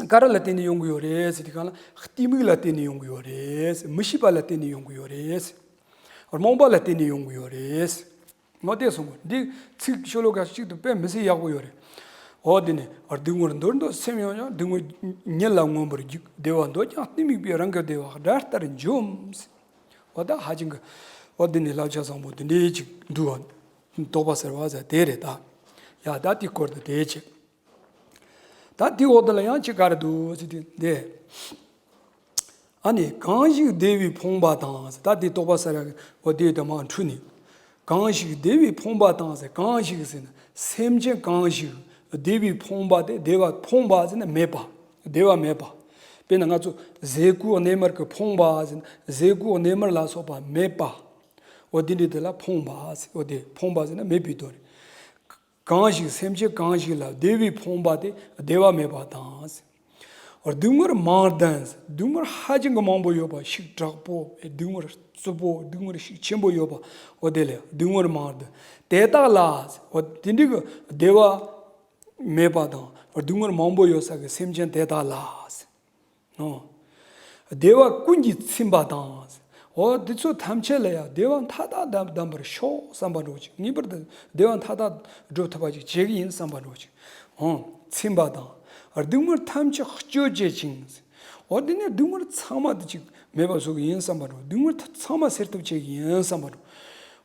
ག་རེ་ལ་བརྟེན་ནས་ཡོང་གི་ཡོད་རེད་ཟེར་དུས་སྒང་ལ་གཏི་མུག་ལ་བརྟེན་ནས་ཡོང་གི་ཡོད་རེད། མི་ཤེས་པ་ལ་བརྟེན་ནས་ཡོང་གི་ཡོད་རེད། རྨོངས་པ་ལ་བརྟེན་ནས་ཡོང་གི་ཡོད་རེད། ངོ་དེ་གསུང་གོ། འདི་ཚིག་ཤོ་ལོ་ཀ་གཅིག་ཏུ་དཔེ་མི་སྲིད་ཡག་པོ་ཡོད་རེད། འོ་དེ་ནི་སྡུག་བསྔལ་འདོར་འདོད་སེམས་ཡོད་ཀྱང་། སྡུག་བསྔལ་ཉིད་ལ་མངོན་པར་རྒྱུག་བདེ་བ་འདོད་ཀྱང་གཏི་མུག་པས། རང་གི་བདེ་བ་དགྲ་ལྟར་འཇོམས། འོ་ད་ཧ་ཅང་གི། འོ་དེ་ནི་བསླབ་བྱ་བཟང་པོ་དེ་འདྲའི་ཅིག་འདུག་བ། དོགས་པ་སེལ་བ་ཟེར་དེ་རེད་ད། ཡ་ད་དེ་སྐོར་དུ་དེ་བྱེད། ད་དེའི་འོག་ཏུ་ལ་ཡང་ཅིག་ག་རེ་འདུག་ཟེར་དུས་འདི། ཨ་ནི་གང་ཞིག་བདེ་བས་ཕོངས་པ་དང་ཟེར། ད་དེ་དོགས་པ་སེལ་ཡག་གི་འོ་དེ་དེ་མར་འཁྲུལ་ནས། གང་ཞིག་བདེ་བས་ཕོངས་པ་དང་ཟེར། གང་ཞིག་ཟེར་ན་སེམས་ཅན་གང་ཞིག་བདེ་བས་ཕོངས་པ་དེ། བདེ་བ་ཕོངས་པ་ཟེར་ན་མེད་པ། བདེ་བ་མེད་པ། དཔེར་ན་ང་ཚོ་ཟས་གོས་གནས་མལ་གྱིས་ཕོངས་པ་ཟེར་ན་ཟས་གོས་གནས་མལ་ལ་སོགས་པ་མེད་པ། འོ་དེ་འདྲ་དེ་ལ་ཕོངས་པ་ཟེར། འོ་དེ་ཕོངས་པ་ཟེར་ན་མེད་པའི་དོན་རེད། གང་ཞིག་སེམས་ཅན་གང་ཞིག་ལ་བདེ་བས་ཕོངས་པ་དེ་བདེ་བ་མེད་པ་དང་། སྡུག་བསྔལ་མང་ལྡན། སྡུག་བསྔལ་ཧ་ཅང་གི་མང་པོ་ཡོད་པ། ཤུགས་དྲག་པོ། སྡུག་བསྔལ་རྩུབ་པོ། སྡུག་བསྔལ་ཤུགས་ཆེན་པོ་ཡོད་པ། འོ་དེ་ལ་སྡུག་བསྔལ་མང་ལྡན། དེ་དག་ལ། འོ་དེ་འདྲའི་གི་བདེ་བ་མེད་པ་དང་སྡུག་བསྔལ་མང་པོ་ཡོད་ས་གི་སེམས་ཅན་དེ་དག་ལ། ཨོ། བདེ་བ་ཀུན་གྱིས་ཚིམ་པ་དང་། འོ་དེ་ཚོ་ཐམས་ཅད་ལ་ཡང་བདེ་བ་མཐའ་དག་ལྡན་ལྡན་པར་ཤོག་བསམ་པ་འདྲ་བོ་ཅིག་ངེས་པར་དུ་བདེ་བ་མཐའ་དག་སྒྲུབ་ཐུབ་པ་ཅིག་བྱེད་ཀྱི་ཡིན་བསམ་པ་འདྲ་བོ་ཅིག་ཨོ། ཚིམ་པ་དང་། སྡུག་བསྔལ་ཐམས་ཅད་གཅོད་བྱེད་ཅིང་། འོ་དེ་ནས་སྡུག་བསྔལ་ཚང་མ་དེ་ཅིག་མེད་པ་བཟོ་གི་ཡིན་བསམ་པ་འདྲ་བོ། སྡུག་བསྔལ་ཚང་མ་སེལ་ཐབས་བྱེད་ཀྱི་ཡིན་བསམ་པ་འདྲ་བོ།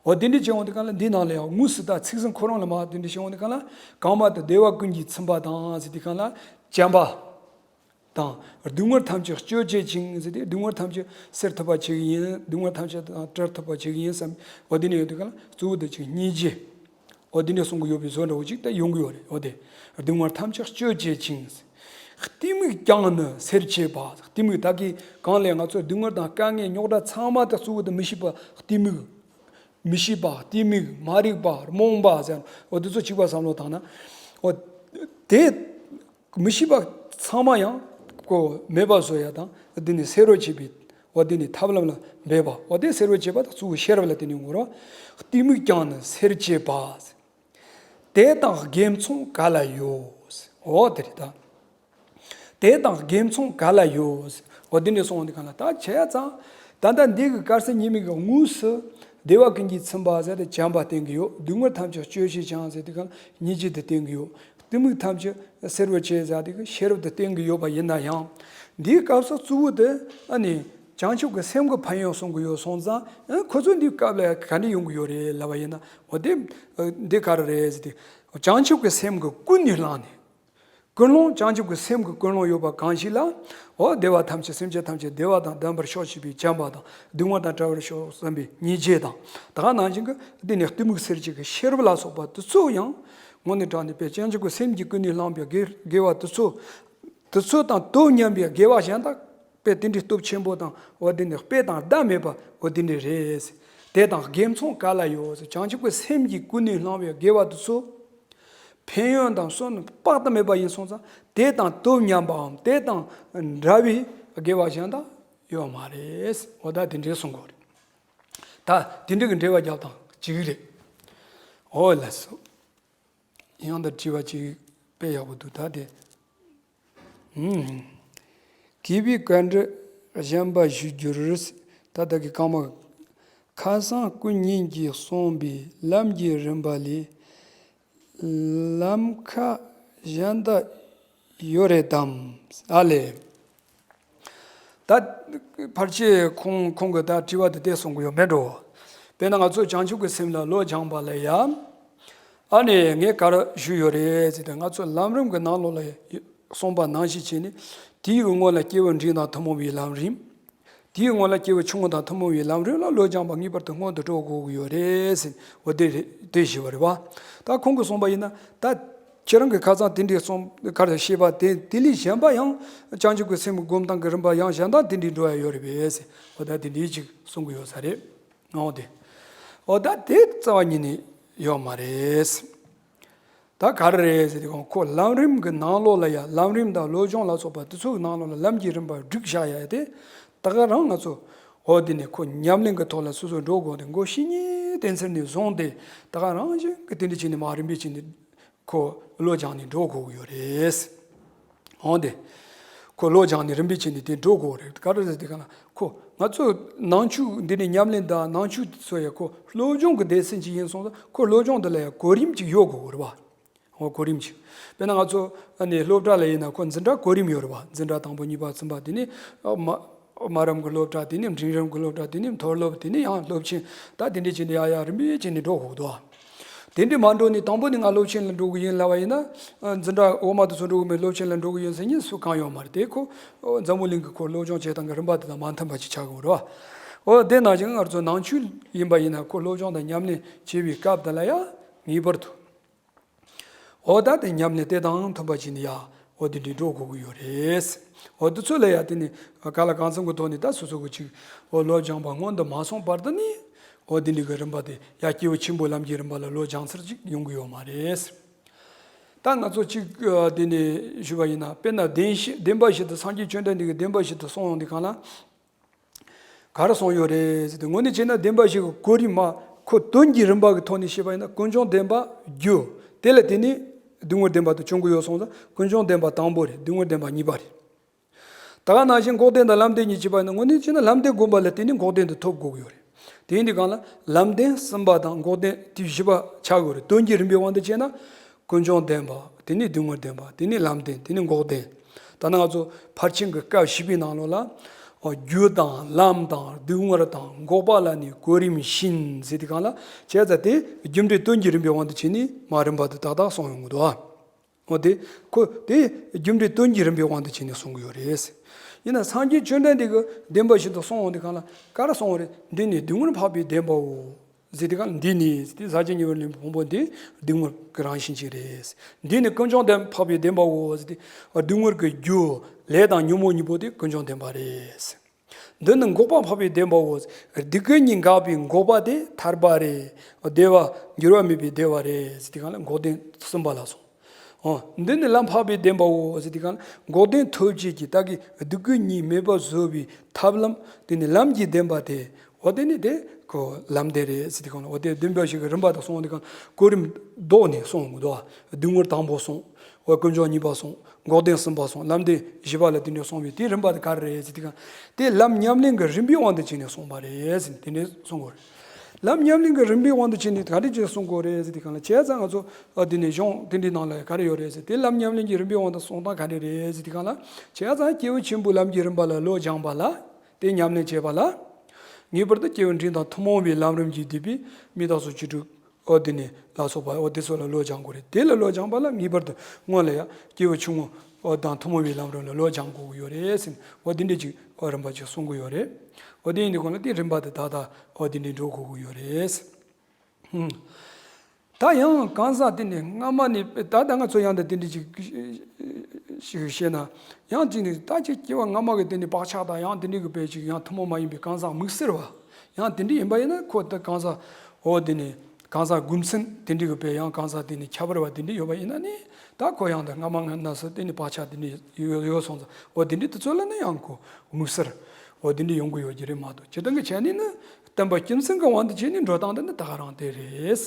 འོ་དེ་འདྲ་བྱེད་འོང་དུས་སྒང་ལ་འདི་ནང་ལ་ཡང་དངོས་སུ་ད་ཚིག་ཟིན་ཁོ་རང་ལ་མ་དེ་འདྲ་བྱེད་འོང་དུས་སྒང་ལ། གོང་མ་དེ་བདེ་བ་ཀུན་གྱིས་ཚིམ་པ་དང་ཟེར་དུས་སྒང་ལ་བྱམས་པ། དང་། སྡུག་བསྔལ་ཐམས་ཅད་གཅོད་བྱེད་ཅིང་ཟེར་ཏེ། སྡུག་བསྔལ་ཐམས་ཅད་སེལ་ཐུབ་པ་བྱེད་ཀྱི་ཡིན། སྡུག་བསྔལ་ཐམས་ཅད་དང་བྲལ་ཐུབ་པ་བྱེད་ཀྱི་ཡིན་བསམ། འོ་དེ་ནས་ཡོད་དུས་སྒང་ལ་གཙོ་བོ་དེ་ཅིག་སྙིང་རྗེ། འོ་དེ་འདྲ་གསུང་གི་ཡོད་པའི་བཟོ་འདྲ་བོ་ཅིག་ད་ཡོང་གི་ཡོད་རེད། འོ་དེ། སྡུག་བསྔལ་ཐམས་ཅད་གཅོད་བྱེད་ཅིང་། གཏི་མུག་ཀྱང་ནི་སེལ་བྱེད་པ། གཏི་མུག་ད་གིན་གོང་ལ་ང་ཚོ་སྡུག་བསྔལ་དང་དཀའ་ངལ་རྙོག་དྲ་ཚང་མ་དེ་གཙོ་བོ་དེ་མི་ཤེས་པ་གཏི་མུག་མི་ཤེས་པ་གཏི་མུག་མ་རིག་པ་རྨོངས་པ་ཟེར། འོ་དེ་ཚོ་གཅིག་པ་བསམ་བློ་བཏང་ན། འོ་དེ། མི་ཤེས་པ་ཚང་མ་ཡང་ཁོ་མེད་པ་བཟོ་ཡ་དང་། འདི་ནི་སེལ་བར་བྱེད་པའི་འོ་འདི་ནི་ཐབས་ལམ་ལ་འབད་པ། འོ་དེ་སེལ་བར་བྱེད་པ་དང་གཙོ་བོ་ཤེས་རབ་ལ་བརྟེན་ནས་ཡོང་གི་རེད་བ། གཏི་མུག་ཀྱང་ནི་སེལ་བྱེད་པ། དེ་དང་དགེ་མཚུངས་ག་ལ་ཡོད། འོ་དེ་རེད་ད། དེ་དང་དགེ་མཚུངས་ག་ལ་ཡོད། འོ་དེ་འདྲ་གསུངས་འོང་དུས་སྒང་ལ་ད་བྱས་ཙང་། ད་ལྟ་འདི་གི་དཀར་གསལ་ཉི་མའི་གི་དངོས་སུ་བདེ་བ་ཀུན་གྱིས་ཚིམ་པ་ཟེར་ཏེ་བྱམས་པ་བསྟན་གྱི་ཡོད། སྡུག་བསྔལ་ཐམས་ཅད་གཅོད་བྱེད་ཅིང་ཟེར་དུས་སྒང་ལ་སྙིང་རྗེ་དེ་བསྟན་གྱི་ཡོད། གཏི་མུག་ཐམས་ཅད་སེལ་བར་བྱེད་ཟེར་དུས་སྒང་ལ་ཤེས་རབ་དེ་བསྟན་གྱི་ཡོད་པ་ཡིན་ན་ཡང་། འདིའི་སྐབས་སུ་གཙོ་བོ་དེ་ཨ་ནི་བྱང་ཆུབ་ཀྱི་སེམས་ཀྱི་ཕན་ཡོན་གསུང་གི་ཡོད་སོང་ཙང་། ཨ་ཁོ་ཚོ་འདིའི་སྐབས་ལ་ག་འདྲ་ཡོང་གི་ཡོད་རེད་ལབ་པ་ཡིན་ན། འོ་དེ་འདི་ག་རེ་རེད་ཟེར་དུས། བྱང་ཆུབ་ཀྱི་སེམས་ཀྱིས་ཀུན་ནས་བསླངས་ནས། ཀུན་སློང་། བྱང་ཆུབ་ཀྱི་སེམས་ཀྱི་ཀུན་སློང་ཡོད་པ་གང་ཞིག་ལ། འོ་བདེ་བ་ཐམས་ཅད། སེམས་ཅན་ཐམས་ཅད་བདེ་བ་དང་ལྡན་པར་ཤོག་ཅེས་པའི་བྱམས་པ་དང་། སྡུག་བསྔལ་དང་བྲལ་བར་ཤོག་བསམ་པའི་སྙིང་རྗེ་དང་། ད་ག་ནང་བཞིན་གྱི་འདི་ནི་གཏི་མུག་སེལ་བྱེད་ཀྱི་ཤེས་རབ་ལ་སོགས་པ་དེ་ཚོ་ཡང་དངོས་གནས་དྲང་གནས་པའི་བྱང་ཆུབ་ཀྱི་སེམས་ཀྱིས་ཀུན་ནས་བསླངས་པའི་དགེ་དགེ་བ་དེ་ཚོ། དེ་ཚོ་དང་དོ་མཉམ་པའི་དགེ་བ་གཞན་དག་པའི་དེ་འདྲའི་སྟོབས་ཆེན་པོ་དང་། འོ་དེ་ནི་དཔེ་དང་ཟླ་མེད་པ། འོ་དེ་འདྲ་རེད། དེ་དང་དགེ་མཚུངས་ག་ལ་ཡོད། བྱང་ཆུབ་ཀྱི་སེམས་ཀྱིས་ཀུན་ནས་བསླངས་པའི་དགེ་བ་དེ་ཚོ། ཕན་ཡོན་དང་བསོད་ནམས་དཔག་ཏུ་མེད་པ་ཡིན་སོང་ཙང་། དེ་དང་དོ་མཉམ་པའམ་དེ་དང་འདྲ་བའི་དགེ་བ་གཞན་དག་ཡོད་མ་རེད། འོ་ད་དེ་འདྲའི་གསུང་དགོས་རེད། ད་དེ་འདྲའི་གི་འགྲེལ་བ་རྒྱག་སྟངས་གཅིག་རེད། འོ་ལགས་སོ། ཡང་ད་དྲི་བ་གཅིག་དཔེ་ཡག་པོ་འདུག་ད་དེ། ཨུམ། གུས་པས་བཀའ་འདྲི་གཞན་པ་ཞུ་རྒྱུར། ད་ལྟ་གི་རྐང་པ། ཁ་སང་སྐུ་ཉིད་ཀྱིས་གསུངས་པའི་ལམ་གྱི་རིམ་པ་ལས། ལམ་ཁ་གཞན་དག་ཡོད་རེད་དམ། ཨ་ལས། ད་ཕལ་ཆེར་ཁོང་ཁོང་གི་ད་དྲི་བ་དེ་དེ་གསུང་གི་ཡོད་མེད་འགྲོ། དཔེར་ན་ང་ཚོ་བྱང་ཆུབ་ཀྱི་སེམས་ལ་བློ་སྦྱངས་པ་ལ་ཡང་། ཨ་ནི་ངས་ག་རེ་ཞུས་ཡོད་རེད་ཟེར་ཏེ། ང་ཚོ་ལམ་རིམ་གྱི་ནང་ལོགས་ལ་གསུངས་པ་ནང་བཞིན་བྱས་ནས། དེའི་སྔོན་ལ་སྐྱེས་བུ་འབྲིང་དང་ཐུན་མོང་བའི་ལམ་རིམ། དེའི་སྔོན་ལ་སྐྱེས་བུ་ཆུང་ངུ་དང་ཐུན་མོང་བའི་ལམ་རིམ་ལ་བློ་སྦྱངས་པ་ངེས་པར་དུ་སྔོན་དུ་འགྲོ་དགོས་ཀྱི་ཡོད་རེད་ཟེར། འོ་དེ་རེད། དེ་ཞུས་པ་རེད་བ། ད་ཁོང་གིས་གསུངས་པ་ཡིན་ན་ད། ཁྱེད་རང་གིས་ཁ་སང་དེ་འདྲའི་གསུངས། ག་རེ་བཤད་པ་དེ། དེ་ལས་གཞན་པ་ཡང་བྱང་ཆུབ་ཀྱི་སེམས་ཀྱི་སྒོམ་སྟངས་ཀྱི་རིམ་པ་ཡང་གཞན་དག་དེ་འདྲའི་འགྲོ་ཡ་ཡོད་རེད་པས་ཟེར། འོ་ད་དེ་འདྲའི་ཅིག་གསུང་གི་ཡོད་ས་རེད། འོ་དེ། འོ་ད་དེ་རྩ་བ་ཉིད་ནས་ཡོད་མ་རེད། ད་ག་རེ་རེད་ཟེར་དུས་ཁོ་ལམ་རིམ་གྱི་ནང་ལོགས་ལ་ཡ། ལམ་རིམ་དང་བློ་སྦྱོང་ལ་སོགས་པ་དེ་ཚོའི་ནང་ལོགས་ལ་ལམ་གྱི་རིམ་པ་བསྒྲིགས་བཞག་ཡ་དེ། ད་ག་རང་ང་ཚོ། འོ་དེ་ནས་ཁོ་ཉམས་ལེན་གྱི་ཐོག་ལ་སོ་སོ་འགྲོ་དགོས་ཏེ། མགོ་བཤེས་གཉེན་བསྟེན་ཚུལ་ནས་བཟུང་སྟེ། ད་ག་རང་བཞིན་གྱི་དེ་འདྲ་བྱས་ནས་མར་རིམ་པས་བྱས་ནས་ཁོ་བློ་སྦྱངས་ནས་འགྲོ་དགོས་ཀྱི་ཡོད་རེད། འོ་དེ། ཁོ་བློ་སྦྱངས་ནས་རིམ་པས་བྱས་ནས་དེ་འགྲོ་དགོས་རེད། ག་རེ་རེད་དེ་ག་ན་ཁོ་ང་ཚོ་ནང་ཆོས་འདི་ནས་ཉམས་ལེན་དང་ནང་ཆོས་དེ་ཚོ་ཡ་ཁོ་སློབ་སྦྱོང་གི་སྡེ་ཚན་ཅིག་ཡིན་སོང་ཙང་ཁོ་སློབ་སྦྱོང་འདི་ལ་ཡ་གོ་རིམ་ཅིག་ཡོད་དགོས་རེད་བ། འོ་གོ་རིམ་ཅིག་དཔེར་ན་ང་ཚོ་ཨ་ནི་སློབ་གྲྭ་ལ་ཡིན་ན་ཁོ་འཛིན་གྲྭ་གོ་རིམ་ཡོད་རེད་བ། འཛིན་གྲྭ་དང་པོ་གཉིས་པ་གསུམ་པ་དེ་ནས་ཨ་མ་དམའ་རིམ་གྱི་སློབ་གྲྭ། དེ་ནས་འབྲིང་རིམ་གྱི་སློབ་གྲྭ། དེ་ནས་མཐོ་སློབ། དེ་ནས་ཡང་སློབ་ཆེན། ད་དེ་འདྲས་བྱས་ནས་ཡར་ཡར་རིམ་པས་བྱས་ནས་འགྲོ་དགོས་འདུག་དེ་འདྲས་མ་འགྲོ་ནས་དང་པོ་ནས་ང་སློབ་ཆེན་ལ་འགྲོ་གི་ཡིན་ལབ་པ་ཡིན་ན། ཨ་འཛིན་གྲྭ་འོག་མ་དེ་ཚོ་འགྲོ་གི་མེད། སློབ་ཆེན་ལ་འགྲོ་གི་ཡིན་ཟེར་མཁན་སུ་གང་ཡོད་མ་རེད། དེ་ཁོ་འཛམ་བུ་གླིང་གི་ཁོ་སློབ་སྦྱོང་བྱེད་སྟངས་ཀྱི་རིམ་པ་དེ་དང་མ་མཐུན་པ་ཅིག་ཆགས་ཀྱི་ཡོད་རེད་བ། འོ་དེ་ནང་བཞིན་ང་ཚོ་ནང་ཆོས་ཡིན་པ་ཡིན་ན་ཁོ་སློབ་སྦྱོང་དང་ཉམས་ལེན་བྱེད་པའི་སྐབས་དེ་ལ་ཡང་ངེས་པར་དུ། འོ་ད་དེ་ཉམས་ལེན་དེ་དང་མཐུན་པ་བྱས་ནས་ཡ། འོ་དེ་འདྲའི་འགྲོ་དགོས་ཀྱི་ཡོད་རེད། འོ་དེ་ཚོ་ལ་ཡ་དེ་ནི་གང་ལ་གང་འཚམ་གྱི་ཐོག་ནས་ད་སོ་སོ་གི་ཅིག་འོ་བློ་སྦྱངས་པ་སྔོན་དུ་མ་སོང་བར་དུ་ནི། འོ་དེ་འདྲའི་གི་རིམ་པ་དེ་ཡ་སྐྱེས་བུ་ཆེན་པོའི་ལམ་གྱི་རིམ་པ་ལ་བློ་སྦྱང་ཚར་ཅིག་ཡོང་གི་ཡོད་མ་རེད། ད་ང་ཚོ་ཅིག་དེ་ནས་ཞུས་པ་ཡིན་ན། དཔེར་ན་བདེན་བཞི་བདེན་པ་བཞི་དེ་སངས་རྒྱས་བཅོམ་ལྡན་འདས་ཀྱིས་བདེན་པ་བཞི་དེ་གསུངས་ཡོང་དུས་སྒང་ལ། ག་རེ་གསུངས་ཡོད་རེད་ཟེར་དུས། དངོས་གནས་བྱས་ན་བདེན་པ་བཞི་གི་གོ་རིམ་མ་ཁོ་དོན་གྱི་རིམ་པ་གི་ཐོག་ནས་བཤད་པ་ཡིན་ན་ཀུན་འབྱུང་བདེན་པ་རྒྱུ། དེ་ལ་བརྟེན་ནས་སྡུག་བསྔལ་བདེན་པ་དེ་བྱུང་གི་ཡོད་སོང་ཙང་ཀུན་འབྱུང་བདེན་པ་དང་པོ་རེད། སྡུག་བསྔལ་བདེན་པ་གཉིས་པ་རེད། ད་ག་ནང་བཞིན་འགོག་བདེན་དང་ལམ་བདེན་གཉིས་བྱས་པ་ཡིན་ན། དངོས་གནས་བྱས་ན་ལམ་བདེན་སྒོམ་པ་ལ་བརྟེན་ནས་འགོག་བདེན་དེ་ཐོབ་དགོས་ཀྱི་ཡོད་རེད། དེ་ཡིན་དུས་སྒང་ལ་ལམ་བདེན་གསུམ་པ་དང་འགོག་བདེན་དེ་བཞི་པ་ཆགས་དགོས་རེད། དོན་གྱི་རིམ་པའི་དབང་དུ་བྱས་ན། ཀུན་འབྱུང་བདེན་པ། དེ་ནས་སྡུག་བསྔལ་བདེན་པ། དེ་ནས་ལམ་བདེན། དེ་ནས་འགོག་བདེན། ད་ནི་ང་ཚོ་ཕར་ཕྱིན་གྱི་སྐབས་བཞི་པའི་ནང་ལོགས་ལ། རྒྱུ་དང་ལམ་དང་སྡུག་བསྔལ་དང་འགོག་པ་ལ་ནི་གོ་རིམ་བཞིན་ཟེར་དུས་སྒང་ལ། བྱས་ཙང་དེ་རྒྱུ་འབྲས་དོན་གྱི་རིམ་པའི་དབང་དུ་བྱས་ནས་མ་རིམ་པ་དེ་ཏག་ཏག་གསུངས་ཡོང་གི་འདུག་ཨ། འོ་དེ་ཁོ་དེ་རྒྱུ་འབྲས་དོན་གྱི་རིམ་པའི་དབང་དུ་བྱས་ནས་གསུང་གི་ཡོད་རེད། ཡིན་ན་སངས་རྒྱས་བཅོམ་ལྡན་འདས་ཀྱིས་བདེན་པ་བཞི་དེ་གསུངས་ཡོང་དུས་སྒང་ལ་ག་རེ་གསུངས་པ་རེད། འདི་ནི་སྡུག་བསྔལ་འཕགས་པའི་བདེན་པའོ། ཟེར་དུས་སྒང་ལ་འདི་ནི་ཟེར་དུས་ཟག་བཅས་ཉེ་བར་ལེན་པའི་ཕུང་པོ་འདི་སྡུག་བསྔལ་གྱི་རང་བཞིན་ཅིག་རེད། འདི་ནི་ཀུན་འབྱུང་བདེན་འཕགས་པའི་བདེན་པའོ་ཟེར་དུས་སྡུག་བསྔལ་གྱི་རྒྱུ་ལས་དང་ཉོན་མོངས་གཉིས་པོ་དེ་ཀུན་འབྱུང་བདེན་པ་རེད། འདི་ནི་འགོག་པ་འཕགས་པའི་བདེན་པའོ། སྡིག་གི་གཉེན་འགགས་པའི་འགོག་པ་དེ་ཐར་པ་རེད། བདེ་བ་འགྱུར་བ་མེད་པའི་བདེ་བ་རེད་ཟེར་དུས་སྒང་ལ་འགོག་བདེན་གསུམ་པ་ལ་སོང་། འོ། འདི་ནི་ལམ་འཕགས་པའི་བདེན་པའོ་ཟེར་དུས་སྒང་ལ་འགོག་བདེན་ཐོབ་བྱེད་ཀྱི་བདག་གི་སྡིག་གི་གཉེན་མེད་པར་བཟོ་བའི་ཐབས་ལམ། དེ་ནི་ལམ་གྱི་བདེན་པ་དེ། འོ་དེ་ནི་དེ་ཁོ་ལམ་བདེན་རེད་ཟེར་དུས་སྒང་ལ། འོ་དེ་བདེན་པ་བཞི་གི་རིམ་པ་དང་གསུངས་དུས་སྒང་ལ་གོ་རིམ་ལྡོག་ནས་གསུངས་མི་འདུག་ཨ། སྡུག་བསྔལ་དང་པོ་གསུངས། འོ་ཀུན་འབྱུང་གཉིས་པ་གསུངས། འགོག་བདེན་གསུམ་པ་གསུངས། ལམ་བདེན་བཞི་པ་ལ་དེ་འདྲ་གསུངས་པའི་དེའི་རིམ་པ་དེ་ག་རེ་རེད་ཟེར་དུས་སྒང་ལ། དེ་ལམ་ཉམས་ལེན་གྱི་རིམ་པའི་དབང་དུ་བྱས་ནས་གསུངས་པ་རེད་ཟེར་ནས་དེ་འདྲ་གསུང་གི་ཡོད་རེད། ལམ་ཉམས་ལེན་གྱི་རིམ་པའི་དབང་དུ་བྱས་ནས་ག་འདྲ་ཅིག་གསུང་དགོས་རེད་ཟེར་དུས་སྒང་ལ། བྱས་ཙང་ང་ཚོ་ཨ་དེ་ནས་གཞུང་དེ་འདྲའི་ནང་ལ་ག་རེ་ཡོད་རེད་ཟེར། དེ་ལམ་ཉམས་ལེན་གྱི་རིམ་པའི་དབང་དུ་སོང་སྟངས་ག་འདྲ་རེད་ཟེར་དུས་སྒང་ལ། བྱས་ཙང་སྐྱེས་བུ་ཆེན་པོའི་ལམ་གྱི་རིམ་པ་ལ་བློ་སྦྱངས་པ་ལ། དེ་ཉམས་ལེན་བྱས་པ་ལ། ངེས་པར་དུ་སྐྱེས་བུ་འབྲིང་དང་ཐུན་མོང་བའི་ལམ་རིམ་གྱིས་བསྡུས་པའི་མི་དྭགས་སོགས་བཅུ་དྲུག་འོ་དེ་ནས་ལ་སོགས་པ་འོ་དེ་ཚོ་ལ་བློ་སྦྱང་དགོས་རེད། དེ་ལ་བློ་སྦྱངས་པ་ལ་ངེས་པར་དུ་སྔོན་ལ་ཡང་སྐྱེས་བུ་ཆུང་ངུ་འོ་དང་ཐུན་མོང་བའི་ལམ་རིམ་ལ་བློ་སྦྱང་དགོས་ཀྱི་ཡོད་རེད་ཟེར་ནས། འོ་དེ་འདྲས་ཅིག་འོ་རིམ་པ་ཅིག་གསུང་གི་ཡོད་རེད། འོ་དེ་ཡིན་དུས་སྒང་ལ་དེ་རིམ་པ་དེ་ད་ལྟ་འོ་དེ་འདྲས་འགྲོ་དགོས་ཀྱི་ཡོད་རེད། ཧུམ། ད་ཡང་གང་ཟག་དེ་ནི་སྔ་མ་ནས། ད་ལྟ་ང་ཚོ་ཡང་ད་དེ་འདྲས་ཅིག་ཞིག་བཤད་ན། ཡང་དེ་ནི་ད་ཅིག་སྐྱེ་བ་སྔ་མ་གི་དེ་ནི་བག་ཆགས་དང་ཡང་དེ་འདྲས་གི་དཔེ་ཅིག་ཡང་ཐུན་མོང་མ་ཡིན་པའི་གང་ཟག་དམིགས་བསལ་བ་ཡང་དེ་འདྲས་ཡིན་པ་ཡིན་ན། ཁོ་ད་གང་ཟག་འོ་དེ་ནི་གང་ཟག་རྒྱུ་མཚན་དེ་འདྲས་གི་དཔེ་ཡང་གང་ཟག་དེ་ནི་ཁྱད་པར་བ་དེ་འདྲས་ཡོད་པ་ཡིན་ན་ནི། ད་ཁོ་ཡང་ད་སྔ་མ་སྔ་ན་སོ་དེ་ནི་བག་ཆགས་དེ་འདྲས་ཡོད་ཡོད་སོང་ཙང་། འོ་དེ་འདྲས་དེ་ཚོ་ལ་ནི་ཡང་ཁོ་དམིགས་བསལ་འོ་དེ་འདྲས་ཡོང་གི་ཡོད་ཀྱི་རེད་མ་གཏོགས། སྤྱིར་བཏང་གི་བྱས་ནས་ནི་བསྟན་པ་རྒྱུ་མཚན་གྱི་དབང་དུ་བྱས་ནས་འགྲོ་སྟངས་དེ་ནི་ད་ག་རང་དེ་རེད།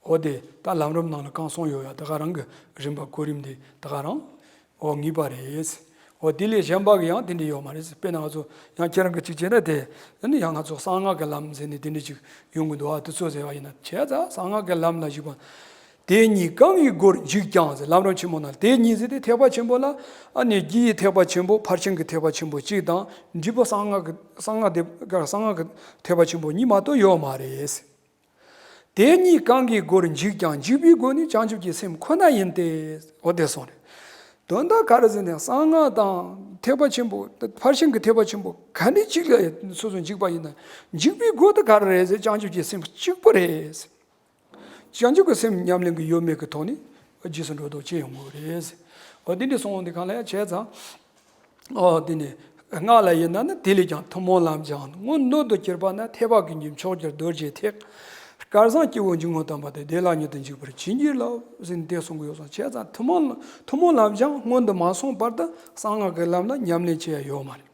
འོ་དེ་ད་ལམ་རིམ་ནང་ལ་གང་གསུངས་ཡོད་ཡ། ད་ག་རང་གི་རིམ་པ་གོ་རིམ་དེ་ད་ག་རང་འོ་ངེས་པ་རེད། འོ་དེ་ལས་གཞན་པ་གི་ཡང་དེ་འདྲས་ཡོད་མ་རེད། དཔེར་ན་ང་ཚོ་ཡང་ཁྱེད་རང་གི་གཅིག་བྱས་ན་དེ། ཨ་ནི་ཡང་ང་ཚོ་གསང་སྔགས་ཀྱི་ལམ་ཟེར་ནས་དེ་འདྲས་ཅིག་ཡོང་གི་འདུག་ཨ། དེ་ཚོ་ཟེར་བ་ཡིན་ན། བྱས་ཙང་གསང་སྔགས་ཀྱི་ལམ་ལ་ཞུགས་པ། དེ་ཉིད་གང་གི་སྒོར་འཇུག་ཀྱང་ཟེར། ལམ་རིམ་ཆེན་མོ་ནང་དེ་ཉིད་ཟེར་དེ་ཐེག་པ་ཆེན་པོ་ལ། ཨ་ནི་རྒྱུ་ཡི་ཐེག་པ་ཆེན་པོ། ཕར་ཕྱིན་གྱི་ཐེག་པ་ཆེན་པོ་གཅིག་དང་། འབྲས་བུ་གསང་སྔགས་ཀྱི་གསང་སྔགས་དེ་གསང་སྔགས་ཀྱི་ཐེག་པ་ཆེན་པོ་གཉིས་མ་གཏོགས་ཡོད་མ་རེད། དེ་ཉིད་གང་གི་སྒོར་འཇུག་ཀྱང་། འཇུག་པའི་སྒོ་ནི་བྱང་ཆུབ་ཀྱི་སེམས་ཁོ་ན་ཡིན་ཏེ། འོ་དེ་གསུངས་རེད། དོན་དག་ག་རེ་ཟེར་ན། གསང་སྔགས་དང་ཐེག་པ་ཆེན་པོ། ཕར་ཕྱིན་གྱི་ཐེག་པ་ཆེན་པོ་ག་འདྲ་གཅིག་ལ་སོ་སོ་འཇུག་པ་ཡིན་ན། འཇུག་པའི་སྒོ་དེ་ག་རེ་རེད་ཟེར། བྱང་ཆུབ་ཀྱི་སེམས་གཅིག་པུ་རེད། བྱང་ཆུབ་ཀྱི་སེམས་ཉམས་ལེན་གྱི་ཡོད་མེད་ཀྱི་ཐོག་ནས་རྗེས་སུ་འགྲོ་ལྡོག་བྱེད་ཡོང་དགོས་རེད། འོ་དེ་འདྲ་གསུངས་འོང་དུས་སྒང་ལ་ཡང་བྱས་ཙང་། འོ་དེ་ནས་སྔགས་ལ་ཡིན་ན་ནི། དེ་ལས་ཀྱང་ཐུན་མོང་ལམ་སྦྱངས། སྔོན་སྣོད་དུ་གྱུར་པ་ན། ཐེག་པ་ཀུན་གྱི་མཆོག་གྱུར་རྡོ་རྗེ་ཐེག། སྐལ་བཟང་སྐྱེ་བོ་འཇུག་ངོགས་དམ་པ་དེ། བདེ་བླག་མྱུར་དུ་འཇུག་པར་བྱིན་གྱིས་རློབས་ཟེར་ནས་དེ་གསུང་གི་ཡོད་སོང་། བྱས་ཙང་ཐུན་མོང་ཐུན་མོང་ལམ་སྦྱངས་སྔོན་དུ་མ་སོང་བར་དུ་གསང་སྔགས་ཀྱི་ལམ་ལ་ཉམས་ལེན་བྱེད་ཡ་ཡོད་མ་རེད།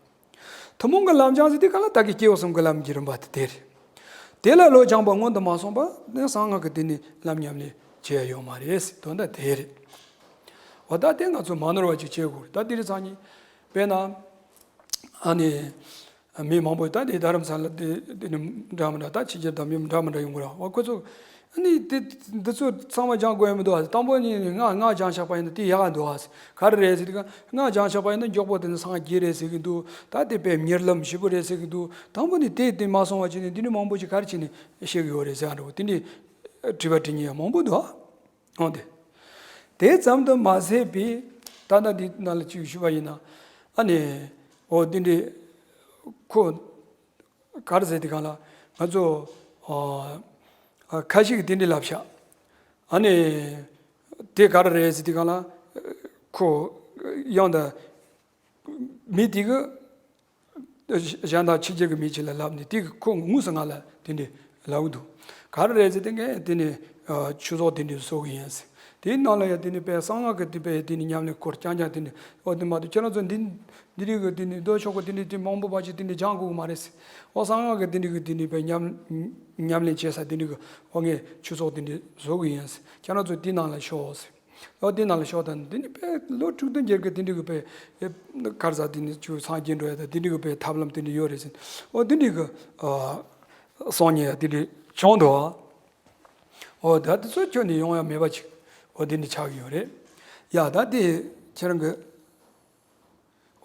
ཐུན་མོང་གི་ལམ་སྦྱངས་ཟེར་དུས་སྒང་ལ་ད་གིན་སྐྱེས་བུ་གསུམ་གྱི་ལམ་གྱི་རིམ་པ་དེ་དེ་རེད། དེ་ལ་བློ་སྦྱངས་པ་སྔོན་དུ་མ་སོང་བར་དུ་གསང་སྔགས་ཀྱི་དེ་ནི་ལམ་ཉམས་ལེན་བྱེད་ཡ་ཡོད་མ་རེད། དོན་དག་དེ་རེད། འོ་ད་དེ་ང་ཚོ་མ་ནོར་བ་ཅིག་བྱེད་དགོས་རེད། ད་དེ་རིང་སང་ཉིན་ དཔེར་ན། ཨ་ནི། མི་མང་པོ་ད་དེ་རྡ་རམ་ས་ལ་དེ་དེ་ནི་འདྲ་མི་འདྲ་ད་ཕྱི་རྒྱལ་དང་མི་འདྲ་མི་འདྲ་ཡོང་གི་ར་བ། ཁོ་ཚོ་ཨ་ནི་དེ་འདི་ཚོ་ཚང་མ་སྦྱང་དགོས་ཡ་མི་འདུག་ཨ། དང་པོ་ནི་ང་ང་སྦྱང་བཞག་པ་ཡིན་ན་དེ་ཡག་ག་འདུག་ཨ། ག་རེ་རེད་ཟེར་དུས་ང་སྦྱང་བཞག་པ་ཡིན་ན་མགྱོགས་པོ་དེ་ནི་སངས་རྒྱས་རེད་ཟེར་གི་འདུག་ད་དེ་དཔེ་གཉེར་ལམ་ཞིབ་པོ་རེད་ཟེར་གི་འདུག་དང་པོ་ནི་དེ་དེ་མ་སོང་བ་བྱས་ནས་འདི་ནི་མང་པོ་ཞིག་ག་རེ་བྱས་ནས་བཤད་གི་ཡོད་རེད་ཟེར་ཨ་འདྲ་བོ་དེ་འདྲའི་དྲི་བ་དྲི་མཁན་ཡང་མང་པོ་འདུག་ཨ། འོང་དེ། དེ་ཙམ་དུ་མ་ཟད་པའི་ད་ལྟ་འདི་ནང་ལ་ཅིག་ཞུས་པ་ཡིན་ན། ཨ་ནི། འོ་འདི་འདྲའི་ཁོ་ག་རེ་ཟེར་དེ་གང་ལ་ང་ཚོ་ཨ་ཨ་ཁ་ཤས་ཀྱིས་འདི་འདྲའི་ལབ་ཤག་ཨ་ནི། དེ་ག་རེ་རེད་ཟེར་དེ་གང་ལ་ཁོ་ཡང་ད་མི་དེ་གི་གཞན་དག་ཕྱི་རྒྱལ་གྱི་མི་ཅིག་ལ་ལབ་ནས་དེ་གི་ཁོ་དངོས་སུ་ང་ལ་དེ་འདྲས་ལབ་གི་འདུག་ག་རེ་རེད་ཟེར་དེ་ངས་དེ་ནས་ཆོས་ཚོགས་དེ་འདྲས་བཟོ་གི་ཡིན་ཟེར། དེའི་ནང་ལ་ཡང་དེ་ནས་དཔེ་གསང་སྔགས་ཀྱི་དེ་དཔེ་དེ་ནས་ཉམས་ལེན་སྐོར་རྐྱང་རྐྱང་དེ་འདྲས་འོ་དེ་མ་གཏོགས་ཁྱེད་རང་ཚོ་འདི་འདི་རིགས་ཀྱི་དེ་ནས་མདོ་ཕྱོགས་ཀྱི་དེ་འདྲས་དེ་མང་པོ་བ་ཅིག་དེ་འདྲས་སྦྱང་དགོས་ཀྱི་མ་རེད་ཟེར། འོ་གསང་སྔགས་ཀྱི་དེ་འདྲས་ཀྱི་དེ་ནས་དཔེ་ཉམས་ཉམས་ལེན་བྱེད་ས་དེ་འདྲས་ཀྱི་འོ་ངས་ཆོས་ཚོགས་དེ་འདྲས་བཟོ་གི་ཡིན་ཟེར། ཁྱེད་རང་ཚོ་དེའི་ནང་ལ་ཤོག་ཟེར། ཨོ་དེ་ནང་ལ་ཤོག་དང་དེ་ནི་དཔེ་ལོ་དྲུག་བདུན་བརྒྱད་ཀྱི་དེ་འདྲ་གི་དཔེ་གར་ཟ་དེ་ནི་ཅུ་སངས་རྒྱས་འགྲོ་ཡ་དང་དེ་འདྲ་གི་དཔེ་ཐབས་ལམ་དེ་འདྲ་ཡོད་རེད་ཟེར། ཨོ་དེ་འདྲ་གི་སོང་ཉེ་ཡ་དེ་འདྲ་བྱུང་འདུག་ཨོ་ད་དེ་ཚོ་ཁྱོན་ནས་ཡོང་ཡ་མེད་པ་ཅིག་ཨོ་དེ་འདྲ་ཆགས་ཀྱི་ཡོད་རེད། ཡ་ད་དེ་ཁྱེད་རང་གི་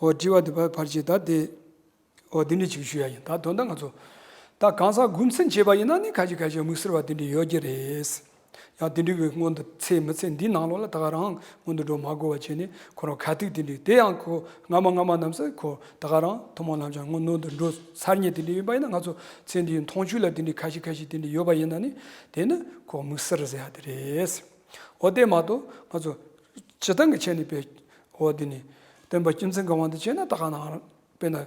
ཨོ་དྲི་བ་དེ་ཕར་ཕར་བྱེད་ད་དེ། འོ་དེ་འདྲ་ཅིག་ཞུ་ཡ་ཡིན། ད་དོན་དག་ང་ཚོ་ད་གང་ཟག་རྒྱུ་མཚན་བྱས་པ་ཡིན་ན་ནི་ཁ་ཅིག་ཁ་ཅིག་དམིགས་བསལ་བ་དེ་འདྲ་ཡོད་ཀྱི་རེད། ཡང་དེ་འདྲ་གི་སྔོན་དུ་ཚེ་མི་ཚེ་འདིའི་ནང་ལོགས་ལ་ད་ག་རང་སྔོན་དུ་འགྲོ་མ་དགོས་པ་བྱས་ནས་ཁོ་རང་ཁ་ཐུག་དེ་འདྲ་དེ་ཡང་ཁོ་སྔ་མ་སྔ་མ་རྣམས་སུ་ཁོ་ད་ག་རང་ཐུན་མོང་ལམ་སྦྱང་སྔོན་སྔོན་དུ་འགྲོ་ཚར་མཁན་དེ་འདྲ་ཡིན་པ་ཡིན་ན་ང་ཚོ་ཚེ་འདིའི་མཐོང་ཆོས་ལ་དེ་འདྲ་ཁ་ཤས་ཁ་ཤས་དེ་འདྲ་ཡོད་པ་ཡིན་ན་ནི་དེ་ནི་ཁོ་དམིགས་བསལ་ཟེར་ཡ་དེ་རེད། འོ་དེ་མ་གཏོགས་ང་ཚོ་སྤྱིར་བཏང་གི་ཆ་ནས་དཔེ་འོ་དེ་ནི་སྟོན་པ་རྒྱུ་མཚན་གྱི་དབང་དུ་བྱས་ན་ད་ག་ནང་། དཔེར་ན།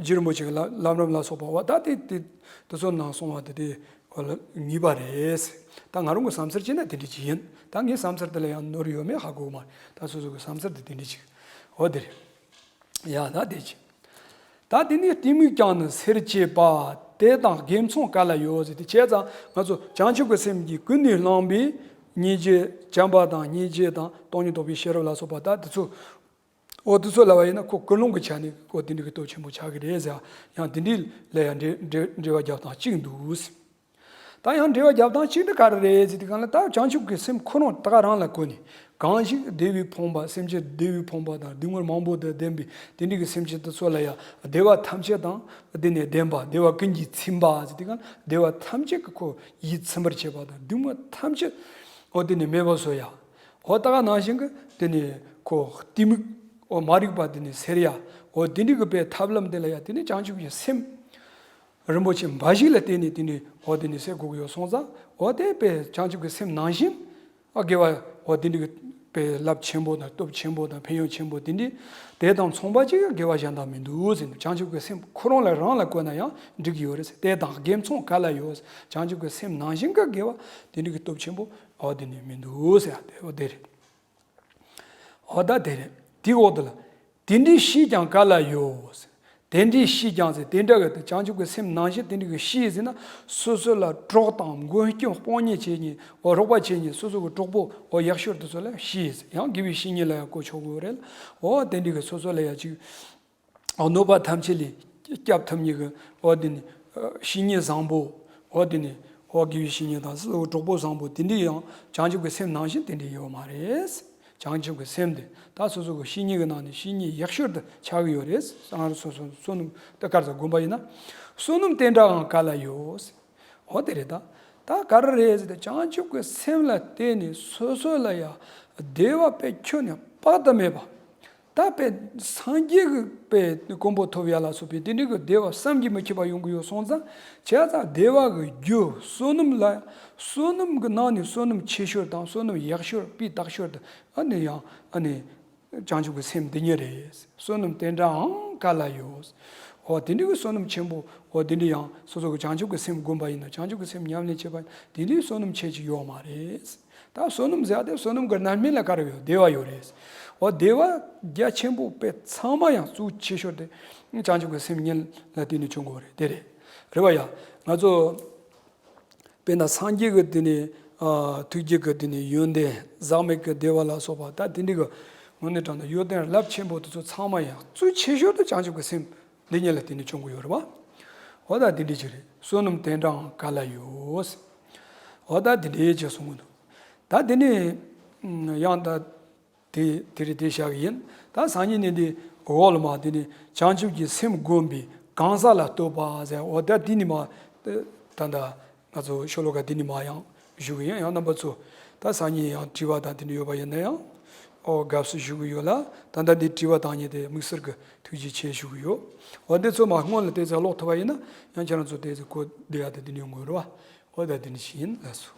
རྗེ་རིན་པོ་ཆེ་གི་ལམ་ལམ་རིམ་ལ་སོགས་པ་བ་ད་དེ་དེ་དེ་ཚོ་ནང་གསུངས་པ་དེ་དེ་གོ་ལ་ངེས་པ་རེད། ད་ང་རང་གི་བསམ་ཚུལ་བྱས་ན་དེ་འདྲ་ཅིག་ཡིན། ད་ངའི་བསམ་ཚུལ་དེ་ལ་ཡང་ནོར་ཡོད་མེད་ཧ་གོ་གི་མ་རེད། ད་སོ་སོ་གི་བསམ་ཚུལ་དེ་དེ་འདྲ་ཅིག་འོ་དེ་རེད། ཡ་ད་དེ་ཅིག་ད་དེ་ནས་གཏི་མུག་ཀྱང་ནི་སེལ་བྱེད་པ། དད་དང་དགེ་མཚུངས་ག་ལ་ཡོད་ཟེར་ཏེ་བྱས་ཙང་ང་ཚོ་བྱང་ཆུབ་ཀྱི་སེམས་ཀྱིས་ཀུན་ནས་བསླངས་པའི་སྙིང་རྗེ་བྱམས་པ་དང་སྙིང་རྗེ་དང་སྟོང་ཉིད་རྟོགས་པའི་ཤེས་རབ་ལ་སོགས་པ་ད་དེ་ཚོ། འོ་དེ་ཚོ་ལ་བ་ཡིན་ན་ཁོ་ཀུན་སློང་གི་ཆ་ནས་ཁོ་དེ་འདྲ་གི་སྟོབས་ཆེན་པོ་ཆགས་ཀྱི་རེད་ཟེར། ཡང་དེ་འདྲ་ལ་ཡང་འབྲེལ་འབྲེལ་འབྲེལ་བ་རྒྱབ་སྟངས་གཅིག་འདུག་ད་ཡང་འབྲེལ་བ་རྒྱབ་སྟངས་གཅིག་དེ་ག་རེ་རེད་ཟེར་དུས་གང་ལ་ད་བྱང་ཆུབ་ཀྱི་སེམས་ཁོ་རང་ད་ག་རང་ལ་བཀོད་ནས་གང་ཞིག་བདེ་བས་ཕོངས་པ་སེམས་ཅན་བདེ་བས་ཕོངས་པ་དང་སྡུག་བསྔལ་མང་པོ་དང་ལྡན་པའི་དེ་འདྲ་གི་སེམས་ཅན་དེ་ཚོ་ལ་ཡང་བདེ་བ་ཐམས་ཅད་དང་དེ་ནས་ལྡན་པ་བདེ་བ་ཀུན་གྱིས་ཚིམ་པ་ཟེར་དུས་གང་ལ་བདེ་བ་ཐམས་ཅད་ཀྱི་ཁོ་ཡིད་ཚིམ་པར་བྱེད་པ་དང་སྡུག་བསྔལ་ཐམས་ཅད་འོ་དེ་ནས་མེད་པ་བཟོ་ཡ། འོ་ད་ག་ནང་བཞིན་གྱི་དེ་ནས་ཁོ་གཏི་མུག་འོ་མ་རིག་པ་དེ་ནས་སེལ་ཡ། འོ་དེ་འདྲ་གི་དཔེ་ཐབས་ལམ་དེ་ལ་ཡ་དེ་ནས་བྱང་ཆུབ་ཀྱི་སེམས་རིན་པོ་ཆེ་འབའ་ཞིག་ལ་བརྟེན་ནས་དེ་ནས་འོ་དེ་ནས་སེལ་དགོས་ཀྱི་ཡོད་སོང་ཙང་འོ་དེ་དཔེ་བྱང་ཆུབ་ཀྱི་སེམས་ནང་བཞིན་ཨ་དགེ་བ་འོ་དེ་འདྲ་གི་དཔེ་རླབས་ཆེན་པོ་དང་སྟོབས་ཆེན་པོ་དང་ཕན་ཡོན་ཆེན་པོ་དེ་འདྲ་དེ་དང་མཚུངས་པ་ཅིག་དགེ་བ་གཞན་དག་མི་འདུག་ཟེར་ནས་བྱང་ཆུབ་ཀྱི་སེམས་ཁོ་རང་ལ་རང་ལ་བཀོད་ན་ཡང་འགྲིག་གི་ཡོད་རེད་ཟེར། དད་དང་དགེ་མཚུངས་ག་ལ་ཡོད། བྱང་ཆུབ་ཀྱི་སེམས་ནང་བཞིན་གྱི་དགེ་བ་དེ་འདྲ་གི་སྟོབས་ཆེན་པོ་འོ་དེ་ནས་མི་འདུག་ཟེར་ཡ་དེ་འོ་དེ་རེད། འོ་ད་དེ་རེད། དེའི་འོག་ཏུ་ལ། དེ་འདྲའི་གཤིས་ཀྱང་ག་ལ་ཡོད། དེ་འདྲའི་གཤིས་ཀྱང་ཟེར་དེ་འདྲ་གི་དེ་བྱང་ཆུབ་ཀྱི་སེམས་ནང་བཞིན་དེ་འདྲ་གི་གཤིས་ཟེར་ན་སོ་སོ་ལ་གྲོགས་དང་མགོན་སྐྱོབ་དཔུང་གཉེན་བྱེད་མཁན་འོ་རོགས་པ་བྱེད་མཁན་སོ་སོ་གི་གྲོགས་པོ་འོ་ཡག་ཤོས་དེ་ཚོ་ལ་གཤིས་ཟེར། ཡང་དགེ་བའི་བཤེས་གཉེན་ལ་ཡང་གོ་ཆོག་གི་ཡོད་རེད། འོ་དེ་འདྲ་གི་སོ་སོ་ལ་ཡང་ཅིག་གནོད་པ་ཐམས་ཅད་ལས་སྐྱབས་ཐུབ་མཁན་གྱི་འོ་དེ་ནི་བཤེས་གཉེན་བཟང་པོ། འོ་དེ་ནི་འོ་དགེ་བའི་བཤེས་གཉེན་དང་སོ་སོའི་གྲོགས་པོ་བཟང་པོ་དེ་འདྲའི་ཡང་བྱང་ཆུབ་ཀྱི་སེམས་ནང་བཞིན་དེ་འདྲའི་ཡོད་མ་རེད། བྱང་ཆུབ་ཀྱི་སེམས་དེ་ད་སོ་སོ་གི་བཤེས་གཉེན་གྱི་ནང་ནས་བཤེས་གཉེན་ཡག་ཤོས་དེ་ཆགས་ཀྱི་ཡོད་རེད། ང་རང་སོ་སོ་བསོད་ནམས་དེ་ག་རེ་ཟེར་དགོན་པ་ཡིན་ན་བསོད་ནམས་དེ་འདྲའང་ག་ལ་ཡོད། འོ་དེ་རེད་ད། ད་ག་རེ་རེད་ཟེར་ཏེ་བྱང་ཆུབ་ཀྱི་སེམས་ལ་བརྟེན་ནས་སོ་སོ་ལ་ཡང་བདེ་བ་དཔེ་ཁྱོན་ནས་དཔག་ཏུ་མེད་པ། ད་དཔེ་སངས་རྒྱས་ཀྱི་དཔེ་གོ་འཕང་ཐོབ་ཡ་ལ་སོགས་པའི་དེ་འདྲའི་གི་བདེ་བ་བསམ་གྱིས་མི་ཁྱབ་པ་ཡོང་གི་ཡོད་སོང་ཙང་བྱས་ཙང་བདེ་བ་གི་རྒྱུ་བསོད་ནམས་ལ་བསོད་ནམས་ཀྱི་ནང་ནས་བསོད་ནམས་ཆེ་ཤོས་དང་བསོད་ནམས་ཡག་ཤོས་སྤུས་དག་ཤོས་དེ་ཨ་ནི་ཡང་ཨ་ནི། བྱང་ཆུབ་ཀྱི་སེམས་འདི་ཉིད་རེད། བསོད་ནམས་དེ་འདྲའང་ག་ལ་ཡོད། འོ་དེ་འདྲའི་གི་བསོད་ནམས་ཆེན་པོ་འོ་དེ་འདྲ་ཡང་སོ་སོ་གི་བྱང་ཆུབ་ཀྱི་སེམས་བསྒོམ་པ་ཡིན་ན་བྱང་ཆུབ་ཀྱི་སེམས་ཉམས་ལེན་བྱེད་པ་དེ་འདྲའི་བསོད་ནམས་ཆེ་ཅིག་ཡོད་མ་རེད། ད་བསོད་ནམས་ཟེར་ཡ་དེ་བསོད་ནམས་ཀྱི་རྣམ་སྨིན་ལ་ག་རེ་ཡོད་བདེ་བ་ཡོད་རེད། འོ་བདེ་བ་རྒྱ་ཆེན་པོ་དཔེ་ཚང་མ་ཡང་གཙོ་ཆེ་ཤོས་དེ་བྱང་ཆུབ་ཀྱི་སེམས་ཉིད་ལ་བརྟེན་ནས་བྱུང་དགོས་རེད་དེ་རེད། རེད་བ་ཡ། ང་ཚོ། དཔེར་ན་སངས་རྒྱས་ཀྱི་དེ་ནི་ཨ་ཐུགས་རྗེ་གི་དེ་ནི་ཡོན་ཏན་ཟག་མེད་ཀྱི་བདེ་བ་ལ་སོགས་པ་ད་དེ་འདྲ་གི་ དངོས་གནས་དྲང་གནས་ཡོན་ཏན་རླབས་ཆེན་པོ་དེ་ཚོ་ཚང་མ་ཡང་གཙོ་ཆེ་ཤོས་དེ་བྱང་ཆུབ་ཀྱི་སེམས་འདི་ཉིད་ལ་བརྟེན་ནས་བྱུང་གི་ཡོད་རེད་བ། འོ་ད་འདི་འདྲ་ཅིག་རེད། བསོད་ནམས་དོན་གྲངས་ག་ལ་ཡོད། འོ་ད་འདི་འདྲ་ཅིག་གསུང་གི་འདུག་ད་འདི་ནས་ཡང་ད་དེ་དེ་རེད། དེ་བཞག་གི་ཡིན། ད་སང་ཉིན་ནས་འདི་འོག་ལ་མ་འདི་ནས་བྱང་ཆུབ་ཀྱི་སེམས་བསྒོམས་པའི་གང་ཟག་ལ་བསྟོད་པ་ཟེར། འོ་ད་འདི་ནས་མ་ད་ད། ང་ཚོ་ཤོ་ལོ་ཀ་འདི་ནས་མར་ཡང་ཞུ་གི་ཡིན། ཡང་རྣམ་པ་ཚོ་ད་སང་ཉིན་ཡང་དྲི་བ་དང་དེ་འདྲ་ཡོད་པ་ཡིན་ན་ཡང་། ཨོ་དགའ་བསུ་ཞུ་གི་ཡོད་ལ། ད་ལྟ་འདི་དྲི་བ་དང་ཉིན་དེ་དམིགས་བསལ་གྱི་ཐུགས་རྗེ་ཆེ་ཞུ་གི་ཡོད། འོ་འདི་ཚོ་མ་སྔོན་ལ་དེ་ཚོ་ཀློག་ཐུབ་པ་ཡིན་ན་ཡང་ཁྱེད་རང་ཚོ་དེ་ཚོ་གོ་བདེ་ཡག་དེ་འདི་འདྲ་ཡོང་གི་ཡོད་རེད་བ། འོ་ད་འདི་འདྲ་ཞིག་ཡིན། ལགས་སོ།